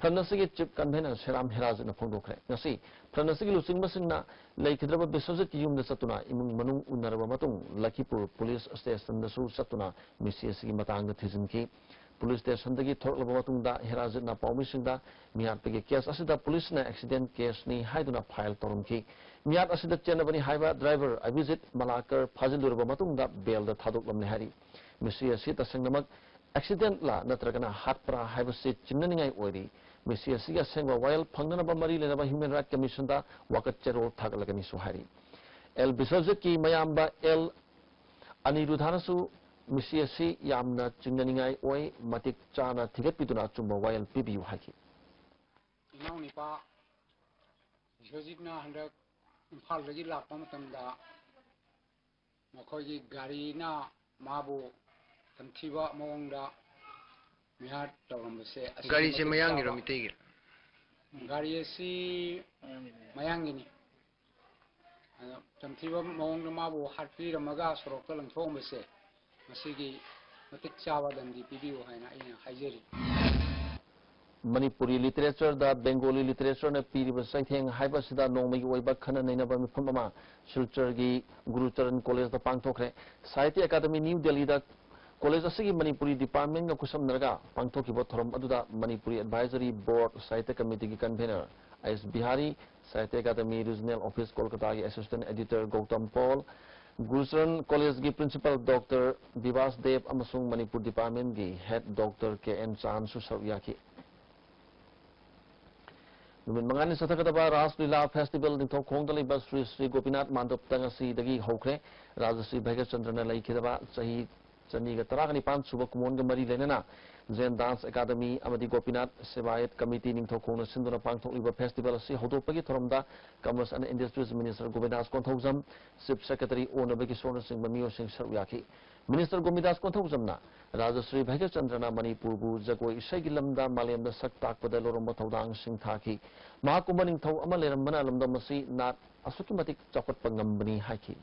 Front ꯑꯁꯤꯒꯤ Chief Convener ꯁꯦꯔꯥꯝ ꯍꯦꯔꯥꯖꯤꯠꯅ ꯐꯣꯡꯗꯣꯛꯈ꯭ꯔꯦ꯫ ꯉꯁꯤ Front ꯑꯁꯤꯒꯤ ꯂꯨꯆꯤꯡꯕꯁꯤꯡꯅ ꯂꯩꯈꯤꯗ꯭ꯔꯕ ꯕꯤꯁ꯭ꯋꯖꯤꯠꯀꯤ ꯌꯨꯝꯗ ꯆꯠꯇꯨꯅ ꯏꯃꯨꯡ ꯃꯅꯨꯡ ꯎꯅꯔꯕ ꯃꯇꯨꯡ ꯂꯈꯤꯄꯨꯔ Police Stationꯗꯁꯨ ꯆꯠꯇꯨꯅ ꯃꯤꯁꯤ ꯑꯁꯤꯒꯤ ꯃꯇꯥꯡꯗ ꯊꯤꯖꯤꯟꯈꯤ꯫ Police Stationꯗꯒꯤ ꯊꯣꯔꯛꯂꯕ ꯃꯇꯨꯡꯗ ꯍꯦꯔꯥꯖꯤꯠꯅ ꯄꯥꯎꯃꯤꯁꯤꯡꯗ ꯃꯤꯍꯥꯠꯄꯒꯤ case ꯑꯁꯤꯗ policeꯅ accident caseꯅꯤ ꯍꯥꯏꯗꯨꯅ file ꯇꯧꯔꯝꯈꯤ꯫ ꯃꯤꯍꯥꯠ ꯑꯁꯤꯗ ꯆꯦꯟꯅꯕꯅꯤ ꯍꯥꯏꯕ driver ꯑꯕꯤꯖꯤꯠ ꯃꯂꯥꯀꯔ ꯐꯥꯖꯤꯜꯂꯨꯔꯕ ꯃꯇꯨꯡꯗ bailꯗ ꯊꯥꯗꯣꯛꯂꯝꯂꯦ ꯍꯥꯏꯔꯤ꯫ ꯃꯤꯁꯤ ꯑꯁꯤ ꯇꯁꯦꯡꯅꯃꯛ accidentꯂ ꯅꯠꯇ꯭ꯔꯒꯅ ꯍꯥꯠꯄ꯭ꯔꯥ ꯍꯥꯏꯕꯁꯤ ꯆꯤꯡꯅꯅꯤꯡꯉꯥꯏ ꯑꯣꯏꯔꯤ꯫ ꯃꯤꯁꯤ ꯑꯁꯤꯒꯤ ꯑꯁꯦꯡꯕ ꯋꯥꯌꯦꯜ ꯐꯪꯅꯅꯕ ꯃꯔꯤ ꯂꯩꯅꯕ Human Rights Commissionꯗ ꯋꯥꯀꯠ ꯆꯦꯔꯣꯜ ꯊꯥꯒꯠꯂꯒꯅꯤꯁꯨ ꯍꯥꯏꯔꯤ꯫ ꯑꯦꯜ ꯕꯤꯁ꯭ꯋꯖꯤꯠꯀꯤ ꯃꯌꯥꯝꯕ ꯑꯦꯜ ꯑꯅꯤꯔꯨꯙꯅꯁꯨ ꯃꯤꯁꯤ ꯑꯁꯤ ꯌꯥꯝꯅ ꯆꯤꯡꯅꯅꯤꯡꯉꯥꯏ ꯑꯣꯏ, ꯃꯇꯤꯛ ꯆꯥꯅ ꯊꯤꯒꯠꯄꯤꯗꯨꯅ ꯑꯆꯨꯝꯕ ꯋꯥꯌꯦꯜ ꯄꯤꯕꯤꯌꯨ ꯍꯥꯏꯈꯤ꯫ ꯏꯅꯥꯎꯅꯤꯄꯥ ꯕꯤꯁ꯭ꯋꯖꯤꯠꯅ ꯍꯟꯗꯛ ꯏꯝꯐꯥꯜꯗꯒꯤ ꯂꯥꯛꯄ ꯃꯇꯝꯗ ꯃꯈꯣꯏꯒꯤ ꯒꯥꯔꯤꯅ ꯃꯥꯕꯨ ꯇꯝꯊꯤꯕ ꯃꯑꯣꯡꯗ ꯃꯤꯍꯥꯠ ꯇꯧꯔꯝꯕꯁꯦ ꯑꯁꯤꯒꯤ ꯒꯥꯔꯤꯁꯦ ꯃꯇꯤꯛ ꯃꯌꯥꯡꯒꯤꯔꯣ ꯆꯥꯕ ꯃꯤꯇꯩꯒꯤꯔꯣ? ꯒꯥꯔꯤ ꯑꯁꯤ ꯃꯌꯥꯡꯒꯤꯅꯤ꯫ ꯑꯗꯣ ꯇꯝꯊꯤꯕ ꯃꯑꯣꯡꯗ ꯃꯥꯕꯨ ꯍꯥꯠꯄꯤꯔꯝꯃꯒ ꯁꯣꯔꯣꯛꯇ ꯂꯪꯊꯣꯛꯑꯝꯕꯁꯦ ꯃꯁꯤꯒꯤ ꯃꯇꯤꯛ ꯆꯥꯕ ꯗꯟꯗꯤ ꯄꯤꯕꯤꯌꯨ ꯍꯥꯏꯅ ꯑꯩꯅ ꯍꯥꯏꯖꯔꯤ꯫ ꯃꯅꯤꯄꯨꯔꯤ ꯂꯤꯇꯔꯦꯆꯔꯗ ꯕꯦꯡꯒꯣꯂꯤ ꯂꯤꯇꯔꯦꯆꯔꯅ ꯄꯤꯔꯤꯕ ꯆꯩꯊꯦꯡ ꯍꯥꯏꯕ ꯑꯁꯤꯗ ꯅꯣꯡꯃꯒꯤ ꯑꯣꯏꯕ ꯈꯟꯅ ꯅꯩꯅꯕ ꯃꯤꯐꯝ ꯑꯃ ꯁꯤꯜꯆꯔꯒꯤ ꯒꯨꯔꯨꯆꯔꯟ ꯀꯣꯂꯦꯖꯇ ꯄꯥꯡꯊꯣꯛꯈ꯭ꯔꯦ꯫ ꯁꯥꯍꯤꯇ꯭ꯌ ꯑꯦꯀꯥꯗꯃꯤ ꯅ꯭ꯌꯨ ꯗꯦꯜꯂꯤꯗ ꯀꯣꯂꯦꯖ ꯑꯁꯤꯒꯤ ꯃꯅꯤꯄꯨꯔꯤ ꯗꯤꯄꯥꯔꯠꯃꯦꯟꯒ ꯈꯨꯠꯁꯝꯅꯔꯒ ꯄꯥꯡꯊꯣꯛꯈꯤꯕ ꯊꯧꯔꯝ ꯑꯗꯨꯗ ꯃꯅꯤꯄꯨꯔꯤ ꯑꯦꯗꯚꯥꯏꯖꯔꯤ ꯕꯣꯔꯗ ꯁꯥꯍꯤꯇ꯭ꯌ ꯀꯃꯤꯇꯤꯒꯤ ꯀꯟꯚꯦꯅꯔ ꯑꯩꯁ ꯕꯤꯍꯥꯔꯤ, ꯁꯥꯍꯤꯇ꯭ꯌ ꯑꯦꯀꯥꯗꯃꯤ ꯔꯤꯖꯅꯦꯜ ꯑꯣꯐꯤꯁ ꯀꯣꯜꯀꯇꯥꯒꯤ ꯑꯦꯁꯤꯁꯇꯦꯟꯠ ꯑꯦꯗꯤꯇꯔ ꯒꯧꯇꯝ ꯄꯣꯜ, ꯒꯨꯔꯨꯆꯔꯟ ꯀꯣꯂꯦꯖꯀꯤ ꯄ꯭ꯔꯤꯟꯁꯤꯄꯥꯜ ꯗꯣꯛꯇꯔ ꯕꯤꯕꯥꯁ ꯗꯦꯕ ꯑꯃꯁꯨꯡ ꯃꯅꯤꯄꯨꯔ ꯗꯤꯄꯥꯔꯠꯃꯦꯟꯒꯤ head doctor K N Chanu ꯁꯔꯨꯛ ꯌꯥꯈꯤ꯫ ꯅꯨꯃꯤꯠ ꯃꯉꯥꯅꯤ ꯆꯠꯊꯒꯗꯕ ꯔꯥꯁ ꯂꯤꯂꯥ ꯐꯦꯁꯇꯤꯚꯦꯜ ꯅꯤꯡꯊꯧꯈꯣꯡꯗ ꯂꯩꯕ ꯁ꯭ꯔꯤ ꯁ꯭ꯔꯤ ꯒꯣꯄꯤꯅꯥꯊ ꯃꯥꯟꯗꯞꯇ ꯉꯁꯤꯗꯒꯤ ꯍꯧꯈ꯭ꯔꯦ꯫ ꯔꯥꯖꯁ꯭ꯔꯤ ꯚꯩꯒ꯭ꯌꯆꯟꯗ꯭ꯔꯅ ꯂꯩꯈꯤꯗꯕ ꯆꯍꯤ ꯆꯅꯤꯒ ꯇꯔꯥꯒ ꯅꯤꯄꯥꯟ ꯁꯨꯕ ꯀꯨꯝꯑꯣꯟꯒ ꯃꯔꯤ ꯂꯩꯅꯅ ꯖꯦꯟ ꯗꯥꯟꯁ ꯑꯦꯀꯥꯗꯃꯤ ꯑꯃꯗꯤ ꯒꯣꯄꯤꯅꯥꯊ ꯁꯦꯕꯥꯌꯠ ꯀꯃꯤꯇꯤ ꯅꯤꯡꯊꯧꯈꯣꯡꯅ ꯁꯤꯟꯗꯨꯅ ꯄꯥꯡꯊꯣꯛꯂꯤꯕ ꯐꯦꯁꯇꯤꯚꯦꯜ ꯑꯁꯤ ꯍꯧꯗꯣꯛꯄꯒꯤ ꯊꯧꯔꯝꯗ commerce and industries minister Gobindas Konthoujam, chief secretary ꯑꯣꯅꯕ ꯀꯤꯁꯣꯔꯅꯆꯤꯡꯕ ꯃꯤꯑꯣꯏꯁꯤꯡ ꯁꯔꯨꯛ ꯌꯥꯈꯤ꯫ ꯃꯤꯅꯤꯁꯇꯔ ꯒꯣꯕꯤꯟꯗꯥꯁ ꯀꯣꯟꯊꯧꯖꯝꯅ ꯔꯥꯖꯁ꯭ꯔꯤ ꯚꯩꯒ꯭ꯌꯆꯟꯗ꯭ꯔꯅ ꯃꯅꯤꯄꯨꯔꯕꯨ ꯖꯒꯣꯏ ꯏꯁꯩꯒꯤ ꯂꯝꯗ ꯃꯥꯂꯦꯝꯗ ꯁꯛ ꯇꯥꯛꯄꯗ ꯂꯧꯔꯝꯕ ꯊꯧꯗꯥꯡꯁꯤꯡ ꯊꯥꯈꯤ꯫ ꯃꯍꯥꯛꯀꯨꯝꯕ ꯅꯤꯡꯊꯧ ꯑꯃ ꯂꯩꯔꯝꯕꯅ ꯂꯝꯗꯝ ꯑꯁꯤ ꯅꯥꯠ ꯑꯁꯨꯛꯀꯤ ꯃꯇꯤꯛ ꯆꯥꯎꯈꯠꯄ ꯉꯝꯕꯅꯤ ꯍꯥꯏꯈꯤ꯫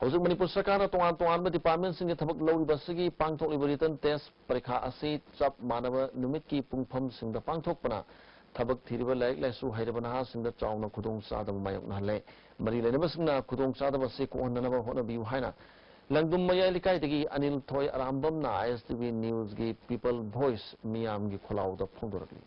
ꯍꯧꯖꯤꯛ ꯃꯅꯤꯄꯨꯔ ꯁꯔꯀꯥꯔꯅ ꯇꯣꯉꯥꯟ ꯇꯣꯉꯥꯟꯕ ꯗꯤꯄꯥꯔꯠꯃꯦꯟꯁꯤꯡꯒꯤ ꯊꯕꯛ ꯂꯧꯔꯤꯕ ꯑꯁꯤꯒꯤ ꯄꯥꯡꯊꯣꯛꯂꯤꯕ ꯔꯤꯇꯟ ꯇꯦꯁ ꯄꯔꯤꯈꯥ ꯑꯁꯤ ꯆꯞ ꯃꯥꯟꯅꯕ ꯅꯨꯃꯤꯠꯀꯤ ꯄꯨꯡꯐꯝꯁꯤꯡꯗ ꯄꯥꯡꯊꯣꯛꯄꯅ ꯊꯕꯛ ꯊꯤꯔꯤꯕ ꯂꯥꯏꯔꯤꯛ ꯂꯥꯏꯁꯨ ꯍꯩꯔꯕ ꯅꯍꯥꯁꯤꯡꯗ ꯆꯥꯎꯅ ꯈꯨꯗꯣꯡꯆꯥꯗꯕ ꯃꯥꯌꯣꯛꯅꯍꯜꯂꯦ꯫ ꯃꯔꯤ ꯂꯩꯅꯕꯁꯤꯡꯅ ꯈꯨꯗꯣꯡꯆꯥꯗꯕ ꯑꯁꯤ ꯀꯣꯛꯍꯟꯅꯅꯕ ꯍꯣꯠꯅꯕꯤꯌꯨ ꯍꯥꯏꯅ ꯂꯪꯗꯨꯝ ꯃꯌꯥꯏ ꯂꯩꯀꯥꯏꯗꯒꯤ ꯑꯅꯤꯜ ꯊꯣꯏ ꯑꯔꯥꯝꯕꯝꯅ ꯑꯥꯏ ꯑꯦꯁ ꯇꯤ ꯚꯤ ꯅ꯭ꯌꯨꯁꯀꯤ ꯄꯤꯄꯜ ꯚꯣꯏꯁ ꯃꯤꯌꯥꯝꯒꯤ ꯈꯣꯜꯂꯥꯎꯗ ꯐꯣꯡꯗꯣꯔꯛꯂꯤ꯫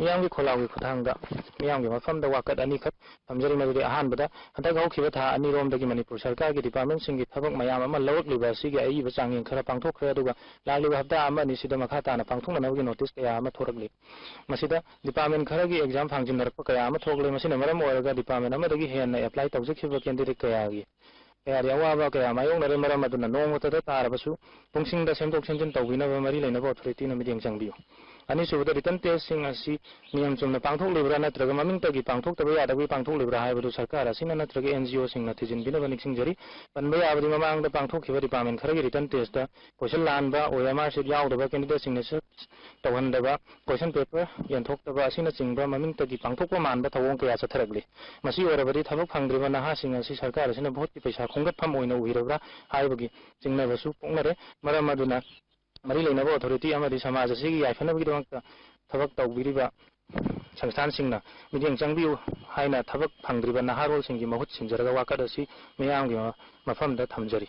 ꯃꯤꯌꯥꯝꯒꯤ ꯈꯣꯜꯂꯥꯎꯒꯤ ꯈꯨꯠꯊꯥꯡꯗ ꯃꯤꯌꯥꯝꯒꯤ ꯃꯐꯝꯗ ꯋꯥꯀꯠ ꯑꯅꯤꯈꯛ ꯊꯝꯖꯔꯤ꯫ ꯃꯗꯨꯗꯤ ꯑꯍꯥꯟꯕꯗ, ꯍꯟꯗꯛ ꯍꯧꯈꯤꯕ ꯊꯥ ꯑꯅꯤꯔꯣꯝꯗꯒꯤ ꯃꯅꯤꯄꯨꯔ ꯁꯔꯀꯥꯔꯒꯤ ꯗꯤꯄꯥꯔꯠꯃꯦꯟꯁꯤꯡꯒꯤ ꯊꯕꯛ ꯃꯌꯥꯝ ꯑꯃ ꯂꯧꯔꯛꯂꯤꯕ ꯑꯁꯤꯒꯤ ꯑꯏꯕ ꯆꯥꯡꯌꯦꯡ ꯈꯔ ꯄꯥꯡꯊꯣꯛꯈ꯭ꯔꯦ꯫ ꯑꯗꯨꯒ ꯂꯥꯛꯂꯤꯕ ꯍꯞꯇꯥ ꯑꯃ ꯑꯅꯤꯁꯤꯗ ꯃꯈꯥ ꯇꯥꯅ ꯄꯥꯡꯊꯣꯛꯅꯅꯕꯒꯤ ꯅꯣꯇꯤꯁ ꯀꯌꯥ ꯑꯃ ꯊꯣꯔꯛꯂꯤ꯫ ꯃꯁꯤꯗ ꯗꯤꯄꯥꯔꯠꯃꯦꯟ ꯈꯔꯒꯤ ꯑꯦꯛꯖꯥꯝ ꯐꯥꯡꯖꯤꯟꯅꯔꯛꯄ ꯀꯌꯥ ꯑꯃ ꯊꯣꯛꯂꯦ꯫ ꯃꯁꯤꯅ ꯃꯔꯝ ꯑꯣꯏꯔꯒ ꯗꯤꯄꯥꯔꯠꯃꯦꯟ ꯑꯃꯗꯒꯤ ꯍꯦꯟꯅ ꯑꯦꯄ꯭ꯂꯥꯏ ꯇꯧꯖꯈꯤꯕ ꯀꯦꯟꯗꯤꯗꯦꯠ ꯀꯌꯥꯒꯤ ꯀꯌꯥꯗꯤ ꯑꯋꯥꯕ ꯀꯌꯥ ꯃꯥꯌꯣꯛꯅꯔꯦ꯫ ꯃꯔꯝ ꯑꯗꯨꯅ ꯅꯣꯡꯃꯇꯗ ꯇꯥꯔꯕꯁꯨ ꯄꯨꯡꯁꯤꯡꯗ ꯁꯦꯝꯗꯣꯛ ꯁꯦꯝꯖꯤꯟ ꯇꯧꯕꯤꯅꯕ ꯃꯔꯤ ꯂꯩꯅꯕ ꯑꯣꯊꯣꯔꯤꯇꯤꯅ ꯃꯤꯠꯌꯦꯡ ꯆꯪꯕꯤꯌꯨ꯫ ꯑꯅꯤꯁꯨꯕꯗ, ꯔꯤꯇꯟ ꯇꯦꯁꯁꯤꯡ ꯑꯁꯤ ꯅꯤꯌꯝ ꯆꯨꯝꯅ ꯄꯥꯡꯊꯣꯛꯂꯤꯕ꯭ꯔꯥ ꯅꯠꯇ꯭ꯔꯒ ꯃꯃꯤꯡꯇꯒꯤ ꯄꯥꯡꯊꯣꯛꯇꯕ ꯌꯥꯗꯕꯒꯤ ꯄꯥꯡꯊꯣꯛꯂꯤꯕ꯭ꯔꯥ ꯍꯥꯏꯕꯗꯨ ꯁꯔꯀꯥꯔ ꯑꯁꯤꯅ ꯅꯠꯇ꯭ꯔꯒ ꯑꯦꯟ ꯖꯤ ꯑꯣꯁꯤꯡꯅ ꯊꯤꯖꯤꯟꯕꯤꯅꯕ ꯅꯤꯡꯁꯤꯡꯖꯔꯤ꯫ ꯄꯟꯕ ꯌꯥꯕꯗꯤ, ꯃꯃꯥꯡꯗ ꯄꯥꯡꯊꯣꯛꯈꯤꯕ ꯗꯤꯄꯥꯔꯠꯃꯦꯟ ꯈꯔꯒꯤ ꯔꯤꯇꯟ ꯇꯦꯁꯇ ꯀꯣꯏꯁꯟ ꯂꯥꯟꯕ, ꯑꯣ ꯑꯦꯝ ꯑꯥꯔ ꯁꯤꯠ ꯌꯥꯎꯗꯕ, ꯀꯦꯟꯗꯤꯗꯦꯠꯁꯤꯡꯅ ꯁꯔꯆ ꯇꯧꯍꯟꯗꯕ, ꯀꯣꯏꯁꯟ ꯄꯦꯄꯔ ꯌꯦꯟꯊꯣꯛꯇꯕ ꯑꯁꯤꯅꯆꯤꯡꯕ ꯃꯃꯤꯡꯇꯒꯤ ꯄꯥꯡꯊꯣꯛꯄ ꯃꯥꯟꯕ ꯊꯧꯑꯣꯡ ꯀꯌꯥ ꯆꯠꯊꯔꯛꯂꯤ꯫ ꯃꯁꯤ ꯑꯣꯏꯔꯕꯗꯤ ꯊꯕꯛ ꯐꯪꯗ꯭ꯔꯤꯕ ꯅꯍꯥꯁꯤꯡ ꯑꯁꯤ ꯁꯔꯀꯥꯔ ꯑꯁꯤꯅ ꯚꯣꯠꯀꯤ ꯄꯩꯁꯥ ꯈꯣꯝꯒꯠꯐꯝ ꯑꯣꯏꯅ ꯎꯕꯤꯔꯕ꯭ꯔꯥ ꯍꯥꯏꯕꯒꯤ ꯆꯤꯡꯅꯕꯁꯨ ꯄꯣꯛꯅꯔꯦ꯫ ꯃꯔꯝ ꯑꯗꯨꯅ ꯃꯔꯤ ꯂꯩꯅꯕ ꯑꯣꯊꯣꯔꯤꯇꯤ ꯑꯃꯗꯤ ꯁꯃꯥꯖ ꯑꯁꯤꯒꯤ ꯌꯥꯏꯐꯅꯕꯒꯤꯗꯃꯛꯇ ꯊꯕꯛ ꯇꯧꯕꯤꯔꯤꯕ ꯁꯪꯁꯊꯥꯟꯁꯤꯡꯅ ꯃꯤꯠꯌꯦꯡ ꯆꯪꯕꯤꯌꯨ ꯍꯥꯏꯅ ꯊꯕꯛ ꯐꯪꯗ꯭ꯔꯤꯕ ꯅꯍꯥꯔꯣꯜꯁꯤꯡꯒꯤ ꯃꯍꯨꯠ ꯁꯤꯟꯖꯔꯒ ꯋꯥꯀꯠ ꯑꯁꯤ ꯃꯤꯌꯥꯝꯒꯤ ꯃ-, ꯃꯐꯝꯗ ꯊꯝꯖꯔꯤ꯫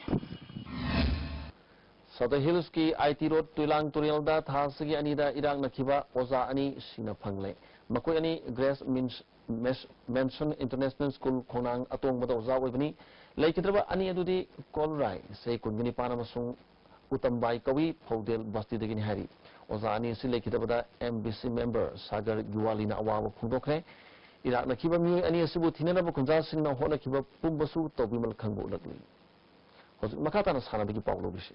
ꯁꯥꯎꯗꯔꯟ ꯍꯤꯜꯁꯀꯤ ꯑꯥꯏ ꯇꯤ ꯔꯣꯗ ꯇꯨꯏꯂꯥꯡ ꯇꯨꯔꯦꯜꯗ ꯊꯥ ꯑꯁꯤꯒꯤ ꯑꯅꯤꯗ ꯏꯔꯥꯛꯅꯈꯤꯕ ꯑꯣꯖꯥ ꯑꯅꯤ ꯁꯤꯅ ꯐꯪꯂꯦ꯫ ꯃꯈꯣꯏ ꯑꯅꯤ ꯒ꯭ꯔꯦꯁ ꯃꯤꯟꯁ-, ꯃꯦꯁ-, ꯃꯦꯟꯁꯟ ꯏꯟꯇꯔꯅꯦꯁꯅꯦꯜ ꯁ꯭ꯀꯨꯜ ꯈꯣꯡꯅꯥꯡ ꯑꯇꯣꯡꯕꯗ ꯑꯣꯖꯥ ꯑꯣꯏꯕꯅꯤ꯫ ꯂꯩꯈꯤꯗ꯭ꯔꯕ ꯑꯅꯤ ꯑꯗꯨꯗꯤ ꯀꯣꯜꯔꯥꯏ, ꯆꯍꯤ ꯀꯨꯟꯒ ꯅꯤꯄꯥꯟ, ꯑꯃꯁꯨꯡ ꯎꯇꯝꯕꯥꯏ ꯀꯧꯏ, ꯐꯧꯗꯦꯜ ꯕꯁꯇꯤꯗꯒꯤꯅꯤ ꯍꯥꯏꯔꯤ꯫ ꯑꯣꯖꯥ ꯑꯅꯤ ꯑꯁꯤ ꯂꯩꯈꯤꯗꯕꯗ M B C member Sagar ꯒꯤꯋꯥꯂꯤꯅ ꯑꯋꯥꯕ ꯐꯣꯡꯗꯣꯛꯈ꯭ꯔꯦ꯫ ꯏꯔꯥꯛꯅꯈꯤꯕ ꯃꯤꯑꯣꯏ ꯑꯅꯤ ꯑꯁꯤꯕꯨ ꯊꯤꯅꯅꯕ ꯈꯨꯟꯖꯥꯁꯤꯡꯅ ꯍꯣꯠꯅꯈꯤꯕ ꯄꯨꯝꯕꯁꯨ ꯇꯧꯕꯤꯃꯜ ꯈꯪꯕ ꯎꯠꯂꯛꯂꯤ꯫ ꯍꯧꯖꯤꯛ ꯃꯈꯥ ꯇꯥꯅ ꯁꯥꯟꯅꯕꯒꯤ ꯄꯥꯎ ꯂꯧꯕꯤꯁꯤ꯫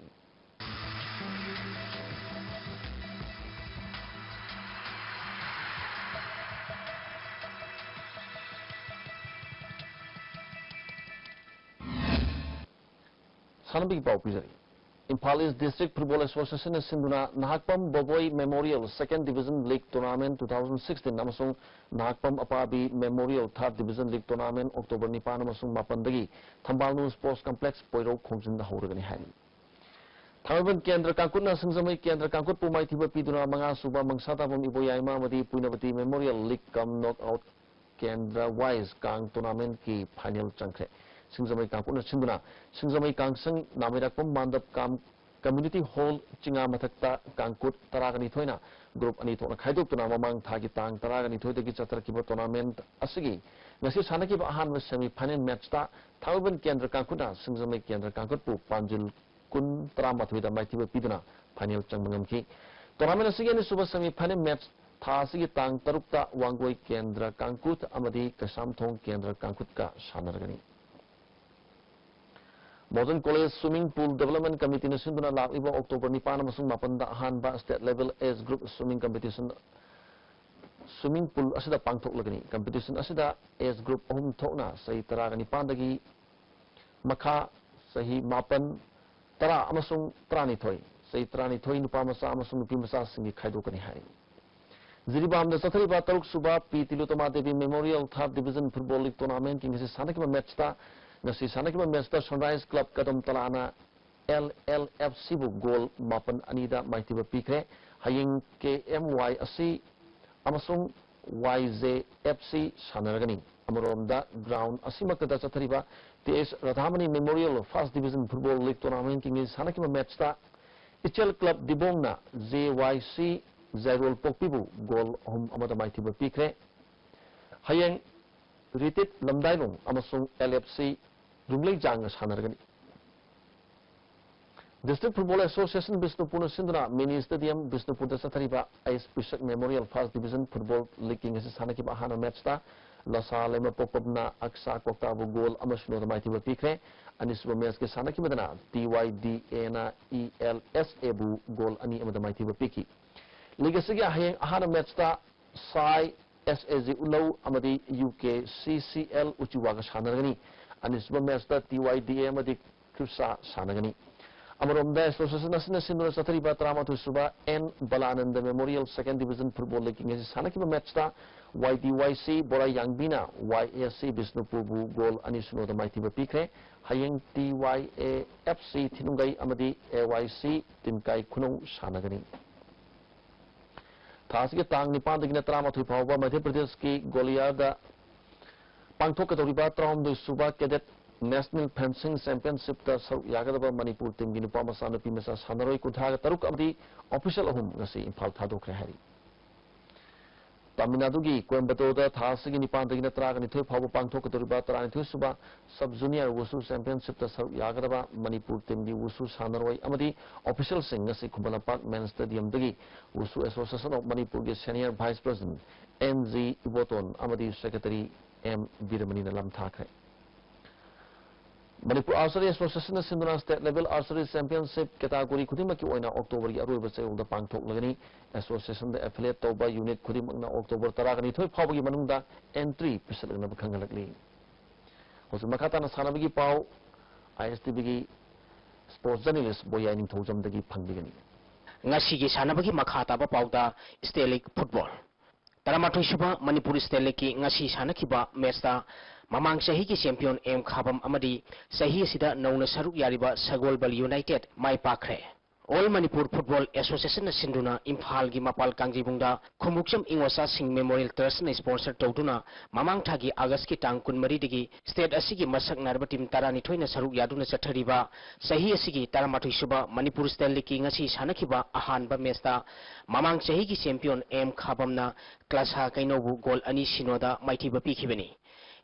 ꯁꯥꯟꯅꯕꯒꯤ ꯄꯥꯎ ꯄꯤꯖꯔꯤ꯫ ꯏꯝꯐꯥꯜ ꯏꯁ ꯗꯤꯁꯇ꯭ꯔꯤꯛ ꯐꯨꯠꯕꯣꯜ ꯑꯦꯁꯣꯁꯤꯌꯦꯁꯟꯅ ꯁꯤꯟꯗꯨꯅ Nahakpam Boboi memorial second division league tournament two thousand sixteen ꯑꯃꯁꯨꯡ Nahakpam Apabi memorial third division league tournament October ꯅꯤꯄꯥꯟ ꯑꯃꯁꯨꯡ ꯃꯥꯄꯟꯗꯒꯤ ꯊꯝꯕꯥꯜꯅꯨ ꯁ꯭ꯄꯣꯔꯠꯁ ꯀꯝꯄ꯭ꯂꯦꯛꯁ ꯄꯣꯏꯔꯧ ꯈꯣꯡꯖꯤꯟꯗ ꯍꯧꯔꯒꯅꯤ ꯍꯥꯏꯔꯤ꯫ ꯊꯥꯡꯃꯩꯕꯟ ꯀꯦꯟꯗ꯭ꯔ ꯀꯥꯡꯀꯨꯠꯅ ꯁꯤꯡꯖꯃꯩ ꯀꯦꯟꯗ꯭ꯔ ꯀꯥꯡꯀꯨꯠꯄꯨ ꯃꯥꯏꯊꯤꯕ ꯄꯤꯗꯨꯅ ꯃꯉꯥ ꯁꯨꯕ ꯃꯪꯁꯥ ꯇꯥꯐꯝ ꯏꯕꯣ ꯌꯥꯏꯃ ꯑꯃꯗꯤ ꯄꯨꯏꯅꯕꯇꯤ ꯃꯦꯃꯣꯔꯤꯌꯦꯜ ꯂꯤꯒ ꯀꯝ ꯅꯣꯛ ꯑꯥꯎꯠ ꯀꯦꯟꯗ꯭ꯔ ꯋꯥꯏꯁ ꯀꯥꯡ ꯇꯣꯔꯅꯥꯃꯦꯟꯠꯀꯤ ꯐꯥꯏꯅꯦꯜ ꯆꯪꯈ꯭ꯔꯦ꯫ ꯁꯤꯡꯖꯃꯩ ꯀꯥꯡꯀꯨꯠꯅ ꯁꯤꯟꯗꯨꯅ ꯁꯤꯡꯖꯃꯩ ꯀꯥꯡꯁꯪ ꯅꯥꯃꯩꯔꯥꯛꯄꯝ ꯃꯥꯟꯗꯞ ꯀꯝ ꯀꯝꯃ꯭ꯌꯨꯅꯤꯇꯤ ꯍꯣꯜ ꯆꯤꯉꯥ ꯃꯊꯛꯇ ꯀꯥꯡꯀꯨꯠ ꯇꯔꯥꯒ ꯅꯤꯊꯣꯏꯅ ꯒ꯭ꯔꯨꯞ ꯑꯅꯤ ꯊꯣꯛꯅ ꯈꯥꯏꯗꯣꯛꯇꯨꯅ ꯃꯃꯥꯡ ꯊꯥꯒꯤ ꯇꯥꯡ ꯇꯔꯥꯒ ꯅꯤꯊꯣꯏꯗꯒꯤ ꯆꯠꯊꯔꯛꯈꯤꯕ ꯇꯣꯔꯅꯥꯃꯦꯟꯠ ꯑꯁꯤꯒꯤ ꯉꯁꯤ ꯁꯥꯟꯅꯈꯤꯕ ꯑꯍꯥꯟꯕ ꯁꯦꯃꯤ ꯐꯥꯏꯅꯦꯜ ꯃꯦꯠꯆꯇ ꯊꯥꯡꯃꯩꯕꯟ ꯀꯦꯟꯗ꯭ꯔ ꯀꯥꯡꯀꯨꯠꯅ ꯁꯤꯡꯖꯃꯩ ꯀꯦꯟꯗ꯭ꯔ ꯀꯥꯡꯀꯨꯠꯄꯨ ꯄꯥꯟꯖꯤꯜ ꯀꯨꯟ ꯇꯔꯥꯃꯥꯊꯣꯏꯗ ꯃꯥꯏꯊꯤꯕ ꯄꯤꯗꯨꯅ ꯐꯥꯏꯅꯦꯜ ꯆꯪꯕ ꯉꯝꯈꯤ꯫ ꯇꯣꯔꯅꯥꯃꯦꯟ ꯑꯁꯤꯒꯤ ꯑꯅꯤꯁꯨꯕ ꯁꯦꯃꯤ ꯐꯥꯏꯅꯦꯜ ꯃꯦꯠꯆ ꯊꯥ ꯑꯁꯤꯒꯤ ꯇꯥꯡ ꯇꯔꯨꯛꯇ ꯋꯥꯡꯒꯣꯏ ꯀꯦꯟꯗ꯭ꯔ ꯀꯥꯡꯀꯨꯠ ꯑꯃꯗꯤ ꯀꯩꯁꯥꯝꯊꯣꯡ ꯀꯦꯟꯗ꯭ꯔ ꯀꯥꯡꯀꯨꯠꯀ ꯁꯥꯟꯅꯔꯒꯅꯤ꯫ Modern College Swimming Pool Development Committeeꯅ ꯁꯤꯟꯗꯨꯅ ꯂꯥꯛꯂꯤꯕ October ꯅꯤꯄꯥꯟ ꯑꯃꯁꯨꯡ ꯃꯥꯄꯟꯗ ꯑꯍꯥꯟꯕ State Level Age Group Swimming Competition swimming pool ꯑꯁꯤꯗ ꯄꯥꯡꯊꯣꯛꯂꯒꯅꯤ꯫ Competition ꯑꯁꯤꯗ age group ꯑꯍꯨꯝ ꯊꯣꯛꯅ ꯆꯍꯤ ꯇꯔꯥꯒ ꯅꯤꯄꯥꯟꯗꯒꯤ ꯃꯈꯥ, ꯆꯍꯤ ꯃꯥꯄꯟ, ꯇꯔꯥ ꯑꯃꯁꯨꯡ ꯇꯔꯥꯅꯤꯊꯣꯏ, ꯆꯍꯤ ꯇꯔꯥꯅꯤꯊꯣꯏ ꯅꯨꯄꯥ ꯃꯆꯥ ꯑꯃꯁꯨꯡ ꯅꯨꯄꯤ ꯃꯆꯥꯁꯤꯡꯒꯤ ꯈꯥꯏꯗꯣꯛꯀꯅꯤ ꯍꯥꯏꯔꯤ꯫ ꯖꯤꯔꯤꯕꯥꯝꯗ ꯆꯠꯊꯔꯤꯕ ꯇꯔꯨꯛ ꯁꯨꯕ ꯄꯤ ꯇꯤꯂꯣꯇꯃꯥ Devi Memorial Third Division Football League Tournamentꯀꯤ ꯉꯁꯤ ꯁꯥꯟꯅꯈꯤꯕ matchꯇ, ꯉꯁꯤ ꯁꯥꯟꯅꯈꯤꯕ matchꯇ Sunrise Club ꯀꯗꯝ ꯇꯂꯥꯅ L L F Cꯕꯨ goal ꯃꯥꯄꯟ ꯑꯅꯤꯗ ꯃꯥꯏꯊꯤꯕ ꯄꯤꯈ꯭ꯔꯦ꯫ ꯍꯌꯦꯡ K M Y C ꯑꯃꯁꯨꯡ Y J F C ꯁꯥꯟꯅꯔꯒꯅꯤ꯫ ꯑꯃꯔꯣꯝꯗ ground ꯑꯁꯤꯃꯛꯇꯗ ꯆꯠꯊꯔꯤꯕ T H Radhamani Memorial First Division Football League Tournamentꯀꯤ ꯉꯁꯤ ꯁꯥꯟꯅꯈꯤꯕ matchꯇ ꯏꯆꯦꯜ Club ꯗꯤꯕꯣꯡꯅ J Y C ꯖꯩꯔꯣꯜ ꯄꯣꯛꯄꯤꯕꯨ goal ꯑꯍꯨꯝ ꯑꯃꯗ ꯃꯥꯏꯊꯤꯕ ꯄꯤꯈ꯭ꯔꯦ꯫ ꯍꯌꯦꯡ ꯔꯤꯇꯤꯠ ꯂꯝꯗꯥꯏꯂꯣꯡ ꯑꯃꯁꯨꯡ L F C ꯔꯨꯡꯂꯩꯖꯥꯡꯒ ꯁꯥꯟꯅꯔꯒꯅꯤ꯫ District Football Association ꯕꯤꯁꯅꯨꯄꯨꯔꯅ ꯁꯤꯟꯗꯨꯅ Mini Stadium ꯕꯤꯁꯅꯨꯄꯨꯔꯗ ꯆꯠꯊꯔꯤꯕ H Pishak Memorial First Division Football Leagueꯀꯤ ꯉꯁꯤ ꯁꯥꯟꯅꯈꯤꯕ ꯑꯍꯥꯟꯕ matchꯇ ꯂꯁꯥ ꯂꯩꯃꯄꯣꯛꯄꯝꯅ ꯑꯛꯁꯥ ꯀꯣꯛꯇꯥꯕꯨ goal ꯑꯃ ꯁꯤꯅꯣꯗ ꯃꯥꯏꯊꯤꯕ ꯄꯤꯈ꯭ꯔꯦ꯫ ꯑꯅꯤꯁꯨꯕ matchꯀꯤ ꯁꯥꯟꯅꯈꯤꯕꯗꯅ T Y D Aꯅ E L S Aꯕꯨ goal ꯑꯅꯤ ꯑꯃꯗ ꯃꯥꯏꯊꯤꯕ ꯄꯤꯈꯤ꯫ League ꯑꯁꯤꯒꯤ ꯍꯌꯦꯡ ꯑꯍꯥꯟꯕ matchꯇ ꯁꯥꯏ S A G ꯎꯂꯧ ꯑꯃꯗꯤ U K C C L ꯎꯆꯤꯋꯥꯒ ꯁꯥꯟꯅꯔꯒꯅꯤ꯫ ꯑꯅꯤꯁꯨꯕ matchꯇ T Y D A ꯑꯃꯗꯤ ꯈ꯭ꯔꯤꯁꯥ ꯁꯥꯟꯅꯒꯅꯤ꯫ ꯑꯃꯔꯣꯝꯗ association ꯑꯁꯤꯅ ꯁꯤꯟꯗꯨꯅ ꯆꯠꯊꯔꯤꯕ ꯇꯔꯥꯃꯥꯊꯣꯏ ꯁꯨꯕ N Balananda Memorial Second Division Football Leagueꯀꯤ ꯉꯁꯤ ꯁꯥꯟꯅꯈꯤꯕ matchꯇ Y D Y C ꯕꯣꯔꯥ ꯌꯥꯡꯕꯤꯅ Y A C ꯕꯤꯁꯅꯨꯄꯨꯔꯕꯨ goal ꯑꯅꯤ ꯁꯤꯅꯣꯗ ꯃꯥꯏꯊꯤꯕ ꯄꯤꯈ꯭ꯔꯦ꯫ ꯍꯌꯦꯡ T Y A F C ꯊꯤꯅꯨꯡꯒꯩ ꯑꯃꯗꯤ A Y C ꯇꯤꯟꯀꯥꯏ ꯈꯨꯅꯧ ꯁꯥꯟꯅꯒꯅꯤ꯫ ꯊꯥ ꯑꯁꯤꯒꯤ ꯇꯥꯡ ꯅꯤꯄꯥꯟꯗꯒꯤꯅ ꯇꯔꯥꯃꯥꯊꯣꯏ ꯐꯥꯎꯕ ꯃꯙ꯭ꯌ ꯄ꯭ꯔꯗꯦꯁꯀꯤ ꯒꯣꯂꯤꯌꯥꯔꯗ ꯄꯥꯡꯊꯣꯛꯀꯗꯧꯔꯤꯕ ꯇꯔꯥꯍꯨꯝꯗꯣꯏ ꯁꯨꯕ Cadet National Fencing Championshipꯇ ꯁꯔꯨꯛ ꯌꯥꯒꯗꯕ ꯃꯅꯤꯄꯨꯔ teamꯒꯤ ꯅꯨꯄꯥ ꯃꯆꯥ, ꯅꯨꯄꯤ ꯃꯆꯥ ꯁꯥꯟꯅꯔꯣꯏ ꯀꯨꯟꯊ꯭ꯔꯥꯒ ꯇꯔꯨꯛ ꯑꯃꯗꯤ official ꯑꯍꯨꯝ ꯉꯁꯤ ꯏꯝꯐꯥꯜ ꯊꯥꯗꯣꯛꯈ꯭ꯔꯦ ꯍꯥꯏꯔꯤ꯫ ꯇꯥꯃꯤꯜ ꯅꯥꯗꯨꯒꯤ ꯀꯣꯏꯝꯕꯇꯣꯔꯗ ꯊꯥ ꯑꯁꯤꯒꯤ ꯅꯤꯄꯥꯟꯗꯒꯤꯅ ꯇꯔꯥꯒ ꯅꯤꯊꯣꯏ ꯐꯥꯎꯕ ꯄꯥꯡꯊꯣꯛꯀꯗꯧꯔꯤꯕ ꯇꯔꯥꯅꯤꯊꯣꯏ ꯁꯨꯕ Sub Junior Wushu Championshipꯇ ꯁꯔꯨꯛ ꯌꯥꯒꯗꯕ ꯃꯅꯤꯄꯨꯔ teamꯒꯤ Wushu ꯁꯥꯟꯅꯔꯣꯏ ꯑꯃꯗꯤ officialꯁꯤꯡ ꯉꯁꯤ Khuman Lampak Men's Stadiumꯗꯒꯤ Wushu Association of Manipurꯒꯤ Senior Vice President N G Iboton ꯑꯃꯗꯤ Secretary M ꯕꯤꯔꯃꯅꯤꯅ ꯂꯝ ꯊꯥꯈ꯭ꯔꯦ꯫ Manipur Archery Association ꯅ ꯁꯤꯟꯗꯨꯅ state level archery championship category ꯈꯨꯗꯤꯡꯃꯛꯀꯤ ꯑꯣꯏꯅ October ꯒꯤ ꯑꯔꯣꯏꯕ ꯆꯌꯣꯜꯗ ꯄꯥꯡꯊꯣꯛꯂꯒꯅꯤ꯫ Association ꯗ affiliate ꯇꯧꯕ unit ꯈꯨꯗꯤꯡꯃꯛꯅ October ꯇꯔꯥꯅꯤꯊꯣꯏ ꯐꯥꯎꯕꯒꯤ ꯃꯅꯨꯡꯗ entry ꯄꯤꯁꯜꯂꯛꯅꯕ ꯈꯪꯍꯜꯂꯛꯂꯤ꯫ ꯍꯧꯖꯤꯛ ꯃꯈꯥ ꯇꯥꯅ ꯁꯥꯟꯅꯕꯒꯤ ꯄꯥꯎ I S T V ꯒꯤ sports journalist ꯕꯣꯌꯥꯏ ꯅꯤꯡꯊꯧꯖꯝꯗꯒꯤ ꯐꯪꯕꯤꯒꯅꯤ꯫ ꯉꯁꯤꯒꯤ ꯁꯥꯟꯅꯕꯒꯤ ꯃꯈꯥ ꯇꯥꯕ ꯄꯥꯎꯗ state league football꯫ ꯇꯔꯥꯃꯥꯊꯣꯏ ꯁꯨꯕ ꯃꯅꯤꯄꯨꯔ state league ꯀꯤ ꯉꯁꯤ ꯁꯥꯟꯅꯈꯤꯕ match ꯇ ꯃꯃꯥꯡ ꯆꯍꯤꯒꯤ champion ꯑꯦꯝ ꯈꯥꯕꯝ ꯑꯃꯗꯤ ꯆꯍꯤ ꯑꯁꯤꯗ ꯅꯧꯅ ꯁꯔꯨꯛ ꯌꯥꯔꯤꯕ ꯁꯒꯣꯜꯕꯜ United ꯃꯥꯏ ꯄꯥꯛꯈ꯭ꯔꯦ꯫ All Manipur Football Association ꯅ ꯁꯤꯟꯗꯨꯅ ꯏꯝꯐꯥꯜꯒꯤ ꯃꯄꯥꯜ ꯀꯥꯡꯖꯩꯕꯨꯡꯗ ꯈꯣꯡꯎꯞꯆꯝ ꯏꯉꯣꯆꯥꯁꯤꯡ Memorial Trust ꯅ sponsor ꯇꯧꯗꯨꯅ ꯃꯃꯥꯡ ꯊꯥꯒꯤ August ꯀꯤ ꯇꯥꯡ ꯀꯨꯟꯃꯔꯤꯗꯒꯤ state ꯑꯁꯤꯒꯤ ꯃꯁꯛ ꯅꯥꯏꯔꯕ team ꯇꯔꯥꯅꯤꯊꯣꯏꯅ ꯁꯔꯨꯛ ꯌꯥꯗꯨꯅ ꯆꯠꯊꯔꯤꯕ ꯆꯍꯤ ꯑꯁꯤꯒꯤ ꯇꯔꯥꯃꯥꯊꯣꯏ ꯁꯨꯕ ꯃꯅꯤꯄꯨꯔ state league ꯀꯤ ꯉꯁꯤ ꯁꯥꯟꯅꯈꯤꯕ ꯑꯍꯥꯟꯕ match ꯇ ꯃꯃꯥꯡ ꯆꯍꯤꯒꯤ champion ꯑꯦꯝ ꯈꯥꯕꯝꯅ ꯀ꯭ꯂꯥꯁꯥ ꯀꯩꯅꯧꯕꯨ goal ꯑꯅꯤ ꯁꯤꯅꯣꯗ ꯃꯥꯏꯊꯤꯕ ꯄꯤꯈꯤꯕꯅꯤ꯫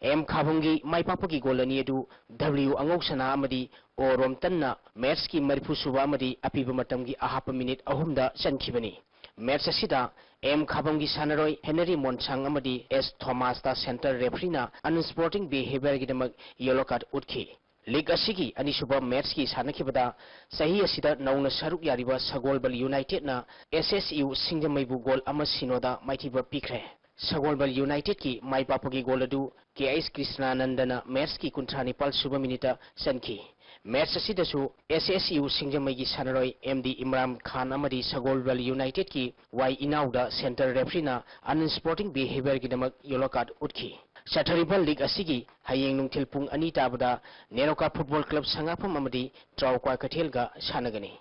ꯑꯦꯝ ꯈꯥꯕꯝꯒꯤ ꯃꯥꯏ ꯄꯥꯛꯄꯒꯤ goal ꯑꯅꯤ ꯑꯗꯨ W ꯑꯉꯧꯁꯅꯥ ꯑꯃꯗꯤ ꯑꯣ ꯔꯣꯝꯇꯟꯅ match ꯀꯤ ꯃꯔꯤꯐꯨ ꯁꯨꯕ ꯑꯃꯗꯤ ꯑꯄꯤꯕ ꯃꯇꯝꯒꯤ ꯑꯍꯥꯞꯄ minute ꯑꯍꯨꯝꯗ ꯆꯟꯈꯤꯕꯅꯤ꯫ Match ꯑꯁꯤꯗ ꯑꯦꯝ ꯈꯥꯕꯝꯒꯤ ꯁꯥꯟꯅꯔꯣꯏ ꯍꯦꯅꯔꯤ ꯃꯣꯟꯁꯥꯡ ꯑꯃꯗꯤ ꯑꯦꯁ ꯊꯣꯃꯥꯁꯇ center referee ꯅ unsporting behaviour ꯒꯤꯗꯃꯛ yellow card ꯎꯠꯈꯤ꯫ League ꯑꯁꯤꯒꯤ ꯑꯅꯤꯁꯨꯕ match ꯀꯤ ꯁꯥꯟꯅꯈꯤꯕꯗ ꯆꯍꯤ ꯑꯁꯤꯗ ꯅꯧꯅ ꯁꯔꯨꯛ ꯌꯥꯔꯤꯕ ꯁꯒꯣꯜꯕꯜ United ꯅ S S U ꯁꯤꯡꯖꯃꯩꯕꯨ goal ꯑꯃ ꯁꯤꯅꯣꯗ ꯃꯥꯏꯊꯤꯕ ꯄꯤꯈ꯭ꯔꯦ꯫ ꯁꯒꯣꯜꯕꯜ United ꯀꯤ ꯃꯥꯏ ꯄꯥꯛꯄꯒꯤ goal ꯑꯗꯨ ꯀꯦ ꯑꯩꯆ ꯀ꯭ꯔꯤꯁꯅꯥꯅꯟꯗꯅ match ꯀꯤ ꯀꯨꯟꯊ꯭ꯔꯥ ꯅꯤꯄꯥꯜ ꯁꯨꯕ minute ꯇ ꯆꯟꯈꯤ꯫ Match ꯑꯁꯤꯗꯁꯨ S S U ꯁꯤꯡꯖꯃꯩꯒꯤ ꯁꯥꯟꯅꯔꯣꯏ ꯑꯦꯝ ꯗꯤ ꯏꯝꯔꯥꯟ ꯈꯥꯟ ꯑꯃꯗꯤ ꯁꯒꯣꯜꯕꯜ United ꯀꯤ ꯋꯥꯏ ꯏꯅꯥꯎꯗ center referee ꯅ unsporting behaviour ꯒꯤꯗꯃꯛ yellow card ꯎꯠꯈꯤ꯫ ꯆꯠꯊꯔꯤꯕ league ꯑꯁꯤꯒꯤ ꯍꯌꯦꯡ ꯅꯨꯡꯊꯤꯜ ꯄꯨꯡ ꯑꯅꯤ ꯇꯥꯕꯗ ꯅꯦꯔꯣꯀꯥ Football Club ꯁꯉꯥꯐꯝ ꯑꯃꯗꯤ ꯇ꯭ꯔꯥꯎ ꯀ꯭ꯋꯥꯀꯩꯊꯦꯜꯒ ꯁꯥꯟꯅꯒꯅꯤ꯫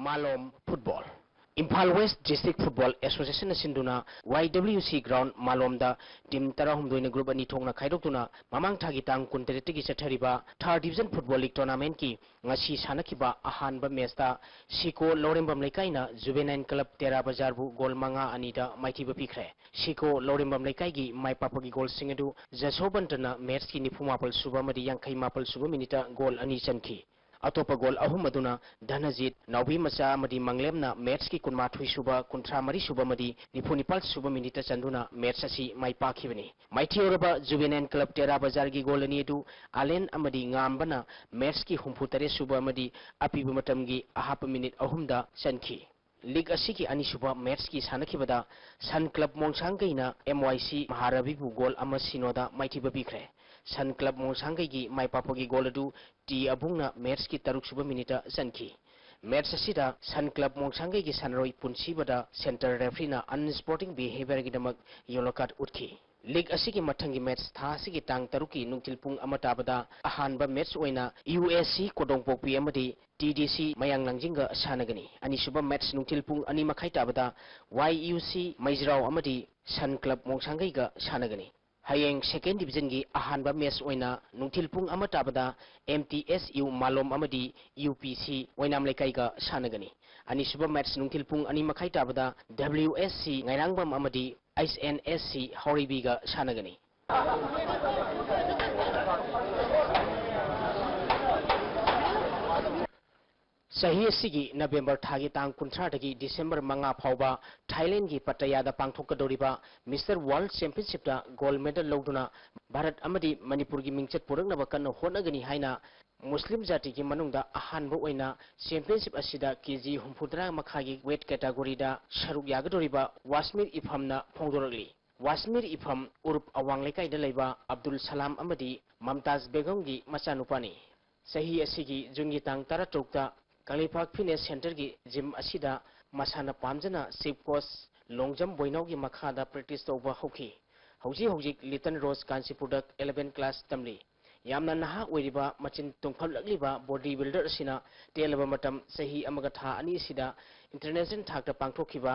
ꯃꯥꯂꯣꯝ football꯫ Imphal West District Football Association ꯅ ꯁꯤꯟꯗꯨꯅ Y W C ground ꯃꯥꯂꯣꯝꯗ team ꯇꯔꯥꯍꯨꯝꯗꯣꯏꯅ group ꯑꯅꯤ ꯊꯣꯛꯅ ꯈꯥꯏꯗꯣꯛꯇꯨꯅ ꯃꯃꯥꯡ ꯊꯥꯒꯤ ꯇꯥꯡ ꯀꯨꯟꯇꯔꯦꯠꯇꯒꯤ ꯆꯠꯊꯔꯤꯕ third division football league tournament ꯀꯤ ꯉꯁꯤ ꯁꯥꯟꯅꯈꯤꯕ ꯑꯍꯥꯟꯕ match ꯇ ꯁꯤꯀꯣ ꯂꯧꯔꯦꯝꯕꯝ ꯂꯩꯀꯥꯏꯅ Juvenile Club ꯇꯦꯔꯥ ꯕꯖꯥꯔꯕꯨ goal ꯃꯉꯥ ꯑꯅꯤꯗ ꯃꯥꯏꯊꯤꯕ ꯄꯤꯈ꯭ꯔꯦ꯫ ꯁꯤꯀꯣ ꯂꯧꯔꯦꯝꯕꯝ ꯂꯩꯀꯥꯏꯒꯤ ꯃꯥꯏ ꯄꯥꯛꯄꯒꯤ goal ꯁꯤꯡ ꯑꯗꯨ ꯖꯁꯣꯕꯟꯇꯅ match ꯀꯤ ꯅꯤꯐꯨ ꯃꯥꯄꯜ ꯁꯨꯕ ꯑꯃꯗꯤ ꯌꯥꯡꯈꯩ ꯃꯥꯄꯜ ꯁꯨꯕ minute ꯇ goal ꯑꯅꯤ ꯆꯟꯈꯤ꯫ ꯑꯇꯣꯞꯄ ꯒꯣꯜ ꯑꯍꯨꯝ ꯑꯗꯨꯅ ꯙꯅꯖꯤꯠ, ꯅꯥꯎꯕꯤꯃꯆꯥ ꯑꯃꯗꯤ ꯃꯪꯂꯦꯝꯅ ꯃꯦꯠꯁꯀꯤ ꯀꯨꯟꯃꯥꯊꯣꯏ ꯁꯨꯕ, ꯀꯨꯟꯊ꯭ꯔꯥ ꯃꯔꯤ ꯁꯨꯕ ꯑꯃꯗꯤ ꯅꯤꯐꯨ ꯅꯤꯄꯥꯜ ꯁꯨꯕ ꯃꯤꯅꯤꯠꯇ ꯆꯟꯗꯨꯅ ꯃꯦꯠꯁ ꯑꯁꯤ ꯃꯥꯏ ꯄꯥꯛꯈꯤꯕꯅꯤ꯫ ꯃꯥꯏꯊꯤꯔꯕ ꯖꯨꯕꯦꯅꯥꯏꯜ ꯀ꯭ꯂꯕ ꯇꯦꯔꯥ ꯕꯖꯥꯔꯒꯤ ꯒꯣꯜ ꯑꯅꯤ ꯑꯗꯨ ꯑꯂꯦꯟ ꯑꯃꯗꯤ ꯉꯥꯝꯕꯅ ꯃꯦꯠꯁꯀꯤ ꯍꯨꯝꯐꯨ ꯇꯔꯦꯠ ꯁꯨꯕ ꯑꯃꯗꯤ ꯑꯄꯤꯕ ꯃꯇꯝꯒꯤ ꯑꯍꯥꯞꯄ ꯃꯤꯅꯤꯠ ꯑꯍꯨꯝꯗ ꯆꯟꯈꯤ꯫ ꯂꯤꯒ ꯑꯁꯤꯒꯤ ꯑꯅꯤꯁꯨꯕ ꯃꯦꯠꯁꯀꯤ ꯁꯥꯟꯅꯈꯤꯕꯗ ꯁꯟ ꯀ꯭ꯂꯕ ꯃꯣꯡꯁꯥꯡꯒꯩꯅ ꯑꯦꯝ ꯋꯥꯏ ꯁꯤ ꯃꯍꯥꯔꯕꯤꯕꯨ ꯒꯣꯜ ꯑꯃ ꯁꯤꯅꯣꯗ ꯃꯥꯏꯊꯤꯕ ꯄꯤꯈ꯭ꯔꯦ꯫ ꯁꯟ ꯀ꯭ꯂꯕ ꯃꯣꯡꯁꯥꯡꯒꯩꯒꯤ ꯃꯥꯏ ꯄꯥꯛꯄꯒꯤ ꯒꯣꯜ ꯑꯗꯨ ꯇꯤ ꯑꯕꯨꯡꯅ ꯃꯦꯠꯁꯀꯤ ꯇꯔꯨꯛꯁꯨꯕ ꯃꯤꯅꯤꯠꯇ ꯆꯟꯈꯤ꯫ ꯃꯦꯠꯁ ꯑꯁꯤꯗ ꯁꯟ ꯀ꯭ꯂꯕ ꯃꯣꯡꯁꯥꯡꯒꯩꯒꯤ ꯁꯥꯟꯅꯔꯣꯏ ꯄꯨꯟꯁꯤꯕꯗ ꯁꯦꯟꯇꯔ ꯔꯦꯐ꯭ꯔꯤꯅ ꯑꯟꯁ꯭ꯄꯣꯔꯇꯤꯡ ꯕꯤꯍꯦꯕꯤꯌꯔꯒꯤꯗꯃꯛ ꯌꯦꯂꯣ ꯀꯥꯔꯗ ꯎꯠꯈꯤ꯫ ꯂꯤꯒ ꯑꯁꯤꯒꯤ ꯃꯊꯪꯒꯤ ꯃꯦꯠꯁ ꯊꯥ ꯑꯁꯤꯒꯤ ꯇꯥꯡ ꯇꯔꯨꯛꯀꯤ ꯅꯨꯡꯊꯤꯜ ꯄꯨꯡ ꯑꯃ ꯇꯥꯕꯗ ꯑꯍꯥꯟꯕ ꯃꯦꯠꯁ ꯑꯣꯏꯅ ꯌꯨ ꯑꯦꯁ ꯁꯤ ꯀꯣꯗꯣꯡꯄꯣꯛꯄꯤ ꯑꯃꯗꯤ ꯇꯤ ꯗꯤ ꯁꯤ ꯃꯌꯥꯡ ꯂꯥꯡꯖꯤꯡꯒ ꯁꯥꯟꯅꯒꯅꯤ꯫ ꯑꯅꯤꯁꯨꯕ ꯃꯦꯠꯁ ꯅꯨꯡꯊꯤꯜ ꯄꯨꯡ ꯑꯅꯤ ꯃꯈꯥꯏ ꯇꯥꯕꯗ ꯋꯥꯏ ꯌꯨ ꯁꯤ ꯃꯩꯖ꯭ꯔꯥꯎ ꯑꯃꯗꯤ ꯁꯟ ꯀ꯭ꯂꯕ ꯃꯣꯡꯁꯥꯡꯒꯩꯒ ꯁꯥꯟꯅꯒꯅꯤ꯫ ꯍꯌꯦꯡ ꯁꯦꯀꯦꯟ ꯗꯤꯕꯤꯖꯟꯒꯤ ꯑꯍꯥꯟꯕ ꯃꯦꯠꯁ ꯑꯣꯏꯅ ꯅꯨꯡꯊꯤꯜ ꯄꯨꯡ ꯑꯃ ꯇꯥꯕꯗ ꯑꯦꯝ ꯇꯤ ꯑꯦꯁ ꯌꯨ ꯃꯥꯂꯣꯝ ꯑꯃꯗꯤ ꯌꯨ ꯄꯤ ꯁꯤ ꯑꯣꯏꯅꯥꯝ ꯂꯩꯀꯥꯏꯒ ꯁꯥꯟꯅꯒꯅꯤ꯫ ꯑꯅꯤꯁꯨꯕ ꯃꯦꯠꯁ ꯅꯨꯡꯊꯤꯜ ꯄꯨꯡ ꯑꯅꯤ ꯃꯈꯥꯏ ꯇꯥꯕꯗ ꯗꯕ꯭ꯂꯤꯎ ꯑꯦꯁ ꯁꯤ ꯉꯥꯏꯔꯥꯡꯕꯝ ꯑꯃꯗꯤ ꯑꯩꯆ ꯑꯦꯟ ꯑꯦꯁ ꯁꯤ ꯍꯥꯎꯔꯩꯕꯤꯒ ꯁꯥꯟꯅꯒꯅꯤ꯫ ꯆꯍꯤ ꯑꯁꯤꯒꯤ ꯅꯕꯦꯝꯕꯔ ꯊꯥꯒꯤ ꯇꯥꯡ ꯀꯨꯟꯊ꯭ꯔꯥꯗꯒꯤ ꯗꯤꯁꯦꯝꯕꯔ ꯃꯉꯥ ꯐꯥꯎꯕ ꯊꯥꯏꯂꯦꯟꯒꯤ ꯄꯇꯌꯥꯗ ꯄꯥꯡꯊꯣꯛꯀꯗꯧꯔꯤꯕ ꯃꯤꯁꯇꯔ ꯋꯥꯔꯜꯗ ꯆꯦꯝꯄꯤꯌꯟꯁꯤꯞꯇ ꯒꯣꯜꯗ ꯃꯦꯗꯜ ꯂꯧꯗꯨꯅ ꯚꯥꯔꯠ ꯑꯃꯗꯤ ꯃꯅꯤꯄꯨꯔꯒꯤ ꯃꯤꯡꯆꯠ ꯄꯨꯔꯛꯅꯕ ꯀꯟꯅ ꯍꯣꯠꯅꯒꯅꯤ ꯍꯥꯏꯅ ꯃꯨꯁꯂꯤꯝ ꯖꯥꯇꯤꯒꯤ ꯃꯅꯨꯡꯗ ꯑꯍꯥꯟꯕ ꯑꯣꯏꯅ ꯆꯦꯝꯄꯤꯌꯟꯁꯤꯞ ꯑꯁꯤꯗ ꯀꯦ ꯖꯤ ꯍꯨꯝꯐꯨꯇꯔꯥ ꯃꯈꯥꯒꯤ ꯋꯦꯠ ꯀꯦꯇꯥꯒꯣꯔꯤꯗ ꯁꯔꯨꯛ ꯌꯥꯒꯗꯧꯔꯤꯕ ꯋꯥꯁꯃꯤꯔ ꯏꯐꯝꯅ ꯐꯣꯡꯗꯣꯔꯛꯂꯤ꯫ ꯋꯥꯁꯃꯤꯔ ꯏꯐꯝ ꯎꯔꯨꯞ ꯑꯋꯥꯡ ꯂꯩꯀꯥꯏꯗ ꯂꯩꯕ ꯑꯕꯗꯨꯜ ꯁꯂꯥꯝ ꯑꯃꯗꯤ ꯃꯝꯇꯥꯖ ꯕꯦꯒꯝꯒꯤ ꯃꯆꯥꯅꯨꯄꯥꯅꯤ꯫ ꯆꯍꯤ ꯑꯁꯤꯒꯤ ꯖꯨꯟꯒꯤ ꯇꯥꯡ ꯇꯔꯥꯇꯔꯨꯛꯇ ꯀꯪꯂꯩꯄꯥꯛ ꯐꯤꯠꯅꯦꯁ ꯁꯦꯟꯇꯔꯒꯤ ꯖꯤꯝ ꯑꯁꯤꯗ ꯃꯁꯥꯅ ꯄꯥꯝꯖꯅ ꯆꯤꯐ ꯀꯣꯆ ꯂꯣꯡꯖꯝ ꯕꯣꯏꯅꯥꯎꯒꯤ ꯃꯈꯥꯗ ꯄ꯭ꯔꯦꯛꯇꯤꯁ ꯇꯧꯕ ꯍꯧꯈꯤ꯫ ꯍꯧꯖꯤꯛ ꯍꯧꯖꯤꯛ ꯂꯤꯇꯜ ꯔꯣꯖ ꯀꯥꯟꯆꯤꯄꯨꯔꯗ ꯑꯦꯂꯚꯦꯟ ꯀ꯭ꯂꯥꯁ ꯇꯝꯂꯤ꯫ ꯌꯥꯝꯅ ꯅꯍꯥ ꯑꯣꯏꯔꯤꯕ ꯃꯆꯤꯟ ꯇꯨꯝꯐꯝꯂꯛꯂꯤꯕ ꯕꯣꯗꯤ ꯕꯤꯜꯗꯔ ꯑꯁꯤꯅ ꯇꯦꯜꯂꯕ ꯃꯇꯝ ꯆꯍꯤ ꯑꯃꯒ ꯊꯥ ꯑꯅꯤ ꯑꯁꯤꯗ ꯏꯟꯇꯔꯅꯦꯁꯅꯦꯜ ꯊꯥꯛꯇ ꯄꯥꯡꯊꯣꯛꯈꯤꯕ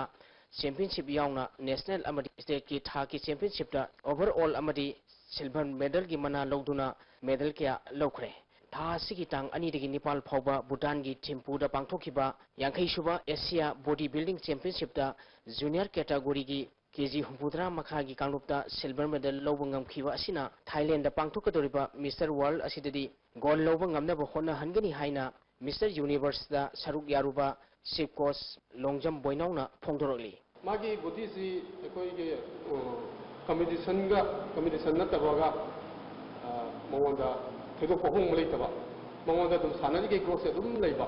ꯆꯦꯝꯄꯤꯌꯟꯁꯤꯞ ꯌꯥꯎꯅ ꯅꯦꯁꯅꯦꯜ ꯑꯃꯗꯤ ꯁ꯭ꯇꯦꯠꯀꯤ ꯊꯥꯛꯀꯤ ꯆꯦꯝꯄꯤꯌꯟꯁꯤꯞꯇ ꯑꯣꯚꯔ ꯑꯣꯜ ꯑꯃꯗꯤ ꯁꯤꯜꯚꯔ ꯃꯦꯗꯜꯒꯤ ꯃꯅꯥ ꯂꯧꯗꯨꯅ ꯃꯦꯗꯜ ꯀꯌꯥ ꯂꯧꯈ꯭ꯔꯦ꯫ ꯊꯥ ꯑꯁꯤꯒꯤ ꯇꯥꯡ ꯑꯅꯤꯗꯒꯤ ꯅꯤꯄꯥꯜ ꯐꯥꯎꯕ ꯚꯨꯇꯥꯟꯒꯤ ꯊꯤꯝꯄꯨꯗ ꯄꯥꯡꯊꯣꯛꯈꯤꯕ ꯌꯥꯡꯈꯩ ꯁꯨꯕ ꯑꯦꯁꯤꯌꯥ ꯕꯣꯗꯤ ꯕꯤꯜꯗꯤꯡ ꯆꯦꯝꯄꯤꯌꯟꯁꯤꯞꯇ ꯖꯨꯅꯤꯌꯔ ꯀꯦꯇꯥꯒꯣꯔꯤꯒꯤ ꯀꯦ ꯖꯤ ꯍꯨꯝꯐꯨꯇꯔꯥ ꯃꯈꯥꯒꯤ ꯀꯥꯡꯂꯨꯞꯇ silver medal ꯂꯧꯕ ꯉꯝꯈꯤꯕ ꯑꯁꯤꯅ ꯊꯥꯏꯂꯦꯟꯗ ꯄꯥꯡꯊꯣꯛꯀꯗꯧꯔꯤꯕ Mister World ꯑꯁꯤꯗꯗꯤ gold ꯂꯧꯕ ꯉꯝꯅꯕ ꯍꯣꯠꯅꯍꯟꯒꯅꯤ ꯍꯥꯏꯅ Mister Universeꯇ ꯁꯔꯨꯛ ꯌꯥꯔꯨꯕ chief coach ꯂꯣꯡꯖꯝ ꯕꯣꯏꯅꯥꯎꯅ ꯐꯣꯡꯗꯣꯔꯛꯂꯤ꯫ ꯃꯥꯒꯤ bodyꯁꯤ ꯑꯩꯈꯣꯏꯒꯤ, ꯑ, competitionꯒ, competition ꯅꯠꯇꯕꯒ, ꯑ, ꯃꯉꯣꯟꯗ ꯊꯣꯏꯗꯣꯛꯄ ꯑꯍꯣꯡꯕ ꯂꯩꯇꯕ, ꯃꯉꯣꯟꯗ ꯑꯗꯨꯝ ꯁꯥꯟꯅꯔꯤꯈꯩ growthꯁꯦ ꯑꯗꯨꯝ ꯂꯩꯕ꯫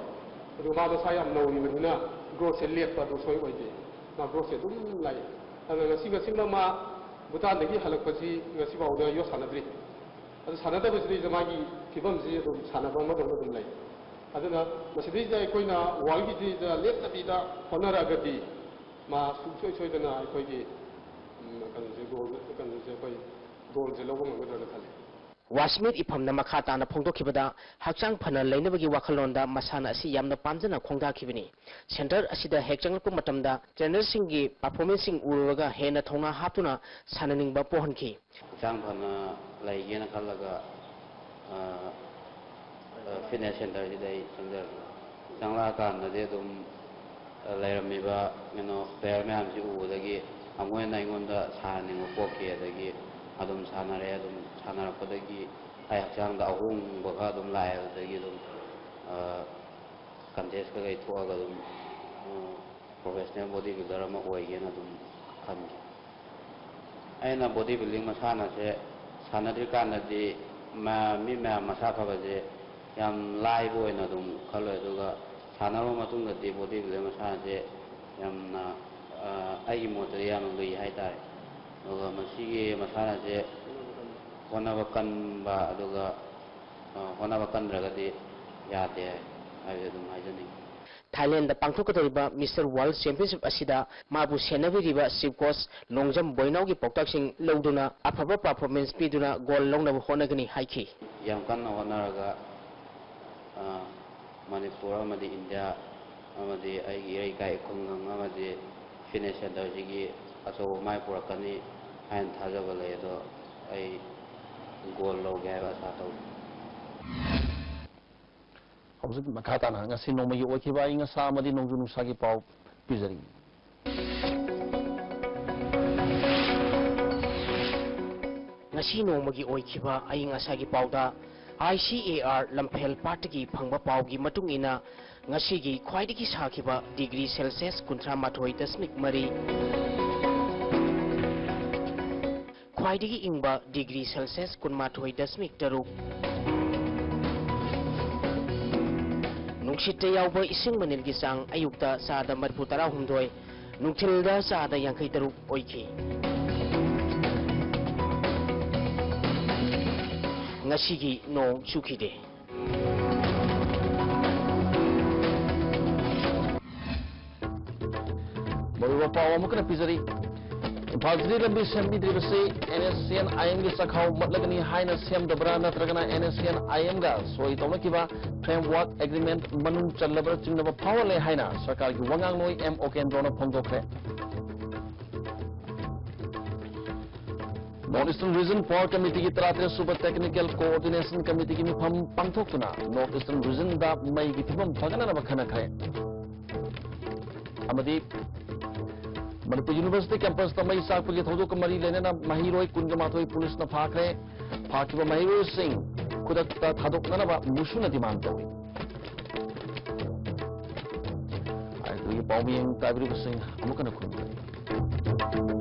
ꯑꯗꯨꯒ ꯃꯥ ꯃꯁꯥ ꯌꯥꯝ ꯅꯧꯔꯤꯕꯅꯤꯅ growthꯁꯦ ꯂꯦꯞꯄ ꯑꯗꯨ ꯁꯣꯏ ꯑꯣꯏꯗꯦ꯫ ꯃꯥ growthꯁꯦ ꯑꯗꯨꯝ ꯂꯥꯛꯏ꯫ ꯑꯗꯨꯅ ꯉꯁꯤ, ꯉꯁꯤꯃꯛ ꯃꯥ ꯚꯨꯇꯥꯟꯗꯒꯤ ꯍꯜꯂꯛꯄꯁꯤ ꯉꯁꯤꯐꯥꯎꯗ ꯌꯣꯠ ꯁꯥꯟꯅꯗ꯭ꯔꯤ꯫ ꯑꯗꯨ ꯁꯥꯟꯅꯗꯕꯁꯤꯗꯩꯗ ꯃꯥꯒꯤ ꯐꯤꯕꯝꯁꯤ ꯑꯗꯨꯝ ꯁꯥꯟꯅꯕ ꯑꯃꯗꯧꯅ ꯑꯗꯨꯝ ꯂꯩ꯫ ꯑꯗꯨꯅ ꯃꯁꯤꯗꯩꯁꯤꯗ ꯑꯩꯈꯣꯏꯅ worldꯒꯤꯁꯤꯗ ꯂꯦꯞꯇꯕꯤꯗ ꯍꯣꯠꯅꯔꯛꯑꯒꯗꯤ ꯃꯥ ꯁꯨꯡꯁꯣꯏ ꯁꯣꯏꯗꯅ ꯑꯩꯈꯣꯏꯒꯤ, ꯎꯝ, ꯀꯩꯅꯣꯁꯦ, gold, ꯀꯩꯅꯣꯁꯦ, ꯑꯩꯈꯣꯏ goldꯁꯦ ꯂꯧꯕ ꯉꯝꯒꯗ꯭ꯔꯅ ꯈꯜꯂꯤ꯫ ꯋꯥꯁꯃꯤꯠ ꯏꯐꯝꯅ ꯃꯈꯥ ꯇꯥꯅ ꯐꯣꯡꯗꯣꯛꯈꯤꯕꯗ, ꯍꯛꯆꯥꯡ ꯐꯅ ꯂꯩꯅꯕꯒꯤ ꯋꯥꯈꯜꯂꯣꯟꯗ ꯃꯁꯥꯟꯅ ꯑꯁꯤ ꯌꯥꯝꯅ ꯄꯥꯝꯖꯅ ꯈꯣꯡꯗꯥꯈꯤꯕꯅꯤ꯫ Centre ꯑꯁꯤꯗ ꯍꯦꯛ ꯆꯪꯂꯛꯄ ꯃꯇꯝꯗ trainerꯁꯤꯡꯒꯤ performanceꯁꯤꯡ ꯎꯔꯨꯔꯒ ꯍꯦꯟꯅ ꯊꯧꯅꯥ ꯍꯥꯞꯇꯨꯅ ꯁꯥꯟꯅꯅꯤꯡꯕ ꯄꯣꯛꯍꯟꯈꯤ꯫ ꯍꯛꯆꯥꯡ ꯐꯅ ꯂꯩꯒꯦꯅ ꯈꯜꯂꯒ, ꯑ, ꯑ, fitness centreꯁꯤꯗ ꯑꯩ ꯆꯪꯖꯔꯛꯄꯅꯤ꯫ ꯆꯪꯂꯛꯑꯀꯥꯟꯗꯗꯤ ꯑꯗꯨꯝ, ꯑ, ꯂꯩꯔꯝꯃꯤꯕ, ꯀꯩꯅꯣ, player ꯃꯌꯥꯝꯁꯤ ꯎꯕꯗꯒꯤ ꯑꯃꯨꯛ ꯍꯦꯟꯅ ꯑꯩꯉꯣꯟꯗ ꯁꯥꯟꯅꯅꯤꯡꯕ ꯄꯣꯛꯈꯤ꯫ ꯑꯗꯒꯤ ꯑꯗꯨꯝ ꯁꯥꯟꯅꯔꯦ꯫ ꯑꯗꯨꯝ ꯁꯥꯟꯅꯔꯛꯄꯗꯒꯤ ꯑꯩ ꯍꯛꯆꯥꯡꯗ ꯑꯍꯣꯡꯕ ꯈꯔ ꯑꯗꯨꯝ ꯂꯥꯛꯑꯦ꯫ ꯑꯗꯨꯗꯒꯤ ꯑꯗꯨꯝ, ꯑ, contest ꯀꯩꯀꯩ ꯊꯣꯛꯑꯒ ꯑꯗꯨꯝ, ꯑ, professional body builder ꯑꯃ ꯑꯣꯏꯒꯦꯅ ꯑꯗꯨꯝ ꯈꯟꯈꯤ꯫ ꯑꯩꯅ body building ꯃꯁꯥꯟꯅꯁꯦ ꯁꯥꯟꯅꯗ꯭ꯔꯤꯀꯥꯟꯗꯗꯤ ꯃ-, ꯃꯤ ꯃꯌꯥꯝ ꯃꯁꯥ ꯐꯕꯁꯦ ꯌꯥꯝ ꯂꯥꯏꯕ ꯑꯣꯏꯅ ꯑꯗꯨꯝ ꯈꯜꯂꯦ꯫ ꯑꯗꯨꯒ ꯁꯥꯟꯅꯔꯕ ꯃꯇꯨꯡꯗꯗꯤ body building ꯃꯁꯥꯟꯅꯁꯦ ꯌꯥꯝꯅ, ꯑ, ꯑꯩꯒꯤ ꯃꯣꯠꯇꯗꯤ ꯌꯥꯝꯅ ꯂꯨꯏ ꯍꯥꯏꯇꯥꯔꯦ꯫ ꯑꯗꯨꯒ ꯃꯁꯤꯒꯤ ꯃꯁꯥꯟꯅꯁꯦ ꯍꯣꯠꯅꯕ ꯀꯟꯕ, ꯑꯗꯨꯒ, ꯑ, ꯍꯣꯠꯅꯕ ꯀꯟꯗ꯭ꯔꯒꯗꯤ ꯌꯥꯗꯦ ꯍꯥꯏꯕꯁꯦ ꯑꯗꯨꯝ ꯍꯥꯏꯖꯅꯤꯡꯉꯤ꯫ ꯊꯥꯏꯂꯦꯟꯗ ꯄꯥꯡꯊꯣꯛꯀꯗꯧꯔꯤꯕ Mister World Championship ꯑꯁꯤꯗ ꯃꯥꯕꯨ ꯁꯦꯟꯅꯕꯤꯔꯤꯕ chief coach ꯂꯣꯡꯖꯝ ꯕꯣꯏꯅꯥꯎꯒꯤ ꯄꯥꯎꯇꯥꯛꯁꯤꯡ ꯂꯧꯗꯨꯅ ꯑꯐꯕ performance ꯄꯤꯗꯨꯅ gold ꯂꯧꯅꯕ ꯍꯣꯠꯅꯒꯅꯤ ꯍꯥꯏꯈꯤ꯫ ꯌꯥꯝ ꯀꯟꯅ ꯍꯣꯠꯅꯔꯒ, ꯑ, ꯃꯅꯤꯄꯨꯔ ꯑꯃꯗꯤ ꯏꯟꯗꯤꯌꯥ ꯑꯃꯗꯤ ꯑꯩꯒꯤ ꯏꯔꯩꯀꯥꯏ ꯈꯨꯡꯒꯪ ꯑꯃꯗꯤ fitness centreꯁꯤꯒꯤ ꯑꯆꯧꯕ ꯃꯥꯏ ꯄꯨꯔꯛꯀꯅꯤ ꯍꯥꯏꯅ ꯊꯥꯖꯕ ꯂꯩ꯫ ꯑꯗꯣ ꯑꯩ gold ꯂꯧꯒꯦ ꯍꯥꯏꯕ ꯑꯁꯥ ꯇꯧꯖꯩ꯫ ꯍꯧꯖꯤꯛ ꯃꯈꯥ ꯇꯥꯅ ꯉꯁꯤ ꯅꯣꯡꯃꯒꯤ ꯑꯣꯏꯈꯤꯕ ꯑꯏꯪ ꯑꯁꯥ ꯑꯃꯗꯤ ꯅꯣꯡꯖꯨ ꯅꯨꯡꯁꯥꯒꯤ ꯄꯥꯎ ꯄꯤꯖꯔꯤ꯫ ꯉꯁꯤ ꯅꯣꯡꯃꯒꯤ ꯑꯣꯏꯈꯤꯕ ꯑꯏꯪ ꯑꯁꯥꯒꯤ ꯄꯥꯎꯗ, ꯑꯥꯏ ꯁꯤ ꯑꯦ ꯑꯥꯔ ꯂꯝꯐꯦꯜ ꯄꯥꯠꯇꯒꯤ ꯐꯪꯕ ꯄꯥꯎꯒꯤ ꯃꯇꯨꯡ ꯏꯟꯅ, ꯉꯁꯤꯒꯤ ꯈ꯭ꯋꯥꯏꯗꯒꯤ ꯁꯥꯈꯤꯕ ꯗꯤꯒ꯭ꯔꯤ ꯁꯦꯜꯁꯤꯌꯁ ꯀꯨꯟꯊ꯭ꯔꯥ ꯃꯥꯊꯣꯏ ꯗꯁꯃꯤꯛ ꯃꯔꯤ, ꯈ꯭ꯋꯥꯏꯗꯒꯤ ꯏꯪꯕ ꯗꯤꯒ꯭ꯔꯤ ꯁꯦꯜꯁꯤꯌꯁ ꯀꯨꯟꯃꯥꯊꯣꯏ ꯗꯁꯃꯤꯛ ꯇꯔꯨꯛ, ꯅꯨꯡꯁꯤꯠꯇ ꯌꯥꯎꯕ ꯏꯁꯤꯡ ꯃꯅꯤꯜꯒꯤ ꯆꯥꯡ ꯑꯌꯨꯛꯇ ꯆꯥꯗ ꯃꯔꯤꯐꯨ ꯇꯔꯥꯍꯨꯝꯗꯣꯏ, ꯅꯨꯡꯊꯤꯜꯗ ꯆꯥꯗ ꯌꯥꯡꯈꯩ ꯇꯔꯨꯛ ꯑꯣꯏꯈꯤ꯫ ꯉꯁꯤꯒꯤ ꯅꯣꯡ ꯆꯨꯈꯤꯗꯦ꯫ ꯃꯔꯨꯑꯣꯏꯕ ꯄꯥꯎ ꯑꯃꯨꯛ ꯍꯟꯅ ꯄꯤꯖꯔꯤ꯫ ꯏꯝꯐꯥꯜ ꯖꯤꯔꯤ ꯂꯝꯕꯤ ꯁꯦꯝꯕꯤꯗ꯭ꯔꯤꯕꯁꯤ ꯑꯦꯟ ꯑꯦꯁ ꯁꯤ ꯑꯦꯟ ꯑꯥꯏ ꯑꯦꯝꯒꯤ ꯆꯥꯛꯈꯥꯎ ꯃꯠꯂꯒꯅꯤ ꯍꯥꯏꯅ ꯁꯦꯝꯗꯕ꯭ꯔꯥ, ꯅꯠꯇ꯭ꯔꯒꯅ N S C N I ꯑꯦꯝꯒ ꯁꯣꯏ ꯇꯧꯅꯈꯤꯕ ꯐ꯭ꯔꯦꯝꯋꯥꯔꯛ ꯑꯦꯒ꯭ꯔꯤꯃꯦꯟꯠ ꯃꯅꯨꯡ ꯆꯜꯂꯕ꯭ꯔꯥ ꯆꯤꯡꯅꯕ ꯐꯥꯎꯍꯜꯂꯦ ꯍꯥꯏꯅ ꯁꯔꯀꯥꯔꯒꯤ ꯋꯥꯉꯥꯡꯂꯣꯏ ꯑꯦꯝ ꯑꯣꯀꯦꯟꯗ꯭ꯔꯣꯅ ꯐꯣꯡꯗꯣꯛꯈ꯭ꯔꯦ꯫ ꯅꯣꯔꯠ ꯏꯁꯇꯔꯟ ꯔꯤꯖꯟ ꯄꯥꯋꯔ ꯀꯃꯤꯇꯤꯒꯤ ꯇꯔꯥꯇꯔꯦꯠ ꯁꯨꯕ ꯇꯦꯛꯅꯤꯀꯦꯜ ꯀꯣꯑꯣꯔꯗꯤꯅꯦꯁꯟ ꯀꯃꯤꯇꯤꯒꯤ ꯃꯤꯐꯝ ꯄꯥꯡꯊꯣꯛꯇꯨꯅ ꯅꯣꯔꯠ ꯏꯁꯇꯔꯟ ꯔꯤꯖꯟꯗ ꯃꯩꯒꯤ ꯐꯤꯕꯝ ꯐꯒꯠꯅꯅꯕ ꯈꯟꯅꯈ꯭ꯔꯦ꯫ ꯑꯃꯗꯤ ꯃꯅꯤꯄꯨꯔ ꯌꯨꯅꯤꯚꯔꯁꯤꯇꯤ ꯀꯦꯝꯄꯁꯇ ꯃꯩ ꯆꯥꯛꯄꯒꯤ ꯊꯧꯗꯣꯛꯀ ꯃꯔꯤ ꯂꯩꯅꯅ ꯃꯍꯩꯔꯣꯏ ꯀꯨꯟꯒ ꯃꯥꯊꯣꯏ ꯄꯨꯂꯤꯁꯅ ꯐꯥꯈ꯭ꯔꯦ꯫ ꯐꯥꯈꯤꯕ ꯃꯍꯩꯔꯣꯏꯁꯤꯡ ꯈꯨꯗꯛꯇ ꯊꯥꯗꯣꯛꯅꯅꯕ ꯃꯨꯁꯨꯅ ꯗꯤꯃꯥꯟ ꯇꯧꯏ꯫ ꯑꯥꯏ ꯇꯤꯚꯤꯒꯤ ꯄꯥꯎꯃꯤꯌꯦꯡ ꯇꯥꯕꯤꯔꯤꯕꯁꯤꯡ ꯑꯃꯨꯛ ꯍꯟꯅ ꯈꯨꯔꯨꯝꯖꯔꯤ꯫